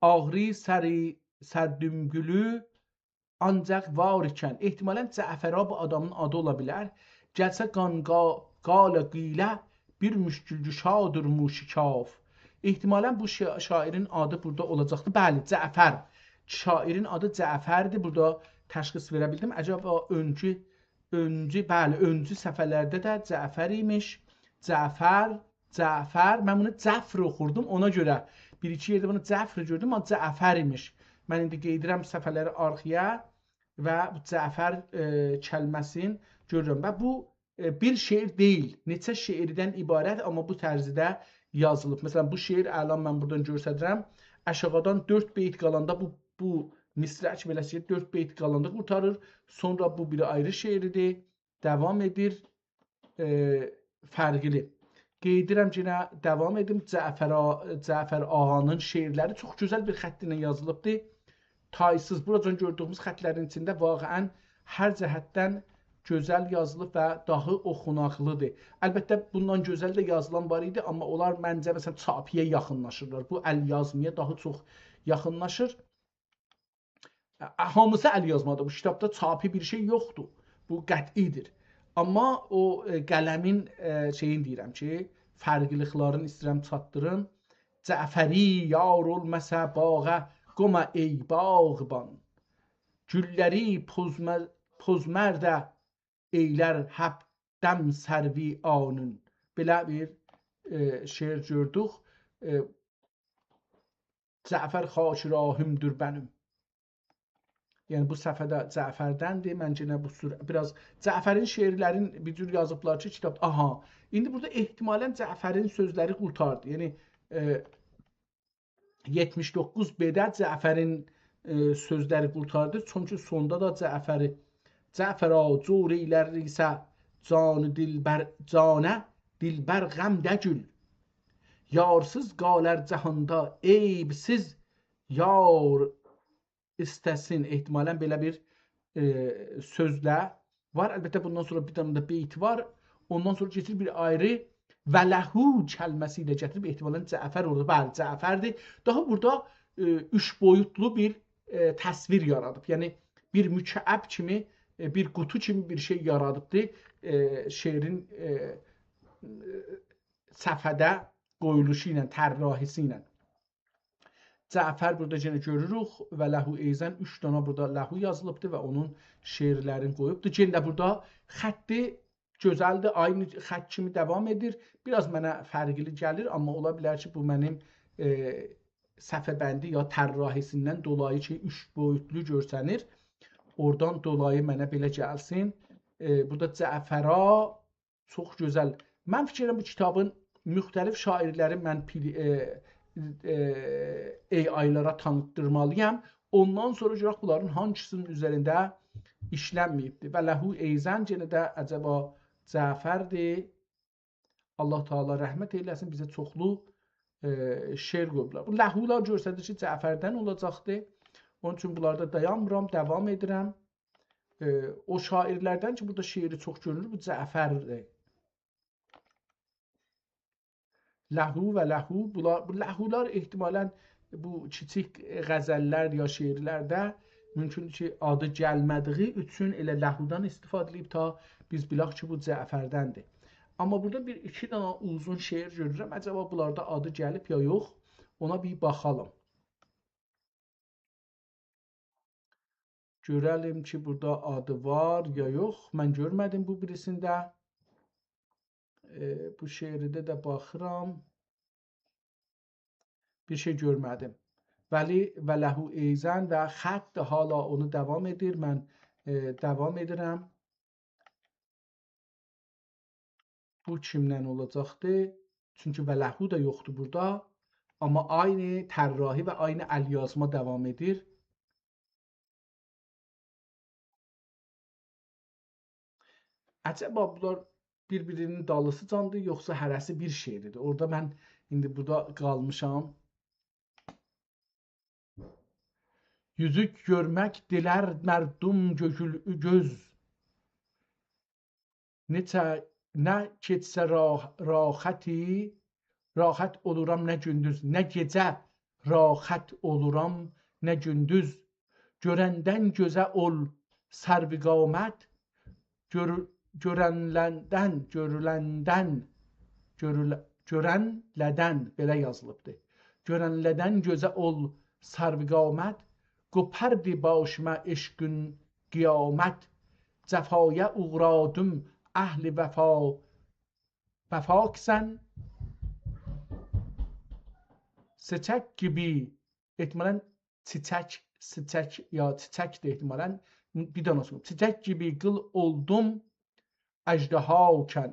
آغری سری سردومگولو آنجاق وار ایکن. احتمالاً جعفرا بو آدامین آدی اولا بیلر. گلسه قان قا-، قال قیله بیر مشکل گشادیر موشکاف. احتمالاً بو شا-، شاعرین آدی بورادا اولاجاقدیر. بلی، جعفر. شاعرین آدی جعفردیر. بورادا تشخیص وئره بیلدیم. عجبا اؤنجو، اؤنجو، بلی، اؤنجو صفحه‌لرده ده جعفر ایمیش. جعفر، جعفر. من بونو جفر اوخوردوم، اونا گؤره بیر-ایکی یئرده بونو جفر گؤردوم، آمما جعفر ایمیش. من ایندی قئییدیرم صفحه‌لری آرخایا و بو جعفر، ائ، کلمه‌سینی گؤرورم. و بو، ائ، بیر شعر دئییل، نئچه شعردن عبارت، آمما بو طرزده یازیلیب. مثلاً، بو شعر الان من بورادان گؤستریرم. آشاغیدان دؤرد بیت قالاندا بو، بو مصرع کی، بئله‌سی دؤرد بیت قالاندا قورتاریر. سونرا بو بیر آیری شعریدیر. داوام ائدیر، ائ، فرقلی. قئییدیرم، یئنه داوام ائدیم. جعفر آ-، جعفر آغانین شعرلری چوخ گؤزل بیر خط ایله یازیلیبدیر. تایسیز، بوراجان گؤردویوموز خطلرین ایچینده واقعاً هر جهتدن گؤزل یازیلیب و داها اوخوناقلیدیر. البته، بوندان گؤزل ده یازیلان وار ایدی، آمما اونلار منجه، مثلاً، چاپی‌یه یاخینلاشیرلار. بو ال‌یازمایا داها چوخ یاخینلاشیر. ا، هامیسی ال‌یازمادیر. بو کیتابدا چاپی بیر شئی یوخدور. بو قطعی‌دیر. آمما او، ائ، قلمین، ائ، شئیینی دئییرم کی، فرقلیلیکلرینی ایسته‌ییرم چاتدیریم. جعفری یار اولماسا باغا قوما ای باغبان. گوللری پوزمر-، پوزمرده ائیلر هب دم سروی آنون. بئله بیر، ائ، شعر گؤردوک. ائ، جعفر خاک راهیمدیر بنیم. یعنی، بو صفحه ده جعفردندیر. من یئنه بو سور-، بیر آز جعفرین شعرلرین بیر جور یازیبلار کی، کیتاب، آها. ایندی بورادا احتمالاً جعفرین سؤزلری قورتاردی. یعنی، ائ، یئتمیش دوققوز بده جعفرین، ائ، سؤزلری قورتاردی. چونکی سوندا دا جعفری، «جعفرا جور ائیلر ایسه جان دلبر، جانه دلبر غم دگول. یارسیز قالر جهاندا عیبسیز یار ایسته‌سین.» احتمالاً بئله بیر، ائ، سؤزله وار. البته، بوندان سونرا بیر دنه ده بیت وار. اوندان سونرا کئچیر بیر آیری «و له» کلمه‌سی ایله گتیریب، احتمالاً جعفر اورادا، بلی، جعفردیر. داها بورادا، ائ، اوچ بویوتلو بیر، ائ، تصویر یارادیب. یعنی، بیر مکعب کیمی، ائ، بیر قوطو کیمی بیر شئی یارادیبدیر. ائ، شعرین، ائ، صفحه‌ده قویولوشو ایله، طراحی‌سی ایله. جعفر بورادا یئنه گؤروروک، «و له ایضاً»، اوچ دانا بورادا «له» یازیلیبدیر و اونون شعرلرینی قویوبدور. یئنه ده بورادا خطی گؤزلدیر، عینی خط کیمی داوام ائدیر. بیر آز منه فرقلی گلیر، آمما اولا بیلر کی، بو منیم، ائ، صفحه‌بندی یا طراحی‌سیندن دولایی کی، اوچ بویوتلو گؤرسنیر. اورادان دولایی منه بئله گلسین. ائ، بورادا جعفرا چوخ گؤزل. من فیکیر ائدیرم، بو کیتابین مختلف شاعرلری من پی-، ائ، ائ، AI-لارا تانیتدیرمالییام. اوندان سونرا گؤرک بونلارین هانسی‌سینین اوزرینده ایشلنمه‌ییبدیر. «و له ایضاً»، یئنه ده عجبا جعفردیر. الله تعالی رحمت ائیله‌سین، بیزه چوخلو، ائ، شعر قویوبلار. بو «له»لار گؤستریر کی، جعفردن اولاجاقدیر. اونون اوچون بونلاردا دایانمیرام، داوام ائدیرم. ائ، او شاعرلردن کی، بورادا شعری چوخ گؤرونور، بو جعفردیر. «له و له»، بونلار، بو «له»لار احتمالاً بو کیچیک غزللر یا شعرلرده مومکوندور کی، آدی گلمه‌دیگی اوچون ائله «له»دان استفاده ائدیب تا بیز بیلک کی، بو جعفردندیر. آمما بورادا بیر ایکی دنه اوزون شعر گؤرورم. عجبا بونلاردا آدی گلیب یا یوخ؟ اونا بیر باخالیم. گؤره‌لیم کی، بورادا آدی وار یا یوخ. من گؤرمه‌دیم بو بیریسینده. ائ، بو شعرده ده باخیرام. بیر شئی گؤرمه‌دیم. ولی «و له ایضاً» و خط ده حالا اونو داوام ائدیر. من، ائ، داوام ائدیرم. بو کیمدن اولاجاقدی؟ چونکی «و له» ده یوخدور بورادا. آمما عینی طراحی و عینی ال یازما داوام ائدیر. عجبا بونلار بیر-بیرینین دالیسیجاندیر، یوخسا هره‌سی بیر شعردیر؟ اورادا من ایندی بورادا قالمیشام. «یوزوک گؤرمک دیلر مردم گؤگول-، گؤز. نئچه، نه گئجه را-، راحتی، راحت اولورام نه گوندوز.» نه گئجه راحت اولورام، نه گوندوز. «گؤرندن گؤزه اول سروقامت، گؤر-، گؤرنلندن، گؤرولندن، گؤرول-، گؤرنله‌دن»، بئله یازیلیبدیر. «گؤرنله‌دن گؤزه اول سروقامت، قوپاردی باشیما عشقین قیامت. جفایا اوغرادیم اهل وفا، وفاکسن سیچک گیبی»، احتمالاً چیچک، سیچک یا چیچکدیر احتمالاً. بیر دنه سونرا. «چیچک گیبی قول اولدوم اژدهاکن.»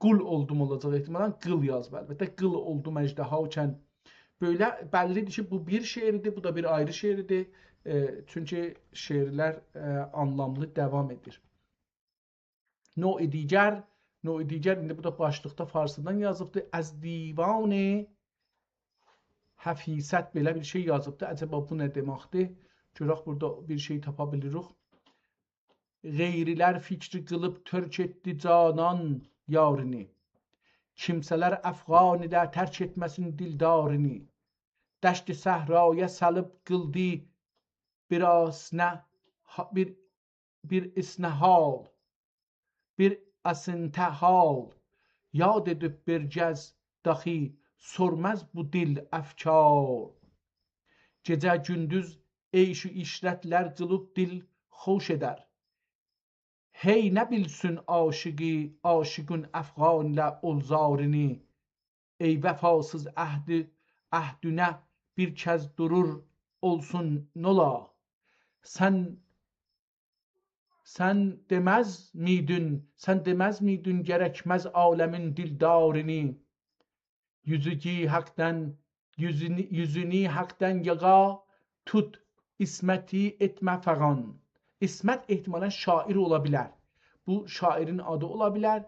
قول اولدوم اولاجاق احتمالاً، قول یازیب البته. «قول اولدوم اژدهاکن.» بئله بللی‌دیر کی، بو بیر شعردیر، بو دا بیر آیری شعردیر. ائ، چونکی شعرلر، ائ، آنلاملی داوام ائدیر. «نوع دیگر»، «نوع دیگر»، ایندی بو دا باشلیقدا فارسیدان یازیبدیر. «از دیوان حفیست»، بئله بیر شئی یازیبدیر. عجبا بو نه دئمکدیر؟ گؤرک بورادا بیر شئی تاپا بیلیریک. «غیری‌لر فیکری قیلیب ترک ائتدی جانان یارینی. کیمسه‌لر افغان ایله ترک ائتمه‌سین دلدارینی. دشت صحرایا سالیب قیلدی بیر آسنه، ها-، بیر، بیر اسنه حال، بیر آسنته حال. یاد ائدیب بیر گز داخی سورماز بو دل افکار. گئجه گوندوز عیش و عشرتلر قیلیب دل خوش ائدر. هئی نه بیلسین عاشیقی، عاشیقین افغان ایله اول زارینی. ای وفاسیز عهدی، عهدینه بیر کز دورور اولسون نولا. سن، سن دئمزمیدین، سن دئمزمیدین گرکمز عالمین دلدارینی؟ یوزوگی حقدن، یوزونی، یوزونی حقدن یاغا توت، عصمتی ائتمه فغان. عصمت احتمالاً شاعر اولا بیلر. بو شاعرین آدی اولا بیلر.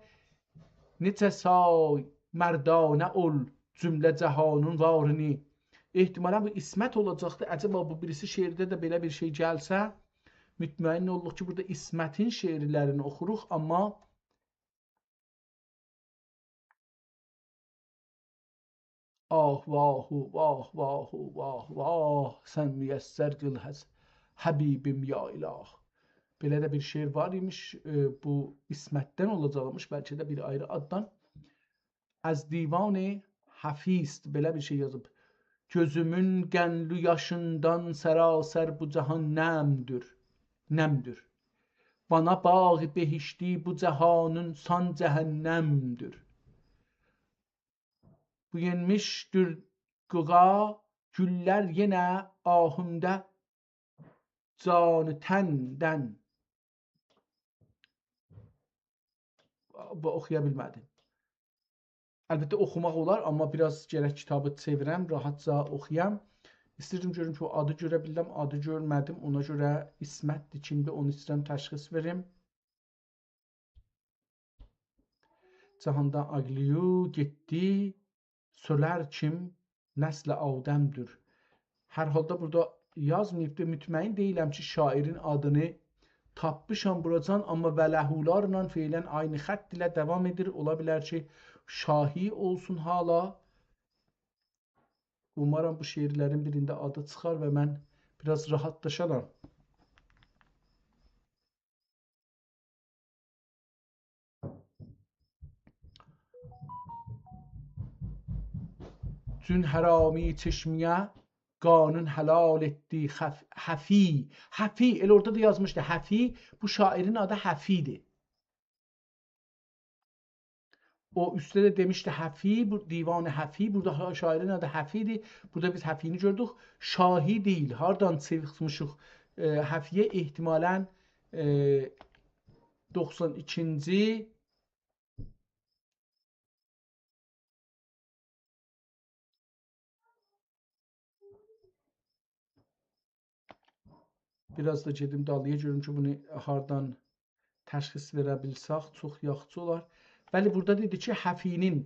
نئچه سای مردانه اول، جمله جهانین وارینی. احتمالاً بو عصمت اولاجاقدی. عجبا بو بیریسی شعرده ده بئله بیر شئی گلسه، مطمئن اولدوق کی، بورادا عصمتین شعرلرینی اوخوروق، آمما آه واه و واه واه و واه واه، سن میسر قیل حس-، حبیبیم یا اله. بئله ده بیر شعر وار ایمیش، ائ، بو عصمتدن اولاجاقمیش، بلکه ده بیر آیری آددان. از دیوان حفی است، بئله بیر شئی یازیب. گؤزومون قنلی یاشیندان سراسر بو جهان نمدور، نمدور. بانا باغ بهشتی بو جهانین سان جهنمدور. بویونموشدور قوغا گوللر یئنه آهوندا جان تندن. بو اوخویا بیلمه‌دیم. البته اوخوماق اولار، آمما بیر آز گرک کیتابی چئویرم، راحتجا اوخویام. ایسته‌ییردیم گؤروم کی، او آدی گؤره بیلرم، آدی گؤرمه‌دیم. اونا گؤره عصمتدیر، کیمدیر، اونو ایسته‌ییرم تشخیص وئریم. جهاندان آغلیو گئتدی، سؤلر کیم نسل آدمدور. هر حالدا بورادا یازماییبدی. مطمئن دئییلم کی، شاعرین آدینی تاپمیشام بوراجان، آمما ولهولارلا فعلاً عینی خط ایله داوام ائدیر. اولا بیلر کی، شاهی اولسون حالا. اومارام بو شعرلرین بیرینده آدی چیخار و من بیر آز راحتلاشارام. چون حرامی چشمه‌یه قانون حلال ائتدی خف-، حفی. حفی، ائله اورادا دا یازمیشدی. حفی، بو شاعرین آدی حفی‌دیر. او اوسته ده دئمیشدی حفی، بو دیوان حفی، بورادا شاعرین آدی حفی‌دیر. بورادا بیز حفی‌نی گؤردوک. شاهی دئییل، هاردان چیخمیشیق، ائ، حفی‌یه؟ احتمالاً، ائ، دوخسان ایکینجی بیر آز دا گئدیم دالییا، گؤروم کی، بونو هاردان تشخیص وئره بیلسک، چوخ یاخشی اولار. بلی، بورادا دئدی کی، حفی‌نین،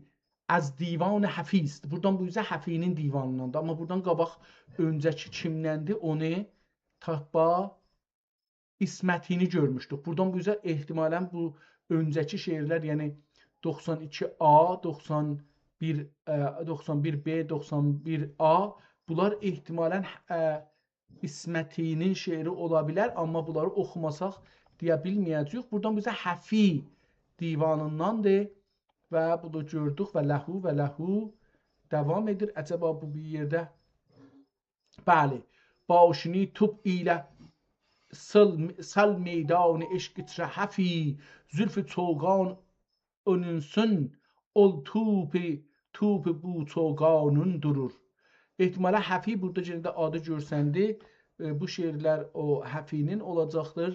از دیوان حفی است. بورادان بو اوزه حفی‌نین دیوانیندان‌دیر. آمما بورادان قاباق اؤنجه‌کی کیمدندیر، اونو تاپا عصمتی‌نی گؤرموشدوک. بورادان بو اوزه احتمالاً بو اؤنجه‌کی شعرلر، یعنی دوخسان ایکی آ، دوخسان بیر، ائ، دوخسان بیر ب، دوخسان بیر آ، بونلار احتمالاً، ائ، عصمتی‌نین شعری اولا بیلر، آمما بونلاری اوخوماساق دئیه بیلمه‌یه‌جه‌ییک. بورادان بو اوزه حفی دیوانیندان‌دیر و بونو گؤردوک و له و له داوام ائدیر. عجبا بو بیر یئرده بلی. باشینی توپ ایله سل، سل میدان عشق ایچره حفی، زلف چوگان اونونسون، اول توپ، توپ بو چوگانون دورور. احتمالاً حفی بورادا یئنه ده آدی گؤرسندی. ائ، بو شعرلر او حفی‌نین اولاجاقدیر.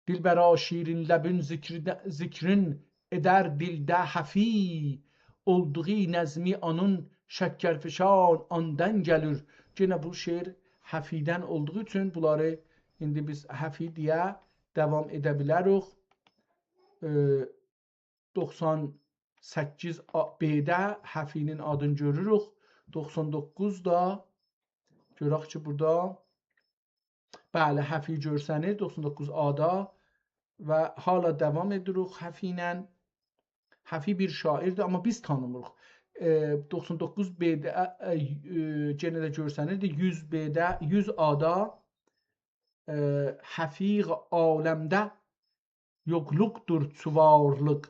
دلبرا شیرین لبین ذکر، ذکرین ائدر دیلده حفی، اولدوغو نظمی آنین شکرفشان آندان گلیر. یئنه بو شعر حفی‌دن اولدوغو اوچون بونلاری ایندی بیز حفی دئیه داوام ائده بیلریک. ائ، دوخسان سککیز آ، بده حفی‌نین آدینی گؤروروک. دوخسان دوققوز دا، گؤرک کی، بورادا، بلی، حفی گؤرسنیر دوخسان دوققوز آدا و حالا داوام ائدیریک حفی ایله. حفی بیر شاعردیر، آمما بیز تانیمیریق. ائ، دوخسان دوققوز بده، ائ، ائ، یئنه ده گؤرسنیردی، یوز بده، یوز آدا، ائ، حفی عالمده یوکلوقدور چووارلیق.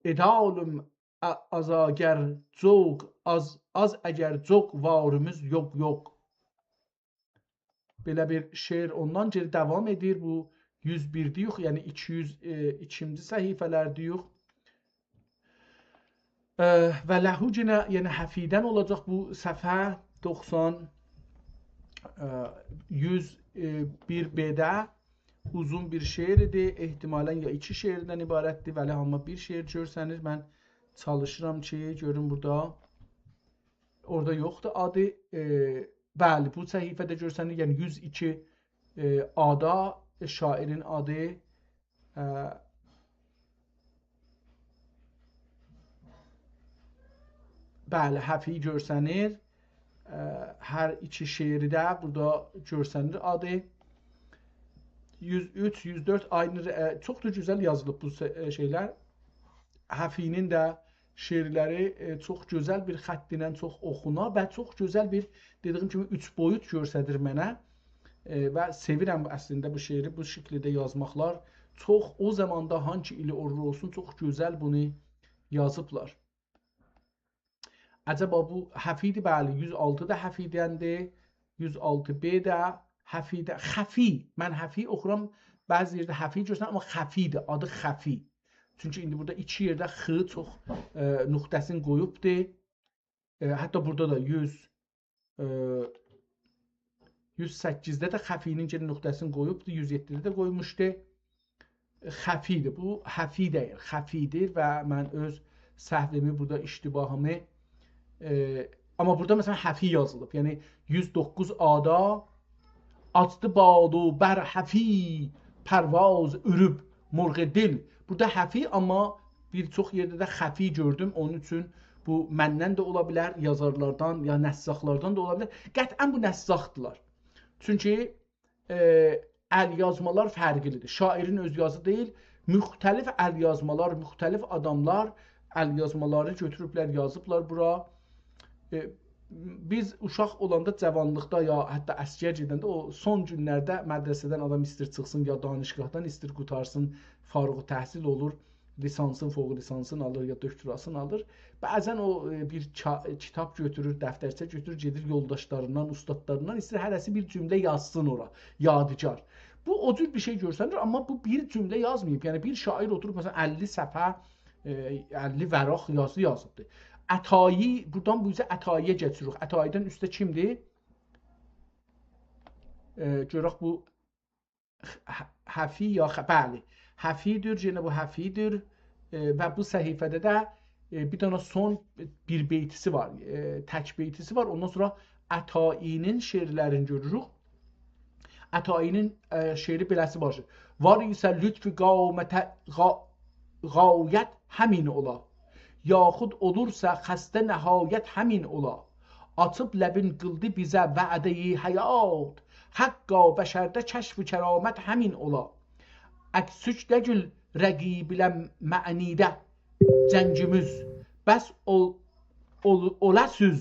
ائدالیم آ، آز اگر جوق، آز، آز اگر جوق، واریمیز یوق، یوق. بئله بیر شعر اوندان گئدیر، داوام ائدیر. بو یوز بیر دئییک، یعنی ایکی یوز، ائ، ایکینجی صفحه‌لر دئییک. ائ، و له یئنه، یعنی حفی‌دن اولاجاق بو صفحه دوخسان، ائ، یوز بیر بده. اوزون بیر شعر ایدی. احتمالاً یا ایکی شعردن عبارتدیر، ولی آمما بیر شعر گؤرسنیر. من چالیشیرام کی، گؤروم بورادا. اورادا یوخدور آدی. ائ، بلی، بو صفحه‌ده گؤرسنیر. یعنی یوز ایکی، ائ، آدا، ائ، شاعرین آدی، ائ، بلی، حفی گؤرسنیر. ائ، هر ایکی شعری ده بورادا گؤرسنیر آدی. یوز اوچ، یوز دؤرد عینی ر-، ائ، چوخ دا گؤزل یازیلیب بو س-، ائ، شئیلر. حفی‌نین ده شعرلری، ائ، چوخ گؤزل بیر خط ایله چوخ اوخونار و چوخ گؤزل بیر، دئدیییم کیمی، اوچ بویوت گؤستریر منه. ائ، و سئویرم اصلینده بو شعری، بو شکیلده یازماقلار. چوخ او زاماندا هانسی ایلی اولور اولسون، چوخ گؤزل بونو یازیبلار. عجبا بو حفی‌دی؟ بلی، یوز آلتی دا حفی‌دندیر. یوز آلتی ب ده حفی‌ده، خفی. من حفی اوخورام، بعضی یئرده حفی گؤرسنیر، آمما خفی‌دیر، آدی خفی. چونکی ایندی بورادا ایکی یئرده خ چوخ، ائ، نقطه‌سینی قویوبدور. ائ، حتی بورادا دا یوز، ائ، یوز سککیزده ده خفی‌نین یئنه نقطه‌سینی قویوبدور، یوز یئددیده ده قویموشدو. خفی‌دیر. بو حفی دئییل، خفی‌دیر و من اؤز سهویمی بورادا، اشتباهیمی، ائ، آمما بورادا، مثلا، حفی یازیلیب. یعنی یوز دوققوز آدا آچدی باد و بر حفی پرواز اروب مرغ دل. بورادا حفی، آمما بیر چوخ یئرده ده خفی گؤردوم. اونون اوچون بو مندن ده اولا بیلر، یازارلاردان یا نساخلاردان دا اولا بیلر. قطعاً بو نساخدیلار. چونکی ائ، ال‌یازمالار فرقلی‌دیر. شاعرین اؤز یازی دئییل، مختلف ال‌یازمالار، مختلف آداملار ال‌یازمالاری گؤتوروبلر، یازیبلار بورا. ائ، بیز اوشاق اولاندا، جاوانلیقدا، یا حتی عسکر گئدنده، او سون گونلرده مدرسه‌دن آدام ایستیر چیخسین، یا دانشگاهدان ایستیر قوتارسین، فارغ‌التحصیل اولور، لیسانسین، فوق لیسانسین آلیر، یا دکتراسین آلیر. بعضاً او، ائ، بیر کا-، کیتاب گؤتورور، دفترچه گؤتورور، گئدیر یولداشلاریندان، اوستادلاریندان ایستیر هره‌سی بیر جمله یازسین اورا، یادگار. بو او جور بیر شئی گؤرسنیر، آمما بو بیر جمله یازماییب. یعنی بیر شاعر اوتوروب، مثلا، اللی صفحه، ائ، اللی ورق یازی یازیبدیر. عطایی، بورادان بو اوزه عطایی‌یه کئچیریک. عطایی‌دن اوسته کیمدیر؟ ائ، گؤرک بو ح-، حفی یا خ-، بلی. حفی‌دیر، یئنه بو حفی‌دیر. ائ، و بو صفحه‌ده ده، ائ، بیر دنه سون بیر بیتی‌سی وار، ائ، تک بیتی‌سی وار. اوندان سونرا عطایی‌نین شعرلرینی گؤروروک. عطایی‌نین، ائ، شعری بئله‌سی وار: «وار ایسه لطف قامت غا-، غایت همین اولا، یاخود اولورسا خسته نهایت همین اولا. آچیب لبین قیلدی بیزه وعده‌ی حیات، حقا بشرده کشف و کرامت همین اولا. اکسوک دئییل رقیب ایله معنی‌ده جنگیمیز، بس اول-، اول-، اولا سوز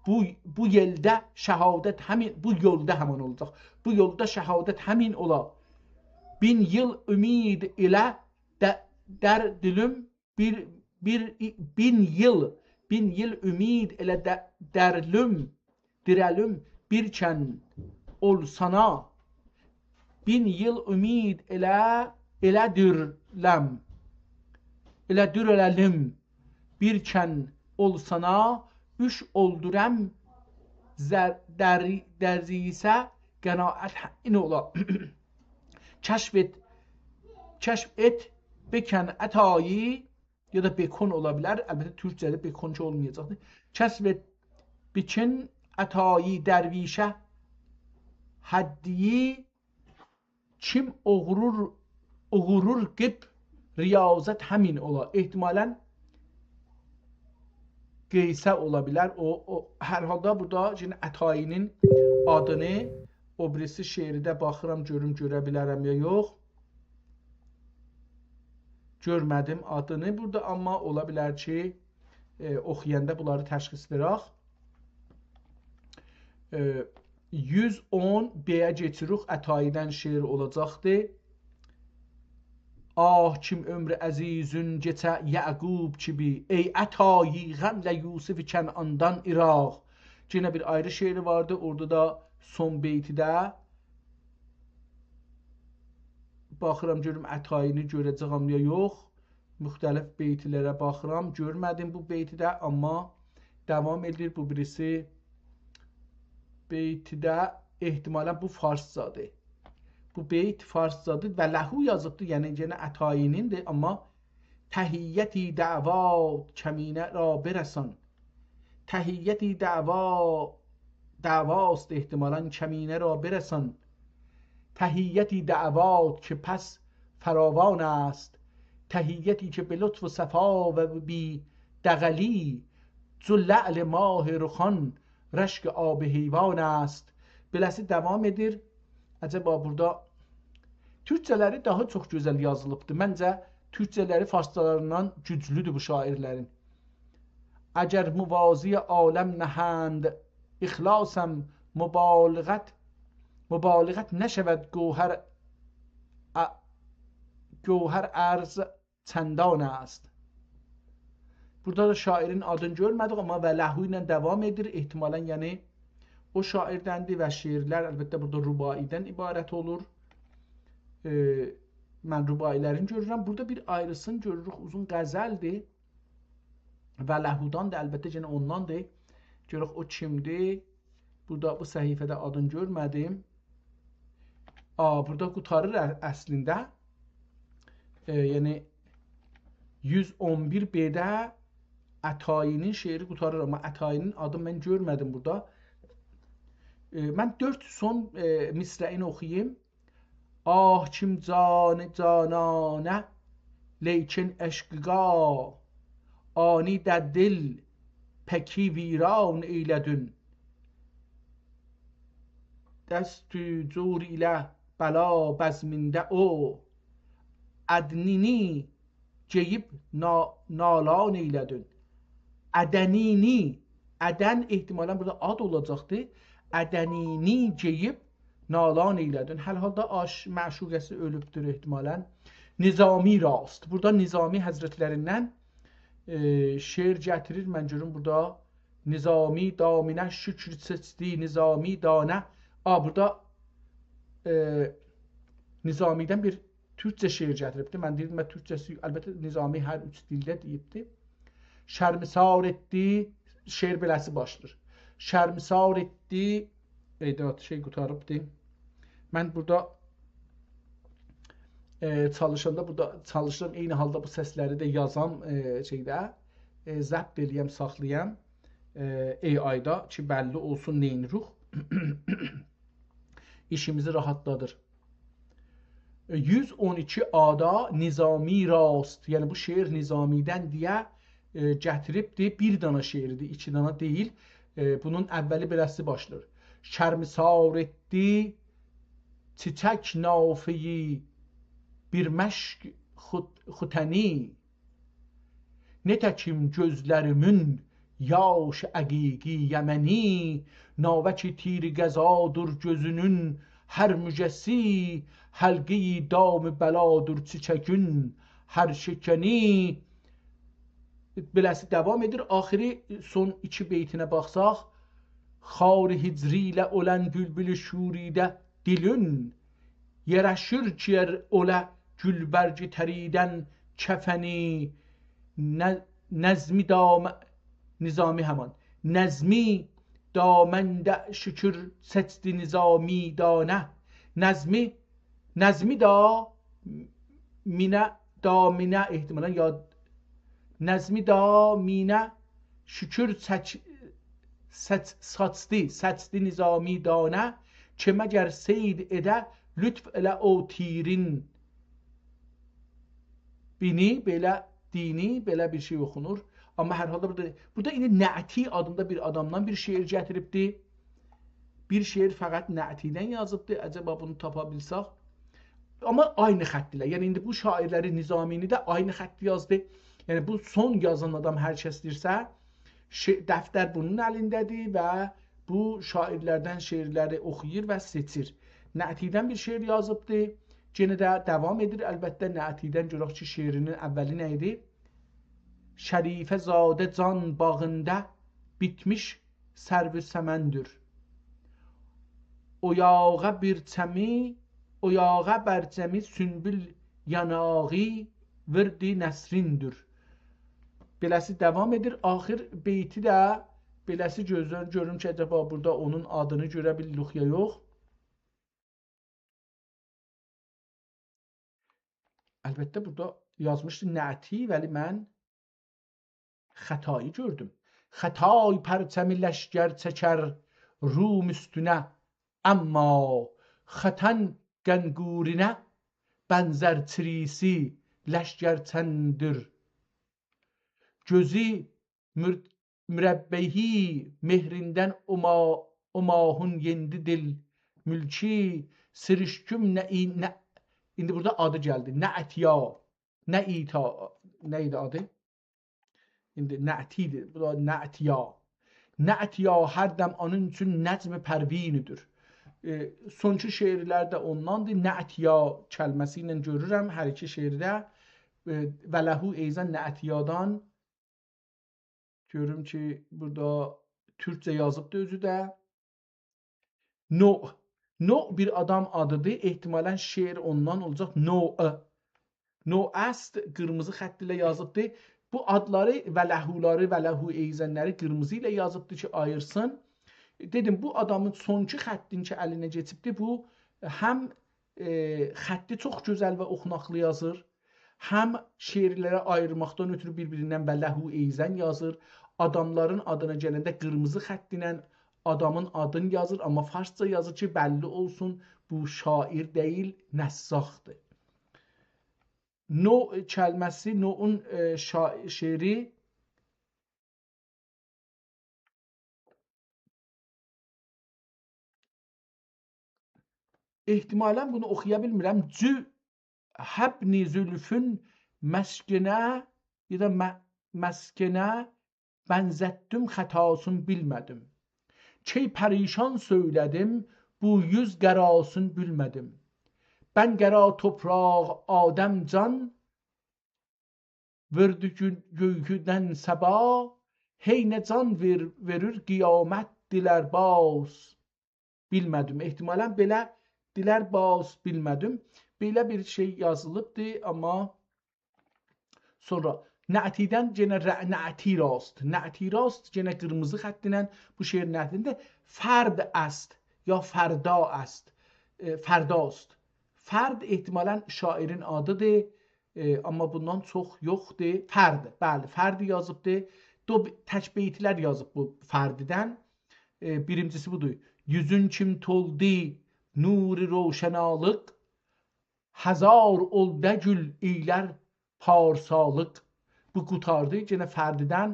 بو، بو یئلده شهادت همین، بو یولدا همان اولاجاق. بو یولدا شهادت همین اولا. بین ایل امید ایله ده-، دردلیم بیر، بیر، بین ایل، بین ایل امید ایله ده-، درلیم، دیره‌لیم، بیر کن اول سانا. بین ایل امید ایله، ایله دورلم، ایله دورله‌لیم، بیر کن اول سانا، اوش اولدورام زر-، در-، دریسه قناعت همین اولا.» کشف ائت، کشف ائت، بکن عطایی، یا دا بکن اولا بیلر. البته، تورکجه‌ده بکن کی اولمایاجاقدیر. کشف ائت، بکن عطایی درویشه، حدیی کیم اوغرور، اوغرور قیب ریاضت همین اولا. احتمالاً قیسه اولا بیلر. او، او، هر حالدا بورادا یئنه عطایی‌نین آدینی، او بیریسی شعرده باخیرام، گؤروم گؤره بیلرم یا یوخ. گؤرمه‌دیم آدینی بورادا، آمما اولا بیلر کی، ائ، اوخویاندا بونلاری تشخیص وئرک. ائ، یوز اون ب-یه کئچیریک، عطایی‌دن شعر اولاجاقدی. «آه کیم عؤمرو عزیزون کئچه یعقوب کیمی، ای عطایی غمله یوسف کنعاندان عراق.» یئنه بیر آیری شعری واردی، اورادا دا سون بیتی‌ده باخیرام، گؤروم عطایی‌نی گؤره‌جه‌یم یا یوخ. مختلف بیتلره باخیرام، گؤرمه‌دیم بو بیتی‌ده، آمما داوام ائدیر بو بیریسی بیتی‌ده. احتمالاً بو فارسجادیر. بو بیت فارسجادیر و له یازیبدیر، یعنی یئنه عطایی‌نیندیر، آمما «تحیتی دعوا کمینه را برسان.» تحیتی دعوا، دعواست احتمالاً، «کمینه را برسان. تحیتی دعوات که پس فراوان است، تحیتی که به لطف و صفا و بی دغلی، چو لعل ماه رخان رشک آب حیوان است.» بئله‌سی داوام ائدیر. عجبا بورادا تورکجه‌لری داها چوخ گؤزل یازیلیبدیر. منجه، تورکجه‌لری فارسجالاریندان گوجلودور بو شاعرلرین. «اگر موازی عالم نهند اخلاصم، مبالغت، مبالغت نشود، گوهر ا-، گوهر عرض چندان است.» بورادا دا شاعرین آدینی گؤرمه‌دیک، آمما «و له» ایله داوام ائدیر. احتمالاً، یعنی، او شاعردندیر و شعرلر، البته، بورادا رباعی‌دن عبارت اولور. ائ، من رباعی‌لرینی گؤرورم. بورادا بیر آیریسینی گؤروروک، اوزون غزلدیر. «و له»دان دا، البته، یئنه اونداندیر. گؤرک او کیمدیر؟ بورادا بو صفحه‌ده آدینی گؤرمه‌دیم. آ، بورادا قوتاریر ا-، اصلینده. ائ، یعنی یوز اون بیر بئده عطایی‌نین شعری قوتاریر، آمما عطایی‌نین آدینی من گؤرمه‌دیم بورادا. ائ، من دؤرد سون، ائ، مصرعینی اوخویوم. «آه کیم جان جانانه، لیکن عشقیقا، آنی ده دل پکی ویران ائیله‌دین. دست جور ایله بلا بزمینده او، ادنینی گئییب نا-، نالان ائیله‌دین.» ادنینی، ادن احتمالاً بورادا آد اولاجاقدی. ادنینی گئییب نالان ائیله‌دین. هر حالدا عاش-، معشوقه‌سی اؤلوبدور احتمالاً. «نظامی راست.» بورادا نظامی حضرتلریندن، ائ، شعر گتیریر. من گؤروم بورادا «نظامی دامنه شکر سچدی، نظامی دانه.» آ، بورادا، ائ، نظامی‌دن بیر تورکجه شعر گتیریبدیر. من دئییردیم، من تورکجه‌سی، البته، نظامی هر اوچ دیلده دئییبدی. «شرمسار ائتدی»، شعر بئله‌سی باشلاییر. «شرمسار ائتدی»، ائ، دا شئی قوتاریبدی. من بورادا، ائ، چالیشاندا، بورادا چالیشیرام، عینی حالدا بو سسلری ده یازام، ائ، شئیده، ائ، ضبط ائله‌یم، ساخلایام، ائ، AI-دا کی، بللی اولسون نئینیروخ. ایشیمیزی راحاتلادیر. یوز اون ایکی آدا «نظامی راست»، یعنی بو شعر نظامی‌دن دئیه، ائ، گتیریبدی. بیر دانا شعریدیر، ایکی دانا دئییل. ائ، بونون اولی بئله‌سی باشلاییر: «شرمسار ائتدی چیچک نافه‌یی بیر مشک خوت-، ختنی. نتکیم گؤزلریمین یاش عقیقی یمنی، ناوک تیر قضادور گؤزونون هر مژه‌سی، حلقه‌ی دام بلادور چیچگین هر شکنی.» بئله‌سی داوام ائدیر. آخیری، سون ایکی بیتینه باخساق: «خار هجری ایله اولان بولبول شوریده دیلین، یاراشیر کی ار اولا گولبرگ تریدن کفنی.» ن-، نظمی دام-، نظامی همان. «نظمی دامنده شکر سچدی نظامی دانه.» نظمی، نظمی دا مینه، دامنه احتمالاً، یا نظمی دامنه شکر چک-، سچ-، ساچدی، سچدی نظامی دانه، کی مگر صید ائده لطف ائله او تیرین بینی، بئله دینی، بئله بیر شئی اوخونور. آمما هر حالدا بورادا، بورادا ایندی نعتی آدیندا بیر آدامدان بیر شعر گتیریبدی. بیر شعر فقط نعتی‌دن یازیبدی. عجبا بونو تاپا بیلسک. آمما عینی خط ایله. یعنی ایندی بو شاعرلری، نظامی‌نی ده عینی خط یازدی. یعنی بو سون یازان آدام، هر کس دئییرسه، شع-، دفتر بونون الینده‌دیر و بو شاعرلردن شعرلری اوخویور و سئچیر. نعتی‌دن بیر شعر یازیبدی. یئنه ده داوام ائدیر. البته، نعتی‌دن گؤرک کی، شعرینین اولی نه ایدی؟ «شریفه‌زاده جان باغیندا بیتمیش سرو سمندور. اویاغا بیر چمی، اویاغا بر چمی سونبول یاناغی وردی نسریندور.» بئله‌سی داوام ائدیر. آخیر بیتی ده بئله‌سی گؤزلر گؤروم کی، عجبا بورادا اونون آدینی گؤره بیلیریک یا یوخ. البته، بورادا یازمیشدی نعتی، ولی من خطایی گؤردوم. «خطای پرچم لشکر چکر روم اوستونه، اما ختن قنقورینه بنزر چریسی لشکر چندیر. گؤزو مر-، مربعی مهریندن او ما-، او ماهون یئندی دل مولکو، سیرشکم نه ای-، نه»، ایندی بورادا آدی گلدی. نعتیا. نه ایتا، نه ایدی آدی؟ ایندی نعتی‌دیر. بو دا نعتیا. نعتیا هر دم اونون اوچون نجم پروینی‌دیر. ائ، سونکی شعرلر ده اونداندیر. نعتیا کلمه‌سی ایله گؤرورم هر ایکی شعرده. ائ، و له ایضا نعتیادان گؤروم کی، بورادا تورکجه یازیبدی اؤزو ده. نوع. نوع بیر آدام آدی‌دیر. احتمالاً شعر اوندان اولاجاق. نوع. نوع است، قیرمیزی خط ایله یازیبدی. بو آدلاری و لهولاری و له ایضاًلری قیرمیزی ایله یازیبدی کی، آییرسین. دئدیم، بو آدامین سونکی خطین کی، الینه کئچیبدی، بو هم، ائ، خطی چوخ گؤزل و اوخوناقلی یازیر، هم شعرلری آییرماقدان اؤترو بیر-بیریندن و له ایضاً یازیر. آداملارین آدینا گلنده قیرمیزی خط ایله آدامین آدینی یازیر، آمما فارسجا یازیر کی، بللی اولسون، بو شاعر دئییل، نساخدیر. نوع کلمه‌سی، نوعون، ائ، شا-، شعری احتمالاً بونو اوخویا بیلمیرم. جؤ-، هبنی زلفون مسکنه، یا دا مه-، مسکنه بنزتدیم، خطاسین بیلمه‌دیم. کی پریشان سؤیله‌دیم، بو یوز قراسین بیلمه‌دیم. بن قرا توپراق آدم جان، وئردی گؤ-، گؤیدن صبا، هئی نه جان وئر-، وئریر قیامت دیلر باز. بیلمه‌دیم. احتمالاً بئله دیلر باز بیلمه‌دیم. بئله بیر شئی یازیلیبدی، آمما سونرا نعتی‌دن یئنه ر-، نعتی راست. نعتی راست یئنه قیرمیزی خط ایله بو شعر نعتینده فرد است یا فردا است. ائ، فرداست. فرد احتمالاً شاعرین آدی‌دیر. ائ، آمما بوندان چوخ یوخدور. فرد، بلی، فرد یازیبدی. دو ب-، تک بیتلر یازیب بو فردی‌دن. ائ، بیرینجیسی بودور. یوزون کیم تولدو نور روشنالیق، هزار اول ده گول ایلر پارسالیق. بو قوتاردی. یئنه فردی‌دن: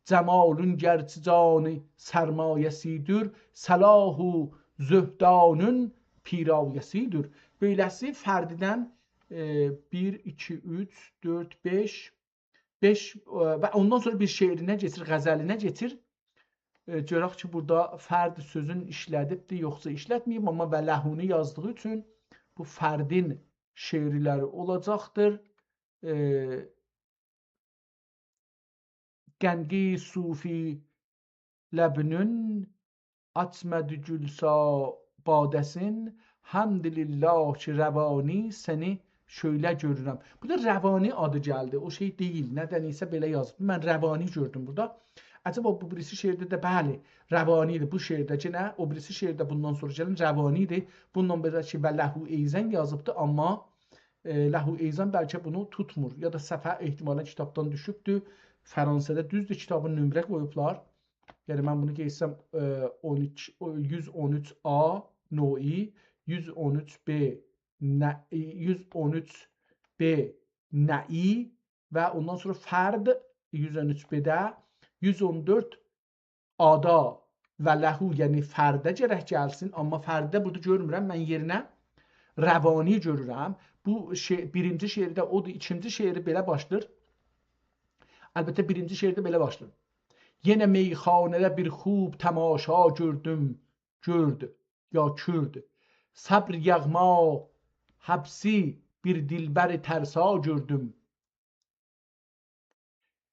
جمالون گرچی جانی سرمایه‌سی‌دیر، صلاح و زهدانون پیرایه‌سی‌دیر. بئله‌سی فردی‌دن، ائ، بیر، ایکی، اوچ، دؤرد، بئش، بئش، ائ، و اوندان سونرا بیر شعرینه کئچیر، غزلینه کئچیر. ائ، گؤرک کی، بورادا فرد سؤزون ایشله‌دیبدیر، یوخسا ایشلتمه‌ییب، آمما و لهونو یازدیغی اوچون بو فردین شعرلری اولاجاقدیر. ائ، قنقی صوفی لبینین آچمادی گولسا باده‌سین، حمدلله کی، روانی سنی شؤیله گؤرورم. بورادا روانی آدی گلدی، او شئی دئییل، ندنسه بئله یازیب. من روانی گؤردوم بورادا. عجبا بو بیریسی شعرده ده، بلی، روانی‌دیر. بو شعرده یئنه، او بیریسی شعرده بوندان سونرا گلن روانی‌دیر. بوندان بئله کی، و له ایضاً یازیبدی، آمما ائ، له ایضاً بلکه بونو توتمور. یا دا صفحه احتمالاً کیتابدان دوشوبدور. فرانسه‌ده، دوزدور، کیتابین نمره قویوبلار. یعنی من بونو گئچسم، ائ، اون ایکی، او، یوز اون اوچ آ نوعی، یوز اون اوچ ب نه-، یوز اون اوچ ب نعی و اوندان سونرا فرد یوز اون اوچ بده، یوز اون دؤرد آدا و له، یعنی فرده گرک گلسین، آمما فرده بورادا گؤرمورم. من یئرینه روانی گؤرورم. بو شعر، بیرینجی شعرده اودور، ایکینجی شعری بئله باشلاییر. البته، بیرینجی شعرده بئله باشلاییر: یئنه میخانه‌ده بیر خوب تماشا گؤردوم، گؤرد، یا کورد. صبر یغما حبسی بیر دلبر ترسا گؤردوم.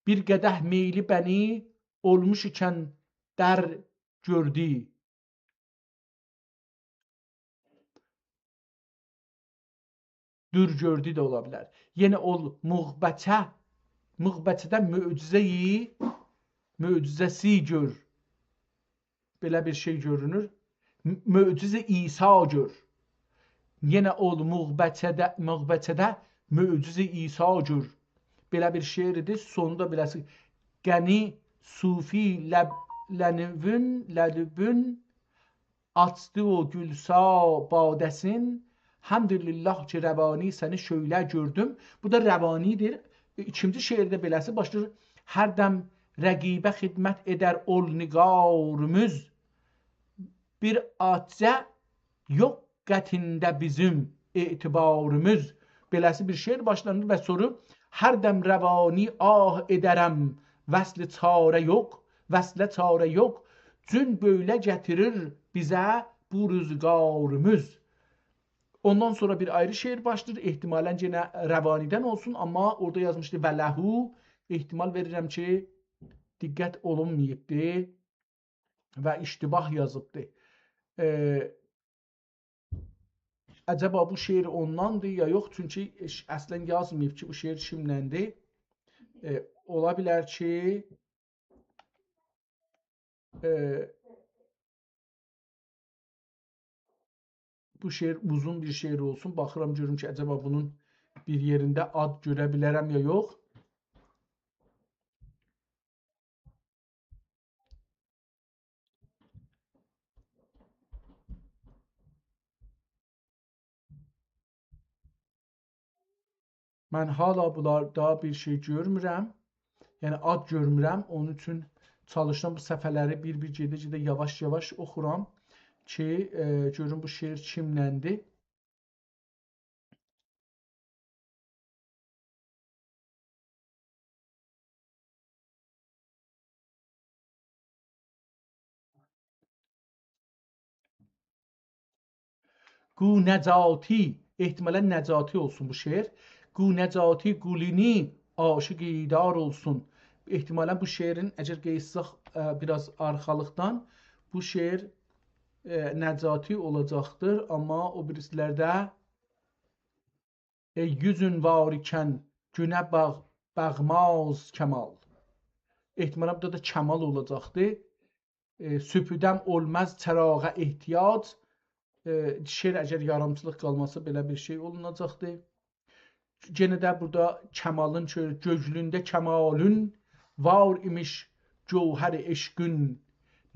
بیر قدح میلی بنی اولموش ایکن در گؤردو. دور گؤردو ده اولا بیلر. یئنه اول مغبچه، مغبچه‌ده معجزه‌یی، معجزه‌سی گؤر. بئله بیر شئی گؤرونور. م-، معجز عیسی گؤر. یئنه اول مغبچه‌ده، مغبچه‌ده معجز عیسی گؤر. بئله بیر شعردیر، سونو دا بئله‌سی. غنی صوفی لب-، لنوون، لدوون آچدی او گلسا باده‌سین. حمدلله کی روانی سنی شؤیله گؤردوم. بو دا روانی‌دیر. ایکینجی شعرده بئله‌سی باشلاییر: هر دم رقیبه خدمت ائدر اول نگاریمیز. بیر آجه یوخ قطعینده بیزیم اعتباریمیز. بئله‌سی بیر شعر باشلانیر و سونرا: هر دم روانی آه ائدرم، وصل چاره یوخ، وصله چاره یوخ. جون بؤیله گتیریر بیزه بو روزگاریمیز. اوندان سونرا بیر آیری شعر باشلاییر. احتمالاً یئنه روانی‌دن اولسون، آمما اورادا یازمیشدی «و له». احتمال وئریرم کی، دقت اولونماییبدی و اشتباه یازیبدی. ائ، عجبا بو شعر اونداندیر یا یوخ؟ چونکی اش-، اصلاً یازماییب کی، بو شعر کیملندیر. ائ، اولا بیلر کی، ائ، بو شعر اوزون بیر شعر اولسون. باخیرام، گؤروم کی، عجبا بونون بیر یئرینده آد گؤره بیلرم یا یوخ. من حالا بونلاردا بیر شئی گؤرمورم. یعنی آد گؤرمورم. اونون اوچون چالیشدیم بو صفحه‌لری بیر-بیر گئده-گئده یاواش-یاواش اوخورام کی، ائ، گؤروم بو شعر کیملندی. گو نجاتی، احتمالاً نجاتی اولسون بو شعر. گو نجاتی گولونو عاشقی دار اولسون. احتمالاً بو شعرین، اگر قئییتسک، ائ، بیر آز آرخالیقدان، بو شعر، ائ، نجاتی اولاجاقدیر، آمما او بیریسی‌لرده، ای یوزون وار ایکن گونه باغ-، باغماز کمال. احتمالاً بورادا دا کمال اولاجاقدی. ائ، سوپودم اولماز چراغا احتیاج. ائ، شعر اگر یاریمچیلیق قالماسا، بئله بیر شئی اولوناجاقدی. یئنه ده بورادا کمالین شعری: گؤزلونده کمالون وار ایمیش، جوهر عشقون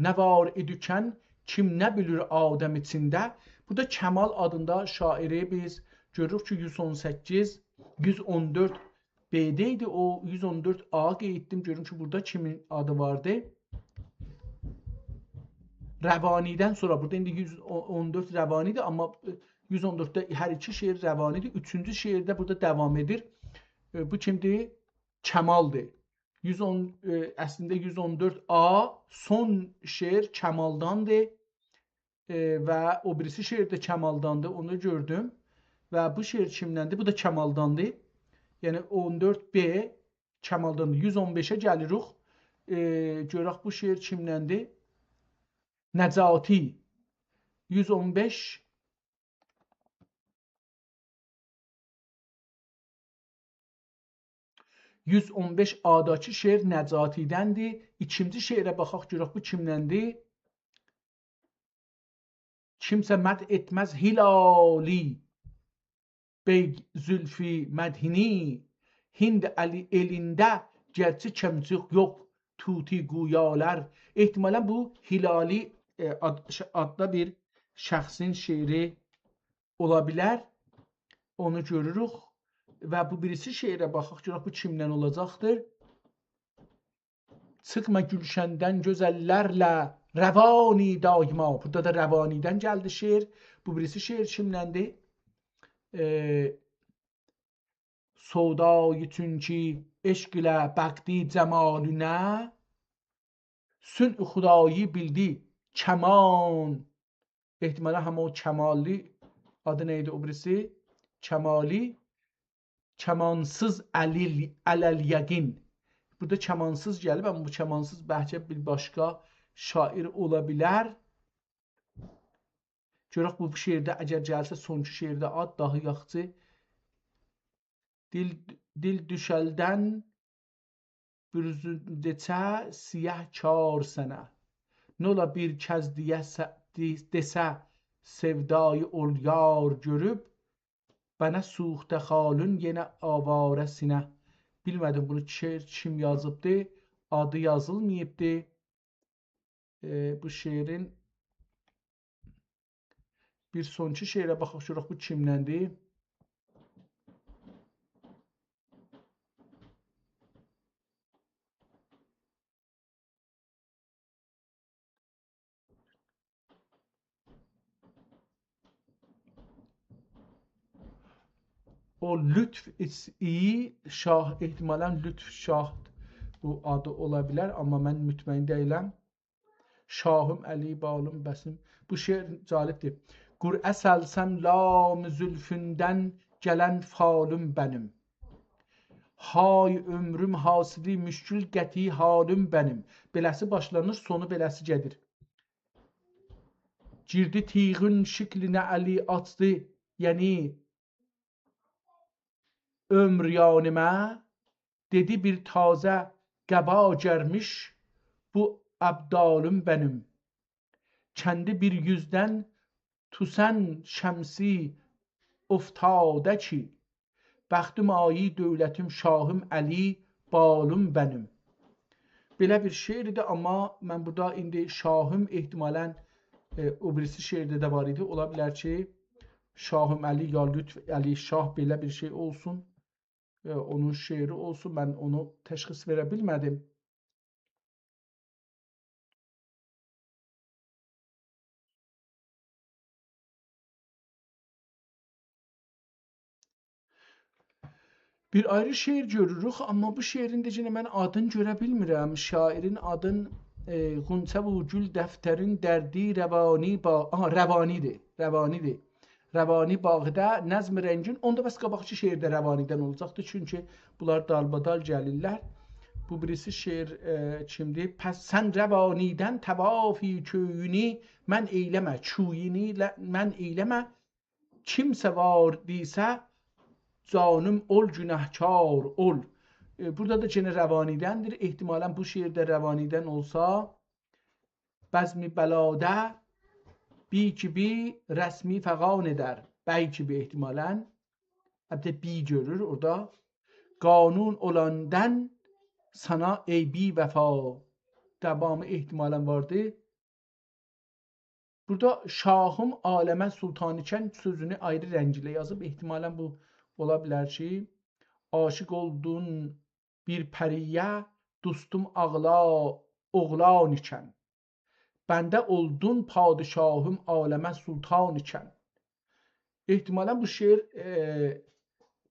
نه وار ایدیکن، کیم نه بیلیر آدم ایچینده. بورادا کمال آدیندا شاعری بیز گؤروروک کی، یوز اون سککیز، یوز اون دؤرد ب‌ده ایدی، او یوز اون دؤرد آ قئییتدیم، گؤروم کی، بورادا کیمین آدی واردی. روانی‌دن سونرا، بورادا ایندی یوز اون دؤرد روانی‌دیر، آمما یوز اون دؤردده هر ایکی شعر روانی‌دیر. اوچونجو شعرده بورادا داوام ائدیر. ائ، بو کیمدیر؟ کمالدیر. یوز اون، ائ، اصلینده یوز اون دؤرد آ، سون شعر کمالداندیر. ائ، و او بیریسی شعر ده کمالداندیر، اونو گؤردوم. و بو شعر کیمدندیر؟ بو دا کمالداندیر. یعنی اون دؤرد ب کمالداندیر. یوز اون بئشه گلیریک. ائ، گؤرک بو شعر کیمدندیر؟ نجاتی. یوز اون بئش. یوز اون بئش آداکی شعر نجاتی‌دندیر. ایکینجی شعره باخاق، گؤرک بو کیمدندیر؟ کیمسه مدح ائتمز هلالی، بی زلفی مدحینی، هند الی-، ائلینده گرچی کمچیک یوخ، طوطی گویالار. احتمالاً بو هلالی، ائ، آد-، ش-، آددا بیر شخصین شعری اولا بیلر. اونو گؤروروک. و بو بیریسی شعره باخاق، گؤرک بو کیمدن اولاجاقدیر؟ چیخما گولشندن گؤزللرله روانی دایما. بورادا دا روانی‌دن گلدی شعر. بو بیریسی شعر کیمدندیر؟ ائ، سودایی چونکی عشق ایله بختی جمالینه، صنع خدایی بیلدی کمان. احتمالاً همین او کمالی، آدی نه ایدی او بیریسی؟ کمالی. کمانسیز علیل-، علی‌الیقین. بورادا کمانسیز گلیب، آمما بو کمانسیز بلکه بیر باشقا شاعر اولا بیلر. گؤرک بو شعرده اگر گلسه، سونکی شعرده آد داها یاخشی. دیل، دیل دوشلدن بوزونده‌چه سیه کار سنه. نولا بیر کس دئیه س-، دئ-، دئسه سئودایی اول یار گؤروب، بنه سوخته خالون یئنه آواره سینه. بیلمه‌دیم بونو شعر کیم یازیبدی، آدی یازیلماییبدی. ائ، بو شعرین بیر سونکی شعره باخاق، گؤرک بو کیمدندیر. او لطف ایس-، ای شاه، احتمالاً لطف شاه بو آدی اولا بیلر، آمما من مطمئن دئییلم. شاهیم علی بالیم بسیم. بو شعر جالبدیر. «قرعه سلسم لام زلفوندن، گلن فالیم بنیم. های عمریم حاصلی مشکل قطعی حالیم بنیم.» بئله‌سی باشلانیر، سونو بئله‌سی گلیر. «گیردی تیغون شکلینه علی آچدی، یعنی عمر یانیمه، دئدی بیر تازه قبا گرمیش، بو ابدالیم بنیم. کندی بیر یوزدن توسن شمسی افتاده کی، بختیم آیی دولتیم شاهیم علی بالیم بنیم.» بئله بیر شعر ایدی، آمما من بورادا ایندی شاهیم احتمالاً، ائ، او بیریسی شعرده ده وار ایدی. اولا بیلر کی، شاهیم علی یا لطف علی شاه بئله بیر شئی اولسون، ائ، اونون شعری اولسون، من اونو تشخیص وئره بیلمه‌دیم. بیر آیری شعر گؤروروک، آمما بو شعرین ده یئنه من آدینی گؤره بیلمیرم. شاعرین آدین، ائ، «غنچه و گل دفترین دردی روانی با»، آها، روانی‌دیر، روانی‌دیر. «روانی باغیده نظم رنگین»، اوندا بس قاباقکی شعر ده روانی‌دن اولاجاقدی، چونکی بونلار دالبادال گلیرلر. بو بیریسی شعر، ائ، کیمدیر؟ «پس سن روانی‌دن طوافی کویونی من ائیله‌مه، کویونی ل-، من ائیله‌مه، کیمسه واردیسه جانیم اول گناهکار اول.» ائ، بورادا دا یئنه روانی‌دندیر. احتمالاً بو شعر ده روانی‌دن اولسا، «بزم بلاده بی کیبی رسمی فغان ائدر». «بی کیبی» احتمالاً، البته «بی» گؤرور اورادا. «قانون اولاندان سانا ای بی‌وفا». داوامی احتمالاً واردی. بورادا «شاهیم عالمه سلطان ایکن» سؤزونو آیری رنگ ایله یازیب. احتمالاً بو اولا بیلر کی، «عاشق اولدون بیر پری‌یه، دوستوم آغلا اوغلان ایکن. بنده اولدون پادشاهیم عالمه سلطان ایکن.» احتمالاً بو شعر، ائ،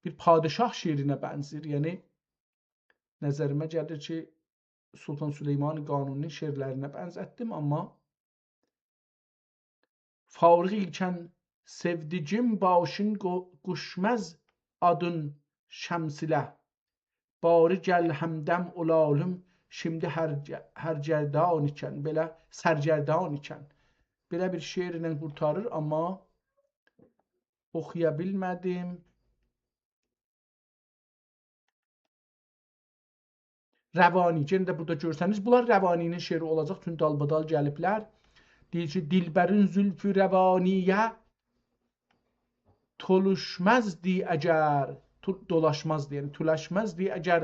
بیر پادشاه شعرینه بنزیر. یعنی، نظریمه گلیر کی، سلطان سلیمان قانونی‌نین شعرلرینه بنزتدیم، آمما «فارغ ایکن سئودیگیم باشین قو-، قوشماز آدین شمس ایله. باری گل همدم اولالیم، شیمدی هر گ-، هر گردان ایکن»، بئله، «سرگردان ایکن». بئله بیر شعرله قورتاریر، آمما اوخویا بیلمه‌دیم. روانی، یئنه ده بورادا گؤرسنیز، بونلار روانی‌نین شعری اولاجاق، چونکی دالبادال گلیبلر. دئییر کی، «دلبرین زلفو روانی‌یه تولوشمازدی اگر»، تو-، دولاشمازدی، یعنی تولاشمازدی اگر،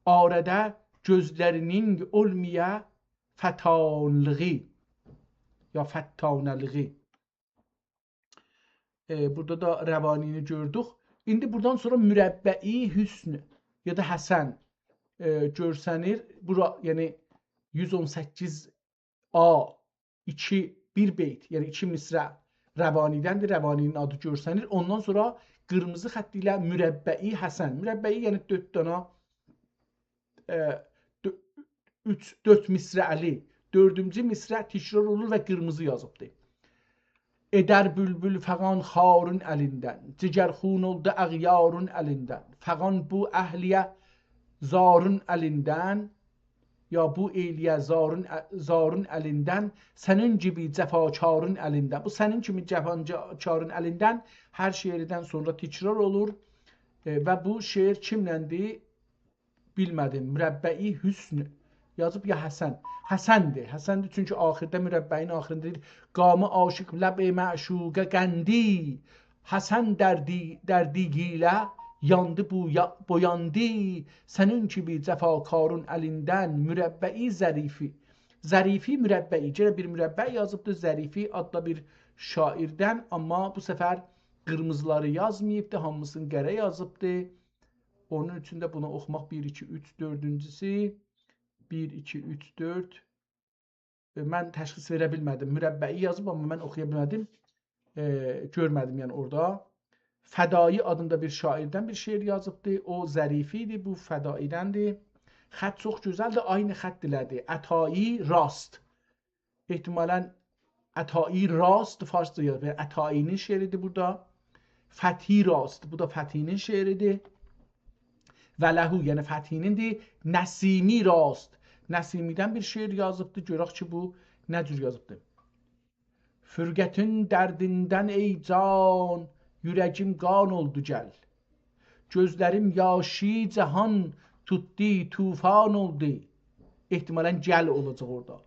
«آره‌ده گؤزلرینین اولمایا فتانلیغی»، یا فتانه‌لیغی. ائ، بورادا دا روانی‌نی گؤردوک. ایندی بورادان سونرا مربعی حسن یا دا حسن، ائ، گؤرسنیر. بورا، یعنی یوز اون سککیز آ، ایکی، بیر بیت، یعنی ایکی مصرع روانی‌دندیر، روانی‌نین آدی گؤرسنیر. اوندان سونرا قیرمیزی خط ایله مربعی حسن. مربعی، یعنی دؤرد دانا ائ، دؤ-، اوچ، دؤرد مصرعلی، دؤردونجو مصرع تکرار اولور و قیرمیزی یازیبدیر. «ائدر بولبول فغان خارین الیندن، جگر خون اولدو اغیارین الیندن. فغان بو اهلیه زارین الیندن، یا بو ائیلیه زارین ا-، زارین الیندن، سنین کیمی جفاکارین الیندن.» بو «سنین کیمی جفاکارین الیندن» هر شعردن سونرا تکرار اولور. ائ، و بو شعر کیملندیر؟ بیلمه‌دیم. مربعی حسن یازیب یا حسن؟ حسندیر، حسندیر، چونکی آخیردا، مربعی‌نین آخیریندا دئییر: «قامی عاشق لب معشوقه قندی، حسن دردی، دردی گیله یاندی بو یا-، بویاندی. سنین کیبی جفاکارین الیندن مربعی ظریفی. ظریفی مربعی. یئنه بیر مربع یازیبدی. ظریفی آددا بیر شاعیردن، آمما بو سفر قیرمیزیلاری یازماییبدی، هامیسینی قره یازیبدی. اونون اوچون ده بونو اوخوماق بیر، ایکی، اوچ، دؤردونجوسو. بیر، ایکی، اوچ، دؤرد. ائ، من تشخیص وئره بیلمه‌دیم. مربعی یازیب، آمما من اوخویا بیلمه‌دیم. ائ، گؤرمه‌دیم، یعنی اورادا. فدایی آدیندا بیر شاعیردن بیر شعر یازیبدی. او ظریفی ایدی، بو فدایی‌دندیر. خط چوخ گؤزلدیر، عینی خط ائله‌دی. عطایی راست. احتمالاً عطایی راست، فارسجا یازیب. یعنی عطایی‌نین شعریدیر بورادا. فتحی راست، بو دا فتحی‌نین شعریدیر. و له، یعنی فتحی‌نیندیر. نسیمی راست. نسیمی‌دن بیر شعر یازیبدی. گؤرک کی، بو نه جور یازیبدی. فرقتین دردیندن ای جان، اوره‌گیم قان اولدو گل. گؤزلریم یاشی جهان توتدو، طوفان اولدو. احتمالاً گل اولاجاق اورادا.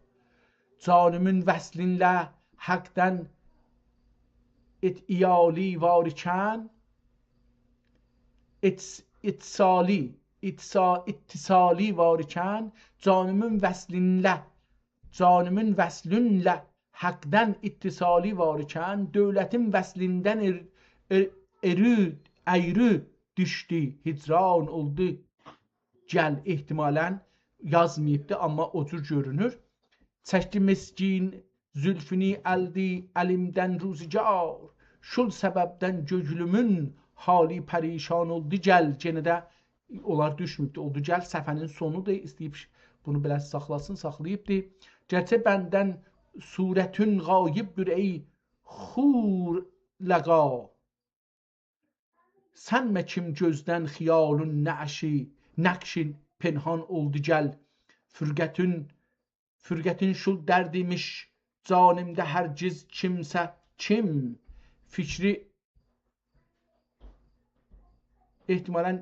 جانیمین وصلینله حقدن ات-، ایالی وار ایکن، ات-، اتصالی، اتسا-، اتصالی وار ایکن، جانیمین وصلینله، جانیمین وصلینله حقدن اتصالی وار ایکن، دؤولتین وصلیندن ایر-، ایر-، ایری، ایری دوشدو، هجران اولدو گل. احتمالاً یازماییبدی، آمما او جور گؤرونور. چکدی مسکین زولفونو الدی الیمدن روزگار، شول سببدن گؤیلومون حالی پریشان اولدو گل. یئنه ده اونلار دوشموبدو. اولدو گل، صفحه‌نین سونودور، ایسته‌ییب بونو بئله ساخلاسین، ساخلاییبدی. گرچه بندن صورتون غایبدیر ای خورلقا، سنمه کیم گؤزدن خیالون نعشی، نقشین پنهان اولدو گل. فرقتون، فرقتون شول دردیمیش جانیمده هرگز کیمسه کیم. فیکری احتمالاً،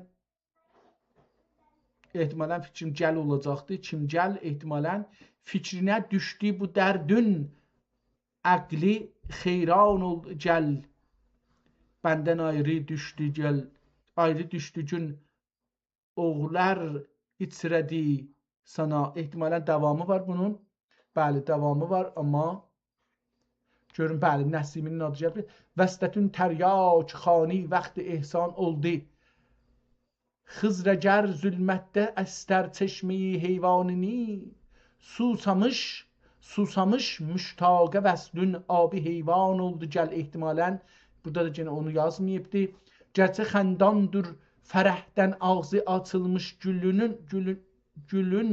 احتمالاً فیکریم گل اولاجاقدی. کیم گل؟ احتمالاً فیکرینه دوشدو بو دردون، عقلی حیران اولدو گل. بندن آیری دوشدو گل، آیری دوشدو گون، اوغلار ایچره‌دی سانا. احتمالاً داوامی وار بونون. بلی، داوامی وار، آمما گؤرون، بلی، نسیمی‌نین آدی گلیر. وصلتون تریاک خانی وقت احسان اولدو. خضر اگر ظلمتده استر چشمه‌ی حیوانینی، سوسامیش، سوسامیش مشتاق وصلون آبی حیوان اولدو گل. احتمالاً بورادا دا یئنه اونو یازماییبدی. گرچه خنداندیر فرحدن آغزی آچیلمیش گولونون، گولون، گولون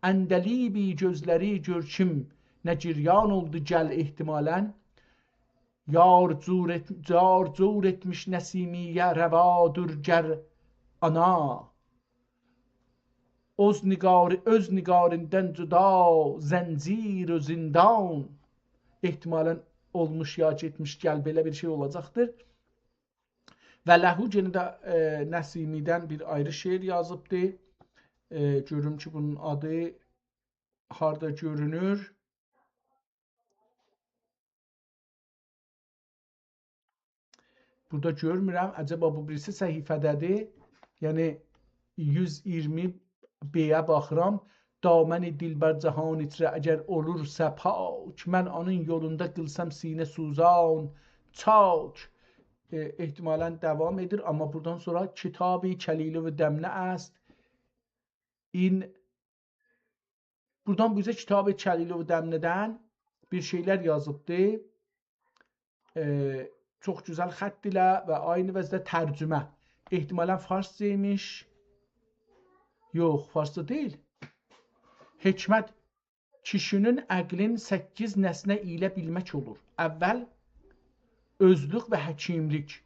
عندلیبی گؤزلری، گؤر کیم نه گریان اولدو گل. احتمالاً یار جور ائت-، یار جور ائتمیش نسیمی‌یه، روادور گر آنا. اؤز نگاری، اؤز نگاریندن جدا زنجیر و زندان. احتمالاً اولموش یا گئتمیش گل، بئله بیر شئی اولاجاقدیر. و له یئنه ده، ائ، نسیمی‌دن بیر آیری شعر یازیبدی. ائ، گؤروم کی، بونون آدی هاردا گؤرونور. بورادا گؤرمورم. عجبا بو بیریسی صفحه‌ده‌دیر؟ یعنی یوز ایگیرمی ب‌یه باخیرام. دامن دلبر جهان ایچره اگر اولورسا پاک، من اونون یولوندا قیلسام سینه سوزان چاک. ائ، احتمالاً داوام ائدیر، آمما بورادان سونرا کتابی کلیله و دمنه است. این بورادان بو اوزه کتاب کلیله و دمنه‌دن بیر شئیلر یازیبدی. ائ، چوخ گؤزل خط ایله و عینی وضعده ترجمه. احتمالاً فارسجایمیش. یوخ، فارسجا دئییل. حکمت کیشی‌نین عقلین سککیز نسنه ایله بیلمک اولور. اول، اؤزلوک و حکیملیک.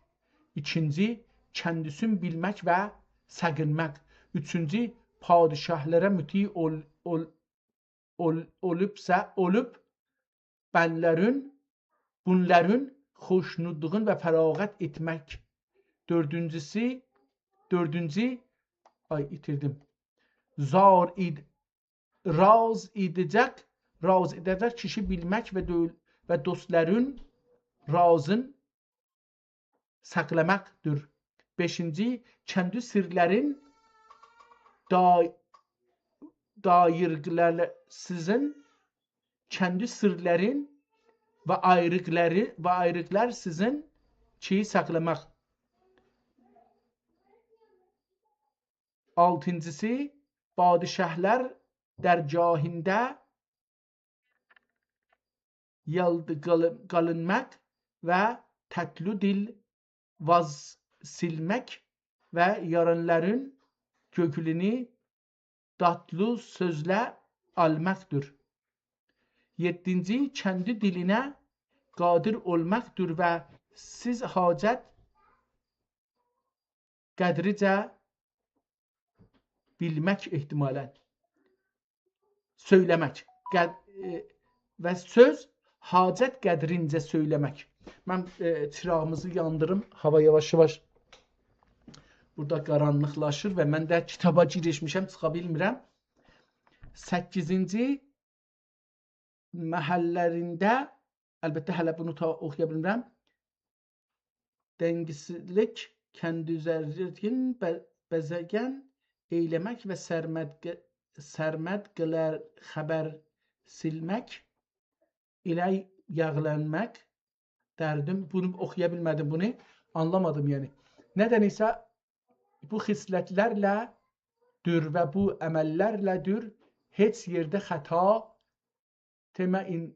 ایکینجی، کندیسین بیلمک و ساغینماق. اوچونجو، پادشاهلارا مطیع اول-، اول-، اول-، اولوبسا، اولوب، بنلرین، بونلارین خوشنودلوغون و فراغت ائتمک. دؤردونجوسو، دؤردونجو، آی، ایتیردیم. زار اید-، راز ائده‌جک، راز ائده‌جک کیشی بیلمک و دؤول-، و دوستلارین رازین ساخلاماقدیر. بئشینجی، کندی سیرلرین دا-، داییرلر سیزین، کندی سیرلرین و آیریقلاری، و آیریقلار سیزین کی ساخلاماق. آلتینجیسی، پادشاهلار درگاهیندا یالدی قالی-، قالینماق و تاتلی دیل واز سیلمک و یارانلارین گؤنلونو تاتلی سؤزله آلماقدیر. یئددینجی، کندی دیلینه قادر اولماقدیر و سیز حاجت قدریجه بیلمک احتمالاً. سؤیله‌مک. قد-، ائ، و سؤز حاجت قدرینجه سؤیله‌مک. من، ائ، چیراغیمیزی یاندیریم. هاوا یاواش-یاواش بورادا قارانلیقلاشیر و من ده کیتابا گیریشمیشم، چیخا بیلمیرم. سککیزینجی، محللرینده، البته، هله بونو تا اوخویا بیلمیرم. دنگسیزلیک، کندی زرگین، به-، بزگن ائیله‌مک و سرمد ق-، سرمد قیلر خبر سیلمک، ایله یاغلانماق، دردیم، بونو اوخویا بیلمه‌دیم، بونو آنلامادیم، یعنی. ندن ایسه بو خصلتلرله دور و بو عمللرله دور هئچ یئرده خطا دئمه، این-،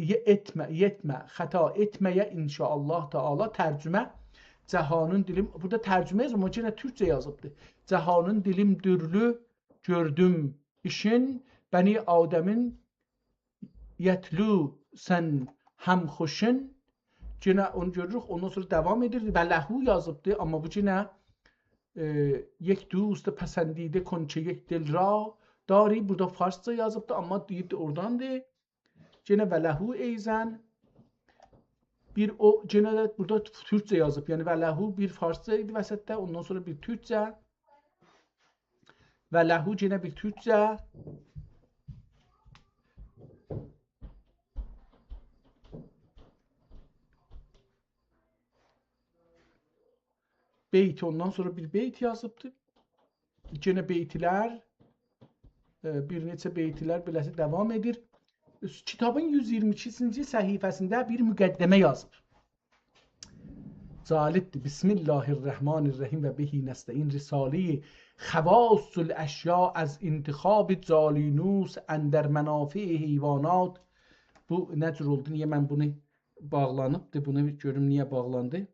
یئ-، ائتمه، یئتمه، خطا ائتمه‌یه ان‌شاءالله تعالی. ترجمه، جهانین دیلیم، بورادا ترجمه یازمیر، آمما یئنه تورکجه یازیبدیر. جهانین دیلیم دورلو گؤردوم ایشین، بنی آدمین یتلو سن هم‌خوشین. یئنه اونو گؤروروک، اوندان سونرا داوام ائدیر. و له یازیبدی، آمما بو یئنه، ائ، یک دوست پسندیده کن که یک دل را داری. بورادا فارسجا یازیبدی، آمما دئییبدی اوراداندیر. یئنه و له ایضاً بیر او، یئنه ده بورادا تورکجه یازیب. یعنی و له بیر فارسجا ایدی وسطده، اوندان سونرا بیر تورکجه. و له یئنه بیر تورکجه. بیت، اوندان سونرا بیر بیت یازیبدی. یئنه بیتلر، ائ، بیر نئچه بیتلر بئله‌سی داوام ائدیر. کیتابین یوز ایگیرمی ایکینجی صفحه‌سینده بیر مقدمه یازیب. جالبدیر. بسم الله الرحمن الرحیم و به نستعین. رساله‌ی خواص الاشیاء از انتخاب جالینوس اندر منافع حیوانات. بو نه جور اولدو؟ نییه من بونو باغلانیبدی؟ بونو گؤروم نییه باغلاندی.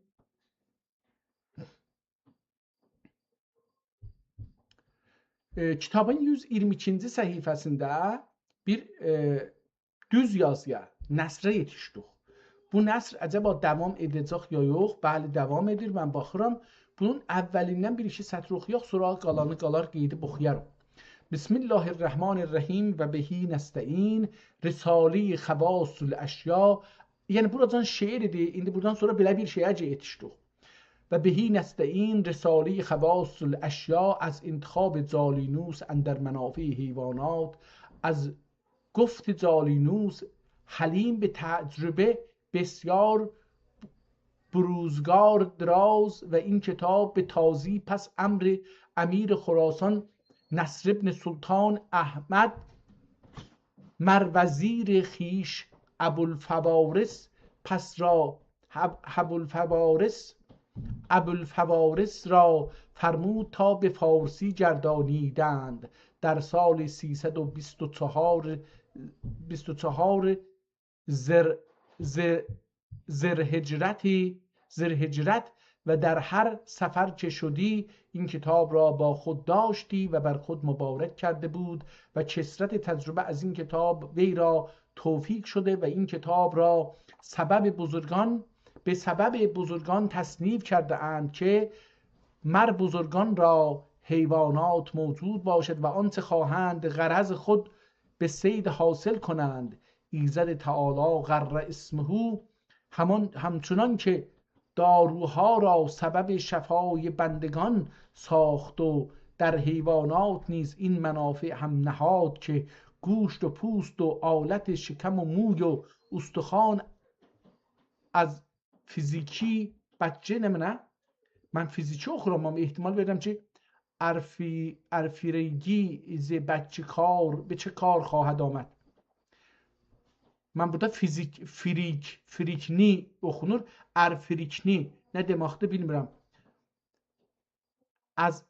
ائ، کیتابین یوز ایگیرمی ایکینجی صفحه‌سینده بیر، ائ، دوز یازییا، نثره یئتیشدیک. بو نثر عجبا داوام ائده‌جک یا یوخ؟ بلی، داوام ائدیر، من باخیرام. بونون اولیندن بیر ایکی سطر اوخویاق، سونرا قالانی قالار قئییدیب اوخویارام. بسم الله الرحمن الرحیم و به نستعین، رساله‌ی خواص الاشیاء. یعنی، بوراجان شعر ایدی، ایندی بورادان سونرا بئله بیر شئیه یئتیشدیک. و به نستعین، رساله‌ی خواص الاشیاء از انتخاب جالینوس اندر منافع حیوانات، از گفت جالینوس حلیم به تجربه بسیار به روزگار دراز و این کتاب به تازی پس امر امیر خراسان نصر ابن سلطان احمد مر وزیر خویش ابوالفوارس پس را، اب-، ابوالفوارس، ابوالفوارس را فرمود تا به فارسی گردانیدند. در سال سیصد و بیست و چهار، بیست و چهار ذی-، ذی-، ذی الهجرتی، ذی الهجرت و در هر سفر که شدی، این کتاب را با خود داشتی و بر خود مبارک کرده بود و کثرت تجربه از این کتاب وی را توفیق شده و این کتاب را سبب بزرگان، به سبب بزرگان تصنیف کرده اند که مر بزرگان را حیوانات موجود باشد و آنچه خواهند غرض خود به صید حاصل کنند، ایزد تعالی قرّ اسمه، همان، همچنان که داروها را سبب شفای بندگان ساخت و در حیوانات نیز این منافع هم نهاد که گوشت و پوست و آلت شکم و موی و استخوان از فیزیکی بچه نمنه؟ من فیزیکی اوخورام، آمما احتمال وئریرم کی، ارفی، ارفیریگی ز بچه کار، به چه کار خواهد آمد؟ من بورادا فیزیک، فریک، فریکنی اوخونور، ارفریکنی. نه دئمکدیر، بیلمیرم. از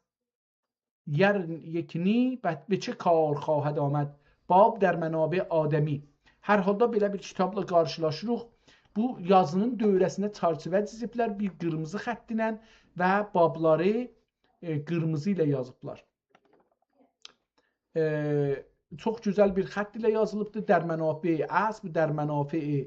یر یکنی به، به چه کار خواهد آمد؟ باب در منابع آدمی. هر حالدا بئله بیر کیتابلا قارشیلاشیریق. بو یازینین دؤوره‌سینده چرچیوه چیزیبلر، بیر قیرمیزی خط ایله و بابلاری، ائ، قیرمیزی ایله یازیبلار. ائ، چوخ گؤزل بیر خط ایله یازیلیبدیر. در منابع اسب، در منابع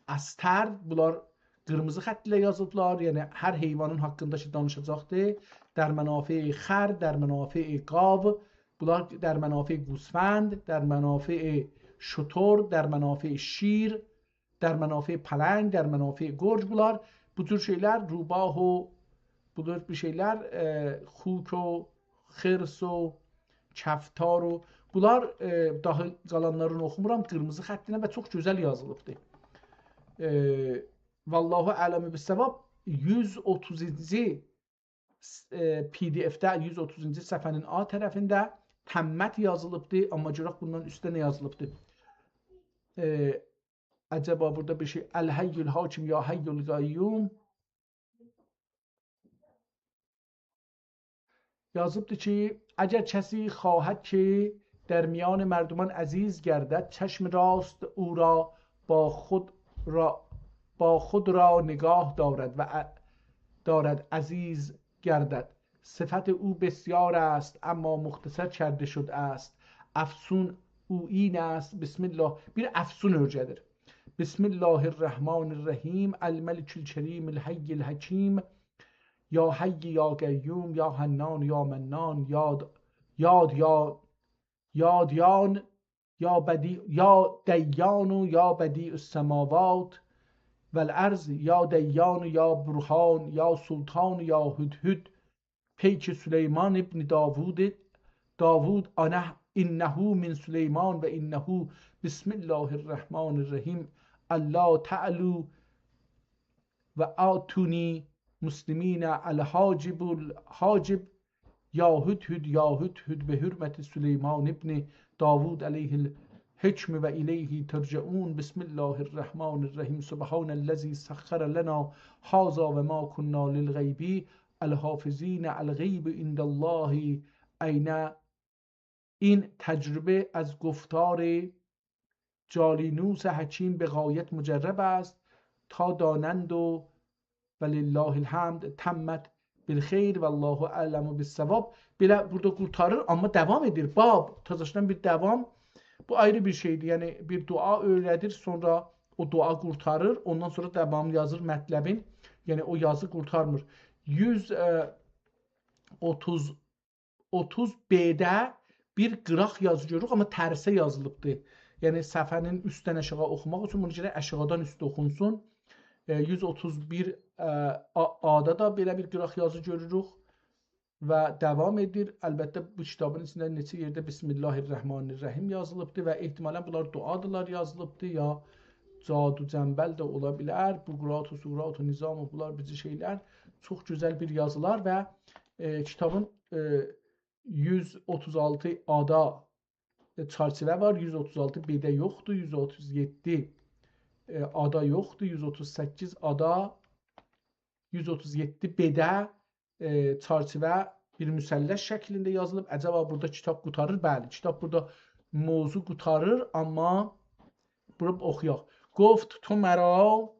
استر، بونلار قیرمیزی خط ایله یازیلیبلار. یعنی هر حیوانین حاقیندا کی دانیشاجاقدیر. در منابع خر، در منابع گاو، بونلار در منابع گوسفند، در منابع شتر، در منابع شیر، در منابع پلنگ، در منابع گرگ، بونلار، بو جور شئیلر، روباه و بو جور بیر شئیلر، ائ، خوک و خرس و کفتار و بونلار، ائ، داها قالانلارینی اوخومورام، قیرمیزی خط ایله و چوخ گؤزل یازیلیبدیر. ائ، والله اعلم بالصواب، یوز اوتوزونجو، ائ، پی دی اف‌ده، یوز اوتوزونجو صفحه‌نین آ طرفینده تمت یازیلیبدیر، آمما گؤرک بوندان اوسته نه یازیلیبدیر. ائ، عجبا بورادا بیر شئی، الحی الحاکم یا حی القیوم یازیبدیر کی، اگر کسی خواهد که در میان مردمان عزیز گردد، چشم راست او را با خود را، با خود را نگاه دارد و ع-، دارد عزیز گردد. صفت او بسیار است، اما مختصر کرده شده است. افسون او این است، بسم الله. بیر افسون اؤرگدیر. بسم الله الرحمن الرحیم. الملک الکریم الحی الحکیم. یا حی یا قیوم، یا حنان یا منان، یا د-، یا د-، یا، یا دیان، یا بدی-، یا دیان و یا بدیع السماوات والارض، یا دیان و یا برهان، یا سلطان یا هدهد، پیک سلیمان ابن داوود، داوود انه، انه من سلیمان و انه، بسم الله الرحمن الرحیم، الا تعلوا و آتونی مسلمین، الحاجب الحاجب، یا هدهد، یا هدهد، به حرمت سلیمان ابن داوود علیه الحکم و الیه ترجعون. بسم الله الرحمن الرحیم. سبحان الذی سخر لنا هذا و ما کنا للغیب الحافظین. الغیب عند الله عینه. این تجربه از گفتار جالینوس حکیم به غایت مجرب است تا دانند و ولله الحمد تمت بالخیر والله اعلم بالصواب. بئله بورادا قورتاریر، آمما داوام ائدیر. باب، تازاشدان بیر داوام. بو آیری بیر شئیدیر. یعنی بیر دعا اؤیره‌دیر، سونرا او دعا قورتاریر، اوندان سونرا داوام یازیر مطلبین. یعنی او یازی قورتارمیر. یوز، ائ، اوتوز اوتوز ب‌ده بیر قیراق یازی گؤروروک، آمما ترسه یازیلیبدیر. یعنی صفحه‌نین اوستدن آشاغی اوخوماق اوچون بونو گرک آشاغیدان اوسته اوخونسون. ائ، یوز اوتوز بیر، ائ، آ-، آدا دا بئله بیر قیراق یازی گؤروروک و داوام ائدیر. البته، بو کیتابین ایچینده نئچه یئرده بسم الله الرحمن الرحیم یازیلیبدیر و احتمالاً بونلار دعادیلار یازیلیبدیر، یا جادو جنبل ده اولا بیلر، بقراط و سقراط و نظام و بونلار بیزی شئیلر. چوخ گؤزل بیر یازیلار و، ائ، کیتابین، ائ، یوز اوتوز آلتی آدا، ائ، چرچیوه وار، یوز اوتوز آلتی ب‌ده یوخدور، یوز اوتوز یئددی، ائ، آدا یوخدور، یوز اوتوز سککیز آدا، یوز اوتوز یئددی ب‌ده، ائ، چرچیوه بیر مثلث شکلینده یازیلیب. عجبا بورادا کیتاب قورتاریر؟ بلی، کیتاب بورادا موضوع قورتاریر، آمما بورا اوخویاق. گفت تو مرا،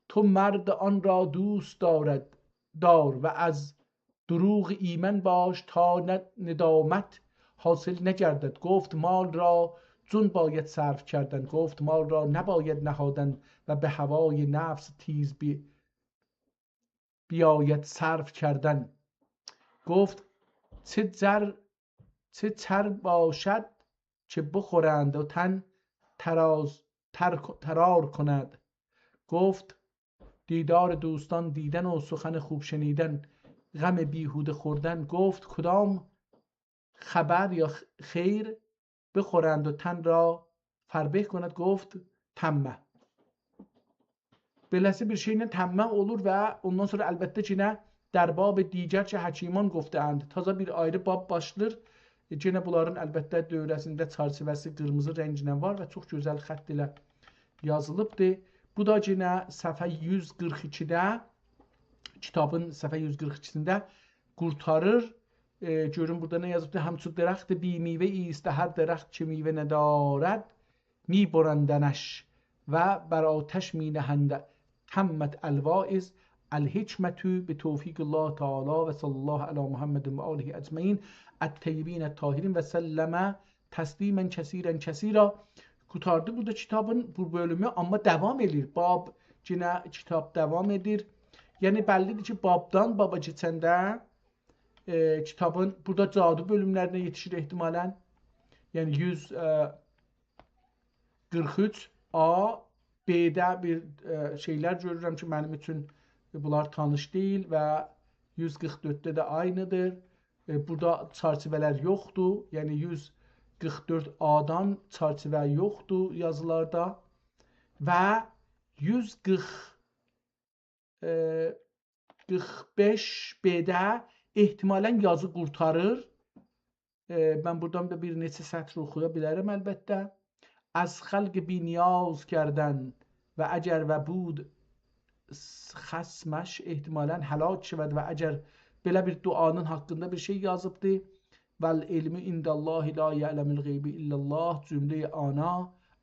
تو مرد آن را دوست دارد، دار و از دروغ ایمن باش تا ن-، ندامت حاصل نگردد. گفت مال را چون باید صرف کردن، گفت مال را نباید نهادن و به هوای نفس تیز بی-، بیاید صرف کردن. گفت چه زر، چه چر باشد که بخورند و تن تراز، تر-، ترار کند. گفت دیدار دوستان دیدن و سخن خوب شنیدن، غم بیهوده خوردن. گفت کدام خبر یا خ-، خیر بخورند و تن را فربه کند؟ گفت تمه. بئله‌سی بیر شئیله طمع اولور و اوندان سونرا البته کی، نه در باب دیگر که حکیمان گفته‌اند. تازا بیر آیری باب باشلاییر. ائ، یئنه بونلارین البته دؤوره‌سینده چرچیوه‌سی قیرمیزی رنگله وار و چوخ گؤزل خط ایله یازیلیبدیر. بو دا یئنه صفحه یوز قیرخ ایکیده، کیتابین صفحه یوز قیرخ ایکیسینده قورتاریر. ائ، گؤرون بورادا نه یازیبدیر؟ «همچو درخت بی‌میوه‌ای است، هر درخت که میوه ندارد، می‌برندنش و بر آتش می‌نهند. تمت الواعظ، الحکمة بتوفیق الله تعالی و صلی الله علی محمد و آله اجمعین الطیبین الطاهرین و سلم تسلیما کثیرا کثیرا.» قورتاردی بورادا کیتابین بو بؤلومو، آمما داوام ائله‌ییر. باب، یئنه کیتاب داوام ائدیر. یعنی بللی‌دیر کی، بابدان بابا کئچنده، ائ، کیتابین بورادا جادو بؤلوملرینه یئتیشیر احتمالاً. یعنی یوز، ائ، قیرخ اوچ آ، ب‌ده بیر، ائ، شئیلر گؤرورم کی، منیم اوچون بونلار تانیش دئییل و یوز قیرخ دؤردده ده عینی‌دیر. ائ، بورادا چرچیوه‌لر یوخدور. یعنی یوز قیرخ دؤرد آدان چرچیوه یوخدور یازیلاردا. و یوز قیرخ، ائ، قیرخ بئش ب‌ده احتمالاً یازی قورتاریر. ائ، من بورادان دا بیر نئچه سطر اوخویا بیلرم البته. «از خلق بی‌نیاز کردن و اگر و بود خصمش احتمالاً هلاک شود و اگر»، بئله بیر دعانین حاقیندا بیر شئی یازیبدی. «والعلم عند الله لا یعلم الغیب الا الله، جملهٔ آنا،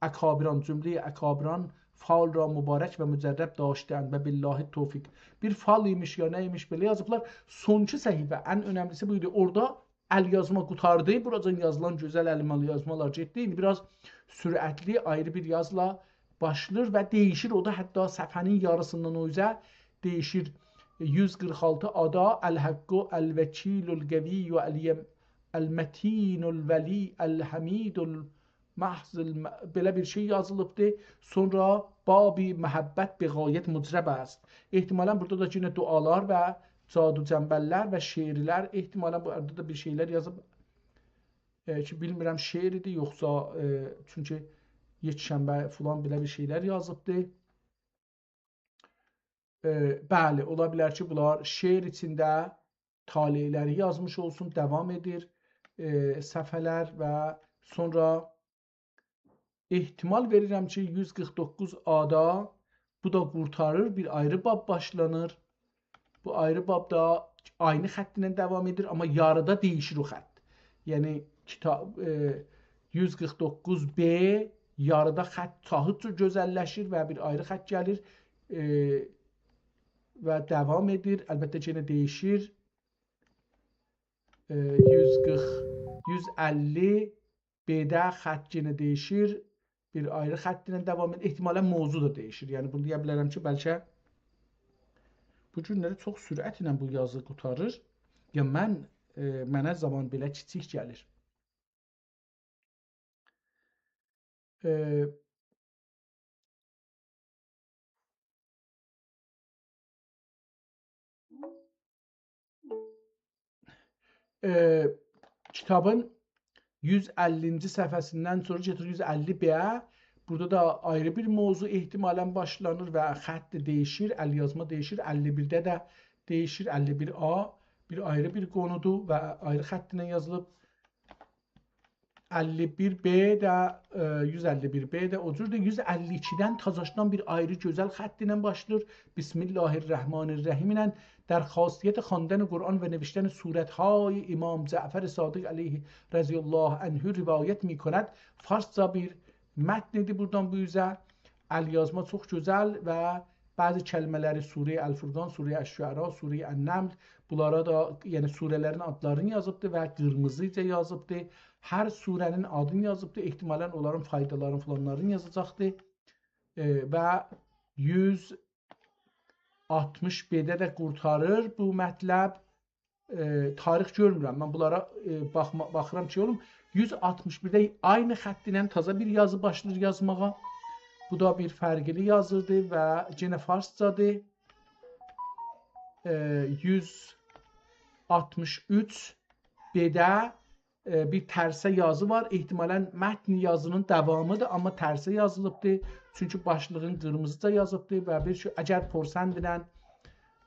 اکابران، جملهٔ اکابران فال را مبارک و مجرب داشته‌اند و بالله التوفیق.» بیر فال ایمیش یا نه ایمیش بئله یازیبلار. سونکی صفحه، ان اؤنملی‌سی بویدو. اورادا ال یازما قوتاردی. بوراجان یازیلان گؤزل ال یازمالار گئتدی. ایندی بیر آز سرعتلی آیری بیر یازیلا باشلاییر و دییشیر. او دا حتی صفحه‌نین یاریسیندان او اوزه دییشیر. یوز قیرخ آلتی آدا «الحق الوکیل القوی الیم-، المتین الولی الحمید المحض الم-»، بئله بیر شئی یازیلیبدی. سونرا «باب محبت به غایت مجرب است». احتمالاً بورادا دا یئنه دعالار و جادو جنبل‌لر و شعرلر، احتمالاً بورادا دا بیر شئیلر یازیب، ائ، کی، بیلمیرم شعر ایدی، یوخسا، ائ، چونکی یکشنبه فلان بئله بیر شئیلر یازیبدی. ائ، بلی، اولا بیلر کی، بونلار شعر ایچینده طالع‌لری یازمیش اولسون، داوام ائدیر، ائ، صفحه‌لر و سونرا احتمال وئریرم کی، یوز قیرخ دوققوز آدا بو دا قورتاریر، بیر آیری باب باشلانیر. بو آیری باب دا عینی خط ایله داوام ائدیر، آمما یاریدا دییشیر او خط. یعنی کیتاب، ائ، یوز قیرخ دوققوز ب، یاریدا خط چاهیتجا گؤزللشیر و بیر آیری خط گلیر، ائ، و داوام ائدیر. البته کی، یئنه دییشیر. ائ، یوز قیرخ، یوز اللی ب‌ده خط یئنه دییشیر. بیر آیری خط ایله داوام ائدیر. احتمالاً موضوع دا دییشیر. یعنی بونو دئیه بیلرم کی، بلکه بو گونلری چوخ سرعت ایله بو یازی قوتاریر. یا من، ائ، منه زامان بئله کیچیک گلیر. ائ، ائ، کیتابین یوز اللینجی صفحه‌سیندن سونرا گئدیر یوز اللی ب. بورادا دا آیری بیر موضوع احتمالاً باشلانیر و خط دییشیر، ال یازما دییشیر، اللی بیرده ده دییشیر، اللی بیر آ، بیر آیری بیر قونودور و آیری خط ایله یازیلیب. اللی بیر ب ده، ائ، یوز اللی بیر ب ده او جوردور. یوز اللی ایکیدن تازاشدان بیر آیری گؤزل خط ایله باشلاییر. «بسم الله الرحمن الرحیم» ایله «در خاصیت خواندن قرآن و نوشتن سورت‌های امام جعفر صادق علیه، رضی الله عنه، روایت می‌کند». فارسجا بیر متن ایدی بورادان بو اوزه. ال یازما چوخ گؤزل و بعضی کلمه‌لری سوره‌ی الفرقان، سوره‌ی الشعراء، سوره‌ی النمل، بونلارا دا، یعنی سوره‌لرین آدلارینی یازیبدی و قیرمیزیجا یازیبدی. هر سوره‌نین آدینی یازیبدی، احتمالاً اونلارین فایدالارینی فلانلارینی یازاجاقدی. ائ، و یوز آلتمیش ب‌ده ده قورتاریر بو مطلب. ائ، تاریخ گؤرمورم. من بونلارا، ائ، باخما-، باخیرام کی، اولوم. یوز آلتمیش بیرده عینی خط ایله تازا بیر یازی باشلاییر یازماغا. بو دا بیر فرقلی یازیدیر و یئنه فارسجادیر. ائ، یوز آلتمیش اوچ ب‌ده ائ، بیر ترسه یازی وار. احتمالاً متن یازینین داوامیدیر، آمما ترسه یازیلیبدیر. چونکی باشلیغین قیرمیزیجا یازیبدیر و بیر شئی، اگر پرسندله،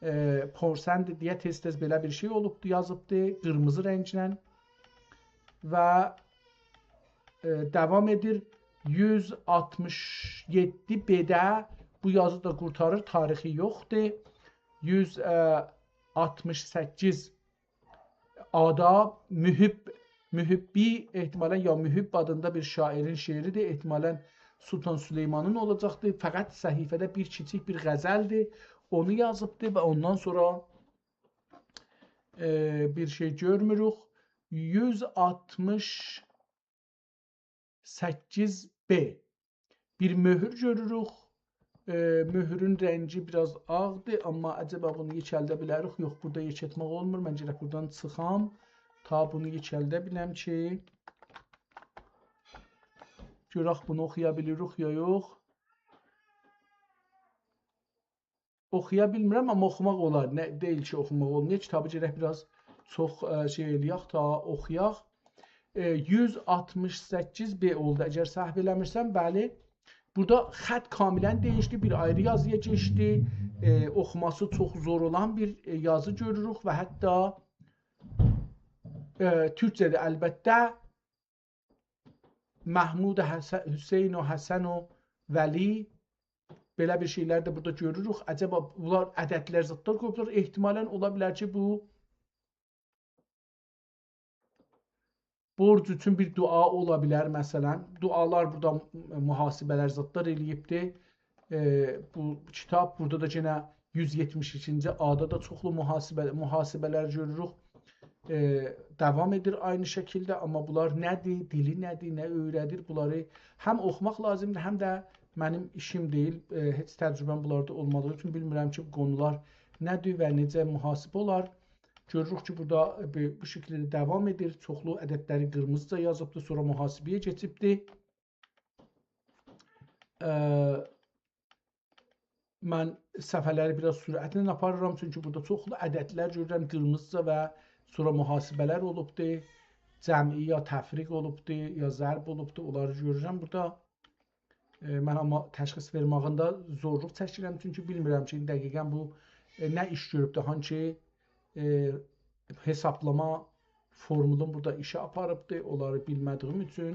ائ، پرسند دئیه تئز-تئز بئله بیر شئی اولوبدور، یازیبدیر قیرمیزی رنگله. و، ائ، داوام ائدیر. یوز آلتمیش یئددی بئده بو یازی دا قورتاریر، تاریخی یوخدور. یوز آلتمیش سککیز آدا محب، محبی، احتمالاً یا محب آدیندا بیر شاعرین شعریدیر، احتمالاً سلطان سلیمانین اولاجاقدیر. فقط صفحه‌ده بیر کیچیک بیر غزلدیر، اونو یازیبدیر و اوندان سونرا، ائ، بیر شئی گؤرموروک. یوز آلتمیش سککیز ب. بیر مؤهور گؤروروک. ائ، مؤهورون رنگی بیر آز آغدیر، آمما عجبا بونو یئکلده بیلریک؟ یوخ، بورادا یئکلتمک اولمور. من گرک بورادان چیخام، تا بونو یئکلده بیلم کی، گؤرک بونو اوخویا بیلیریک یا یوخ. اوخویا بیلمیرم، آمما اوخوماق اولار. نه، دئییل کی، اوخوماق اولمایا. کیتابی گرک بیر آز چوخ، ائ، شئی ائله‌یک، تا اوخویاق. ائ، یوز آلتمیش سککیز ب اولدو، اگر سهو ائله‌میرسم، بلی. بورادا خط کاملاً دییشدی، بیر آیری یازییا کئچدی. ائ، اوخوماسی چوخ زور اولان بیر، ائ، یازی گؤروروک و حتی، ائ، تورکجه‌دیر البته. محمود حسن، حسین و حسن و ولی، بئله بیر شئیلر ده بورادا گؤروروک. عجبا بونلار عددلر، زادلار قویوبلار. احتمالاً اولا بیلر کی، بو بورج اوچون بیر دعا اولا بیلر، مثلاً. دعالار بورادا، محاسبه‌لر، زادلار ائله‌ییبدی. ائ، بو کیتاب، بورادا دا یئنه یوز یئتمیش ایکینجی آدا دا چوخلو محاسبه، محاسبه‌لر گؤروروک. ائ، داوام ائدیر عینی شکیلده، آمما بونلار نه‌دیر، دیلی نه‌دیر، نه اؤیره‌دیر، بونلاری هم اوخوماق لازیمدیر، هم ده منیم ایشیم دئییل، ائ، هئچ تجربه‌م بونلاردا اولمادیغی اوچون بیلمیرم کی، بو قونولار نه‌دیر و نئجه محاسبه اولار. گؤروروک کی، بورادا بو، بو شکیلده داوام ائدیر. چوخلو عددلری قیرمیزیجا یازیبدی، سونرا محاسبه‌یه کئچیبدی. ائ، من صفحه‌لری بیر آز سرعتله آپاریرام، چونکی بورادا چوخلو عددلر گؤرورم قیرمیزیجا و سونرا محاسبه‌لر اولوبدو. جمعی یا تفریق اولوبدو، یا ضرب اولوبدو، اونلاری گؤرورم بورادا. ائ، من آمما تشخیص وئرمه‌یینده زورلوق چکیرم، چونکی بیلمیرم کی، دقیقاً بو، ائ، نه ایش گؤروبدو، هانسی، ائ، حسابلاما فورمولون بورادا ایشه آپاریبدی، اونلاری بیلمه‌دیییم اوچون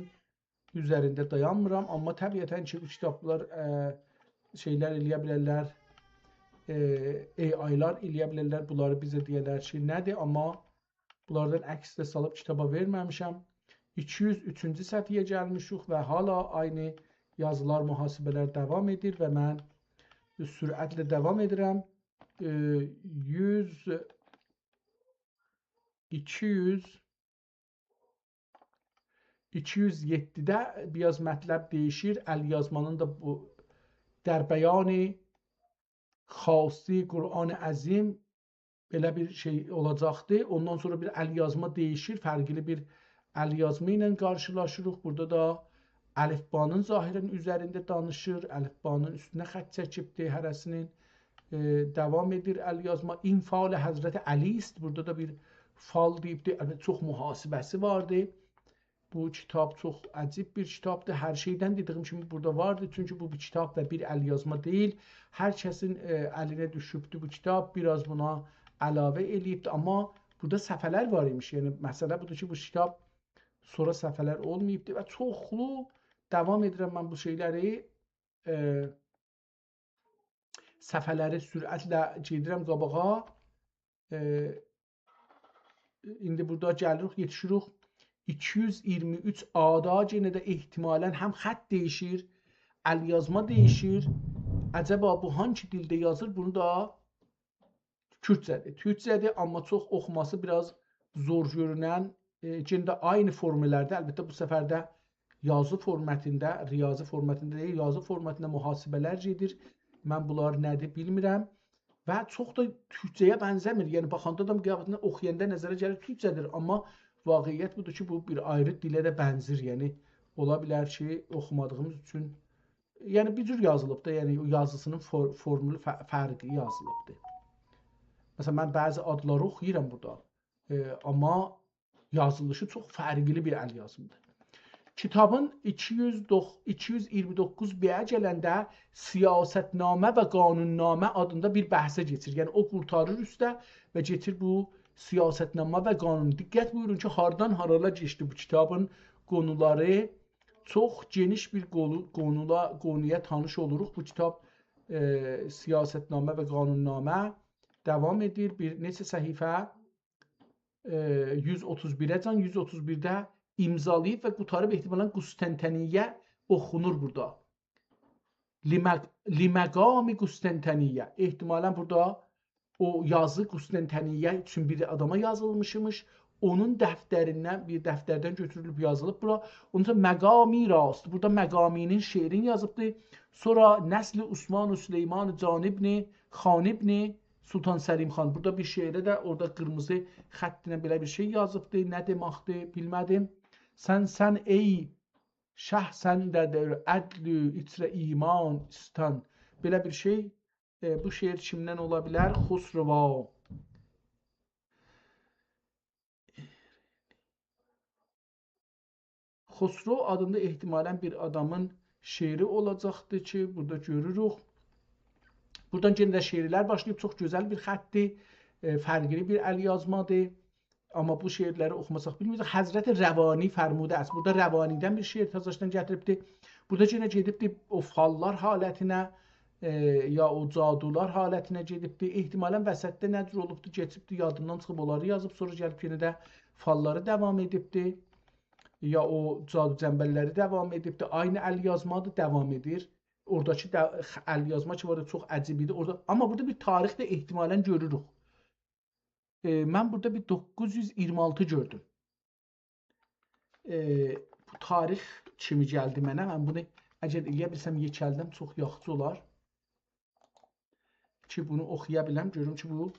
اوزرینده دایانمیرام. آمما طبیعتاً کی، بو کیتابلار، ائ، شئیلر ائله‌یه بیلرلر، ائ، AI-لار ائله‌یه بیلرلر بونلاری بیزه دئیه‌لر کی، نه‌دیر، آمما بونلاردان عکس ده سالیب کیتابا وئرمه‌میشم. ایکی یوز اوچونجو صفحه‌یه گلمیشیک و هله عینی یازیلار، محاسبه‌لر داوام ائدیر و من سرعتله داوام ائدیرم. ائ، یوز، ایکی یوز، ایکی یوز یئددیده بیر آز مطلب دییشیر. الیازمانین دا بو، در بیان خاصی قرآن عظیم، بئله بیر شئی اولاجاقدی. اوندان سونرا بیر الیازما دییشیر، فرقلی بیر الیازما ایله قارشیلاشیریق. بورادا دا الفبانین ظاهراً اوزرینده دانیشیر، الفبانین اوستونه خط چکیبدی هره‌سینین. ائ، داوام ائدیر الیازما. این فال حضرت علی است. بورادا دا بیر فال دئییبدی. البته، چوخ محاسبه‌سی واردی. بو کیتاب چوخ عجیب بیر کیتابدیر. هر شئیدن، دئدیییم کیمی، بورادا واردی. چونکی بو بیر کیتاب و بیر الیازما دئییل. هر کسین، ائ، الینه دوشوبدو بو کیتاب، بیر آز بونا علاوه ائله‌ییبدی. آمما بورادا صفحه‌لر وار ایمیش. یعنی، مسئله بودور کی، بو کیتاب سونرا صفحه‌لر اولماییبدی و چوخلو داوام ائدیرم من بو شئیلری، ائ، صفحه‌لری سرعتله گئدیرم قاباغا. ائ، ایندی بورادا گلیریک، یئتیشیریک ایکی یوز ایگیرمی اوچ آدا. یئنه ده احتمالاً هم خط دییشیر، الیازما دییشیر. عجبا بو هانسی دیلده یازیر؟ بونو دا تورکجه‌دیر. تورکجه‌دیر، آمما چوخ اوخوماسی بیر آز زور گؤرونن، ائ، یئنه ده عینی فورموللرده، البته، بو سفر ده یازی فورماتیندا، ریاضی فورماتیندا دئییل، یازی فورماتیندا محاسبه‌لر گئدیر. من بونلار نه‌دیر بیلمیرم. و چوخ دا تورکجه‌یه بنزه‌میر. یعنی، باخاندا آدام قیافه‌تینه، اوخویاندا نظره گلیر تورکجه‌دیر، آمما واقعیت بودور کی، بو بیر آیری دیله ده بنزیر. یعنی، اولا بیلر کی، اوخومادیغیمیز اوچون، یعنی، بیر جور یازیلیب دا، یعنی، او یازیسینین فور-، فورمولو ف-، فرقلی یازیلیبدیر. مثلاً، من بعضی آدلاری اوخویورام بورادا. ائ، آمما یازیلیشی چوخ فرقلی بیر ال یازمیدیر. کیتابین ایکی یوز، ایکی یوز ایگیرمی دوققوز بی-ه گلنده سیاستنامه و قانوننامه آدیندا بیر بحثه کئچیر. یعنی او قورتاریر اوسته و کئچیر بو سیاستنامه و قانون. دقت بویورون کی، هاردان هارالا کئچدی بو کیتابین قونولاری. چوخ گئنیش بیر قونو-، قونولا-، قونویا تانیش اولوروق. بو کیتاب، ائ، سیاستنامه و قانوننامه داوام ائدیر. بیر نئچه صفحه، ائ، یوز اوتوز بیره جان، یوز اوتوز بیرده امضالاییب و قوتاریب، احتمالاً قسطنطنیه اوخونور بورادا. لمق-، لمقام قسطنطنیه. احتمالاً بورادا او یازی قسطنطنیه اوچون بیر آداما یازیلمیشمیش. اونون دفتریندن، بیر دفتردن گؤتورولوب یازیلیب بورا. اونون اوچون مقامی راست. بورادا مقامی‌نین شعرینی یازیبدی. سونرا نسل عثمان و سلیمان جان ابن خان ابن سلطان سلیم خان. بورادا بیر شعره ده اورادا قیرمیزی خط ایله بئله بیر شئی یازیبدی. نه دئمکدیر، بیلمه‌دیم. سن، سن ای شاه، سنده‌دیر عدل و ایچره ایمان، استان. بئله بیر شئی. ائ، بو شعر کیمدن اولا بیلر؟ خسروا. خسرو آدیندا احتمالاً بیر آدامین شعری اولاجاقدیر کی، بورادا گؤروروک. بورادان یئنه ده شعرلر باشلاییب، چوخ گؤزل بیر خطدیر، ائ، فرقلی بیر ال یازمادیر. آمما بو شعرلری اوخوماساق بیلمه‌یه‌جک. حضرت روانی فرموده است. بورادا روانی‌دن بیر شعر تازاشدان گتیریبدی. بورادا یئنه گئدیبدی او فاللار حالتینه، ائ، یا او جادولار حالتینه گئدیبدی. احتمالاً وسطده نه جور اولوبدو، کئچیبدی، یادیندان چیخیب اونلاری یازیب، سونرا گلیب یئنه ده فاللاری داوام ائدیبدی. یا او جادو جنبللری داوام ائدیبدی. عینی ال یازما دا داوام ائدیر. اوراداکی دا-، ال یازما کی وار، چوخ عجیب ایدی. اورادا، آمما بورادا بیر تاریخ ده احتمالاً گؤروروک. ائ، من بورادا بیر دوققوز یوز ایگیرمی آلتی گؤردوم. ائ، بو تاریخ کیمی گلدی منه. من بونو اگر ائلیه بیلسم یئکلدم، چوخ یاخشی اولار کی، بونو اوخویا بیلم. گؤروم کی، بو،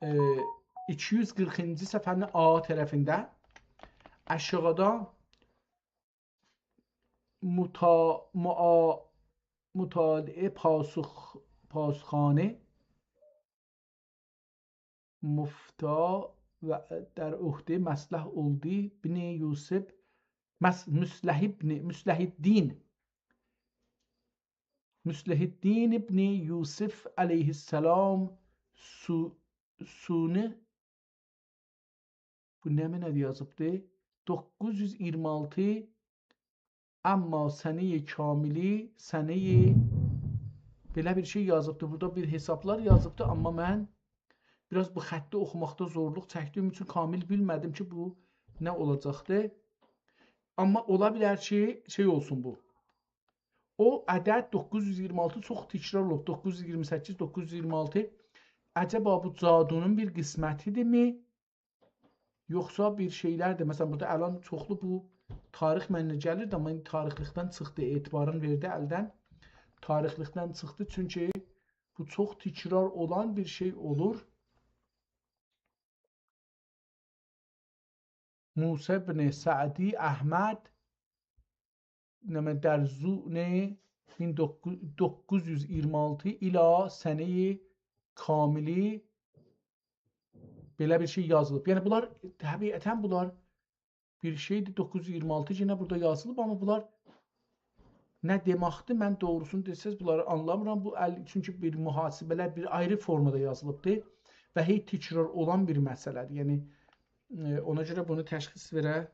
ائ، ایکی یوز قیرخینجی صفحه‌نین آ طرفینده آشاغیدا مطا-، معا-، مطالعه پاسخ-، پاسخانه مفتی و در عهده مصلح اولدو ابن یوسف، مس-، مصلح ابن، مصلح الدین، مصلح الدین ابن یوسف علیه السلام سو-، سونی بو نمنه یازیبدی؟ دوققوز یوز ایگیرمی آلتی، آمما سنه‌ی کاملی، سنه‌ی، بئله بیر شئی یازیبدی. بورادا بیر حسابلار یازیبدی، آمما من بیر آز بو خطی اوخوماقدا زورلوق چکدیییم اوچون کامل بیلمه‌دیم کی، بو نه اولاجاقدی. آمما اولا بیلر کی، شئی اولسون بو. او عدد دوققوز یوز ایگیرمی آلتی چوخ تکرار اولوب. دوققوز یوز ایگیرمی سککیز، دوققوز یوز ایگیرمی آلتی. عجبا بو جادونون بیر قسمتی‌دیرمی؟ یوخسا بیر شئیلردیر. مثلا، بورادا الان چوخلو بو تاریخ منه گلیردی، آمما ایندی تاریخلیکدن چیخدی، اعتبارین وئردی الدن. تاریخلیکدن چیخدی، چونکی بو چوخ تکرار اولان بیر شئی اولور. موسی بن سعدی احمد، نمه، در زون مین دوققوز یوز ایگیرمی آلتی الی سنه‌ی کاملی، بئله بیر شئی یازیلیب. یعنی، بونلار، طبیعتا بونلار بیر شئیدیر، دوققوز یوز ایگیرمی آلتی یئنه بورادا یازیلیب، آمما بونلار نه دئمکدیر، من دوغروسونو دئسز، بونلاری آنلامیرام. بو ال-، چونکی بیر محاسبه‌لر بیر آیری فورمادا یازیلیبدیر و هئی تکرار اولان بیر مسئله‌دیر. یعنی، ائ، اونا گؤره بونو تشخیص وئره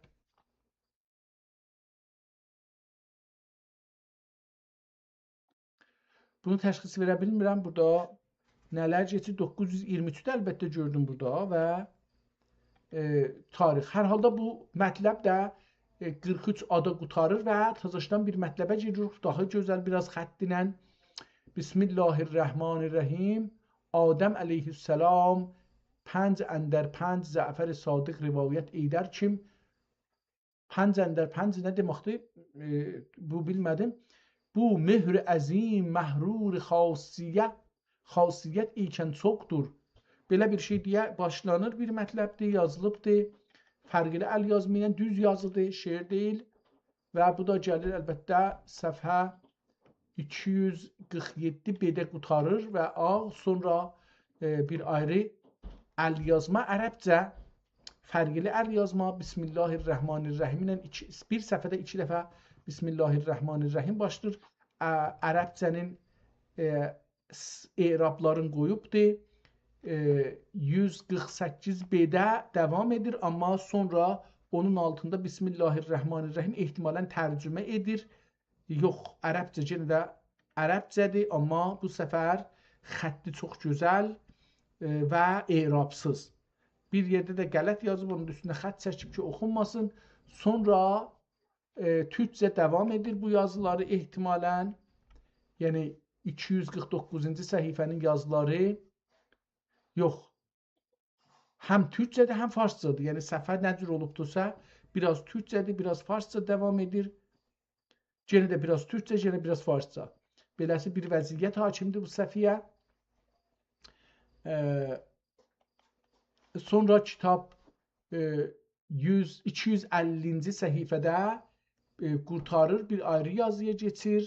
بونو تشخیص وئره بیلمیرم. بورادا نه‌لر کئچیر؟ دوققوز یوز ایگیرمی اوچ ده البته گؤردوم بورادا و، ائ، تاریخ. هر حالدا بو مطلب ده، ائ، قیرخ اوچ آدا قوتاریر و تازاشدان بیر مطلبه گیریر. داها گؤزل، بیر آز خط ایله. بسم الله الرحمن الرحیم. آدم علیه السلام پنج اندر پنج جعفر صادق روایت ائیدر کیم، پنج اندر پنج نه دئمکدیر؟ ائ، بو بیلمه‌دیم. بو مهر عظیم محرور خاصیه، خاصیت ایکن چوخدور. بئله بیر شئی دئیه باشلانیر، بیر مطلبدیر، یازیلیبدیر. فرقلی ال یازما ایله، دوز یازیدیر، شعر دئییل. و بو دا گلیر البته صفحه ایکی یوز قیرخ یئددی بده قوتاریر و آ، سونرا، ائ، بیر آیری ال یازما عربجه فرقلی الیازما، بسم الله الرحمن الرحیم ایله ایکی، بیر صفحه‌ده ایکی دفعه بسم الله الرحمن الرحیم باشلاییر. ع-، عربجه‌نین، ائ، س-، اعرابلارین قویوبدور. ائ، یوز قیرخ سککیز ب‌ده داوام ائدیر، آمما سونرا اونون آلتیندا بسم الله الرحمن الرحیم احتمالاً ترجمه ائدیر. یوخ، عربجه، یئنه ده عربجه‌دیر، آمما بو سفر خطی چوخ گؤزل، ائ، و اعرابسیز. بیر یئرده ده غلط یازیب، اونون اوستونه خط چکیب کی، اوخونماسین. سونرا، ائ، تورکجه داوام ائدیر بو یازیلاری احتمالاً. یعنی ایکی یوز قیرخ دوققوزونجو صفحه‌نین یازیلاری، یوخ، هم تورکجه‌دیر، هم فارسجادیر. یعنی صفحه نه جور اولوبدورسا، بیر آز تورکجه‌دیر، بیر آز فارسجا داوام ائدیر. یئنه ده بیر آز تورکجه، یئنه بیر آز فارسجا. بئله‌سی بیر وضعیت حاکمدیر بو صفحه‌یه. ائ، سونرا کیتاب، ائ، یوز، ایکی یوز اللینجی صفحه‌ده، ائ، قورتاریر، بیر آیری یازییا کئچیر.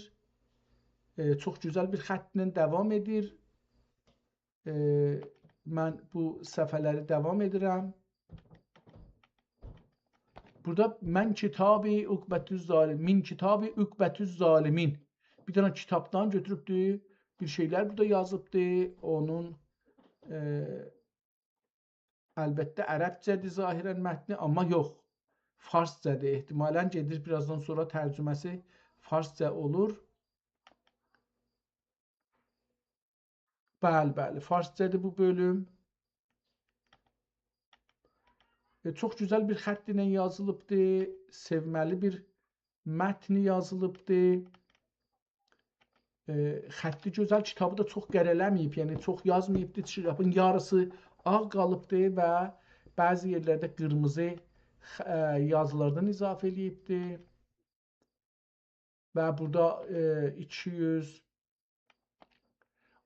ائ، چوخ گؤزل بیر خطله داوام ائدیر. ائ، من بو صفحه‌لری داوام ائدیرم. بورادا «من کتاب عقبة الظالم-، من کتاب عقبة الظالمین». بیر دنه کیتابدان گؤتوروبدور، بیر شئیلر بورادا یازیبدی. اونون، ائ، البته عربجه‌دیر ظاهراً متنی، آمما یوخ، فارسجادیر. احتمالاً گئدیر، بیر آزدان سونرا ترجمه‌سی فارسجا اولور. بلی، بلی، فارسجادیر بو بؤلوم. ائ، چوخ گؤزل بیر خط ایله یازیلیبدی، سئومه‌لی بیر متنی یازیلیبدی. ائ، خطی گؤزل، کیتابی دا چوخ قره‌له‌مه‌ییب، یعنی چوخ یازماییبدی، کیتابین یاریسی آغ قالیبدی و بعضی یئرلرده قیرمیزی خ-، ائ، یازیلاردان اضافه ائله‌ییبدی. و بورادا، ائ، ایکی یوز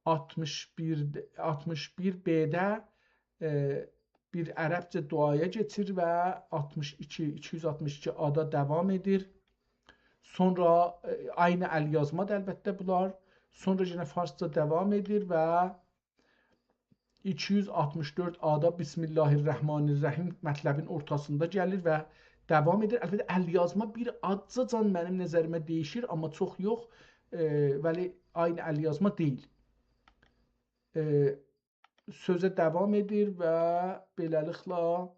آلتمیش بیر، آلتمیش بیر ب‌ده، ائ، بیر عربجه دعایا کئچیر و آلتمیش ایکی، ایکی یوز آلتمیش ایکی «آ»دا داوام ائدیر. سونرا، ائ، عینی الیازمادیر البته بونلار. سونرا یئنه فارسجا داوام ائدیر و ایکی یوز آلتمیش دؤرد «آ»دا «بسم الله الرحمن الرحیم» مطلبین اورتاسیندا گلیر و داوام ائدیر. البته، الیازما بیر آزجاجان منیم نظریمه دییشیر، آمما چوخ یوخ. ائ، ولی عینی الیازما دئییل. ائ، سؤزه داوام ائدیر و بئله‌لیکله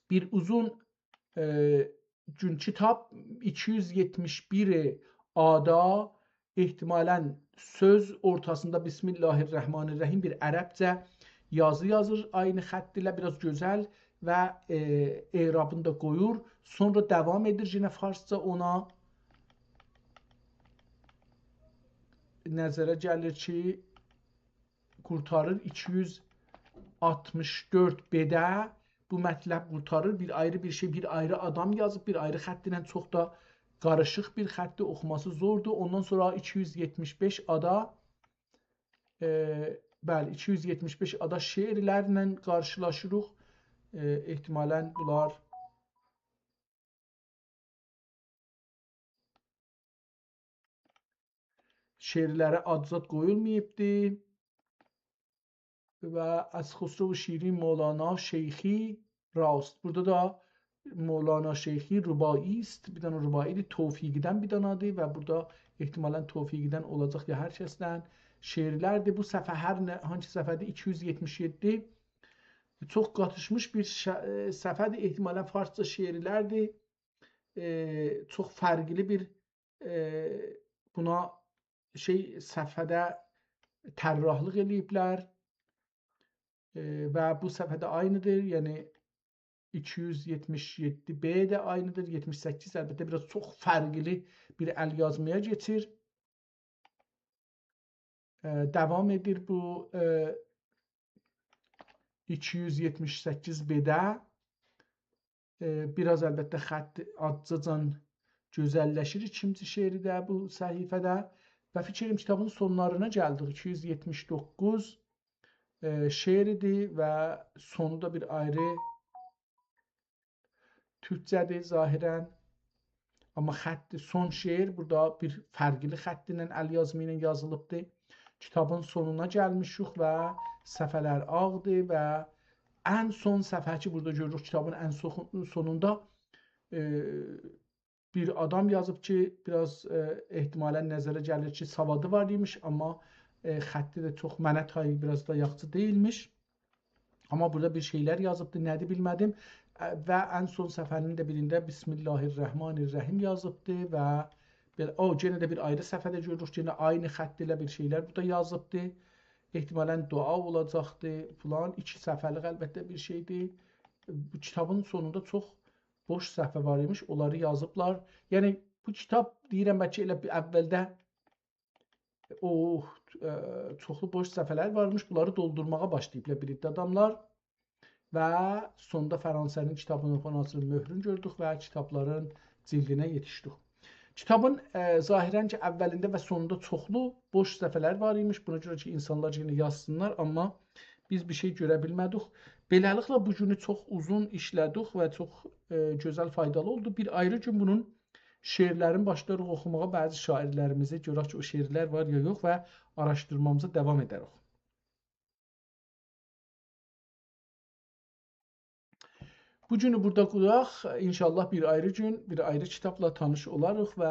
بیر اوزون، ائ، گون کیتاب ایکی یوز یئتمیش بیر «آ»دا احتمالاً سؤز اورتاسیندا «بسم الله الرحمن الرحیم» بیر عربجه یازی یازیر، عینی خط ایله بیر آز گؤزل و، ائ، اعرابینی دا قویور. سونرا داوام ائدیر یئنه فارسجا اونا. نظره گلیر کی، قورتاریر ایکی یوز آلتمیش دؤرد ب‌ده بو مطلب قورتاریر. بیر آیری بیر شئی، بیر آیری آدام یازیب، بیر آیری خط ایله، چوخ دا قاریشیق بیر خطدیر، اوخوماسی زوردور. اوندان سونرا ایکی یوز یئتمیش بئش «آ»دا، ائ، بلی، ایکی یوز یئتمیش بئش «آ»دا شعرلرله قارشیلاشیریق. ائ، احتمالاً بونلار شعرلره آد زاد قویولماییبدی. و «از خسرو شیرین مولانا شیخی راست». بورادا دا مولانا شیخی رباعی است، بیر دنه رباعی‌دیر، توفیقی‌دن بیر دنه‌دیر و بورادا احتمالاً توفیقی‌دن اولاجاق یا هر کسدن شعرلردیر. بو صفحه هر نه، هانسی صفحه‌دیر؟ ایکی یوز یئتمیش یئددی. چوخ قاتیشمیش بیر ش-، ائ، صفحه‌دیر، احتمالاً فارسجا شعرلردیر. ائ، چوخ فرقلی بیر، ائ، بونا شئی، صفحه‌ده طراحلیق ائله‌ییبلر. ائ، و بو صفحه‌ده عینی‌دیر، یعنی ایکی یوز یئتمیش یئددی ب‌ده عینی‌دیر، یئتمیش سککیز البته بیر آز چوخ فرقلی بیر الیازمایا کئچیر. ائ، داوام ائدیر بو، ائ، ایکی یوز یئتمیش سککیز ب‌ده. ائ، بیر آز البته خط آزجاجان گؤزللشیر ایکینجی شعری ده بو صفحه‌ده. و فیکر ائدیرم کیتابین سونلارینا گلدیک. ایکی یوز یئتمیش دوققوز، ائ، شعری‌دیر و سونو دا بیر آیری تورکجه‌دیر ظاهراً. آمما خط، سون شعر بورادا بیر فرقلی خط ایله، الیازما ایله یازیلیبدیر. کیتابین سونونا گلمیشیک و صفحه‌لر آغدیر و، ان سون صفحه کی، بورادا گؤروروک کیتابین ان سون-، سونوندا، ائ، بیر آدام یازیب کی، بیر آز، ائ، احتمالاً نظره گلیر کی، سوادی وار ایمیش، آمما، ائ، خطی ده چوخ منه تای بیر آز دا یاخشی دئییلمیش. آمما بورادا بیر شئیلر یازیبدی، نه‌دیر بیلمه‌دیم. ا، و ان سون صفحه‌نین ده بیرینده «بسم الله الرحمن الرحیم» یازیبدی و بئله، او، یئنه ده بیر آیری صفحه‌ده گؤروروک، یئنه عینی خط ایله بیر شئیلر بورادا یازیبدی. احتمالاً دعا اولاجاقدی، فلان. ایکی صفحه‌لیک البته بیر شئیدیر. بو کیتابین سونوندا چوخ بوش صفحه وار ایمیش، اونلاری یازیبلار. یعنی، بو کیتاب، دئییرم، بلکه ائله بیر اوّلده او، ائ، چوخلو بوش صفحه‌لر وارمیش، بونلاری دولدورماغا باشلاییبلار بیر عده آداملار. و سوندا فرانسه‌نین کیتابینین، فرانسه‌نین مؤهرون گؤردوک و کیتابلارین جلدینه یئتیشدیک. کیتابین، ائ، ظاهراً کی، اوّلینده و سونوندا چوخلو بوش صفحه‌لر وار ایمیش. بونا گؤره کی، اینسانلار یئنه یازسینلار، آمما بیز بیر شئی گؤره بیلمه‌دیک. بئله‌لیکله، بو گونو چوخ اوزون ایشله‌دیک و چوخ، ائ، گؤزل، فایدالی اولدو. بیر آیری گون بونون شعرلرین باشلایاریق اوخوماغا، بعضی شاعرلریمیزی، گؤرک کی، او شعرلر وار یا یوخ، و آراشدیرمامیزا داوام ائدریک. بو گونو بورادا قویاق. ان‌شاءالله بیر آیری گون، بیر آیری کیتابلا تانیش اولاریق و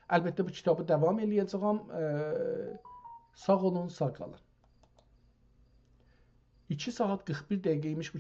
البته بو کیتابی داوام ائله‌یه‌جه‌یم. ائ، ساغ اولون، ساغ قالین. ایکی ساعت قیرخ بیر دقیقه ایمیش بو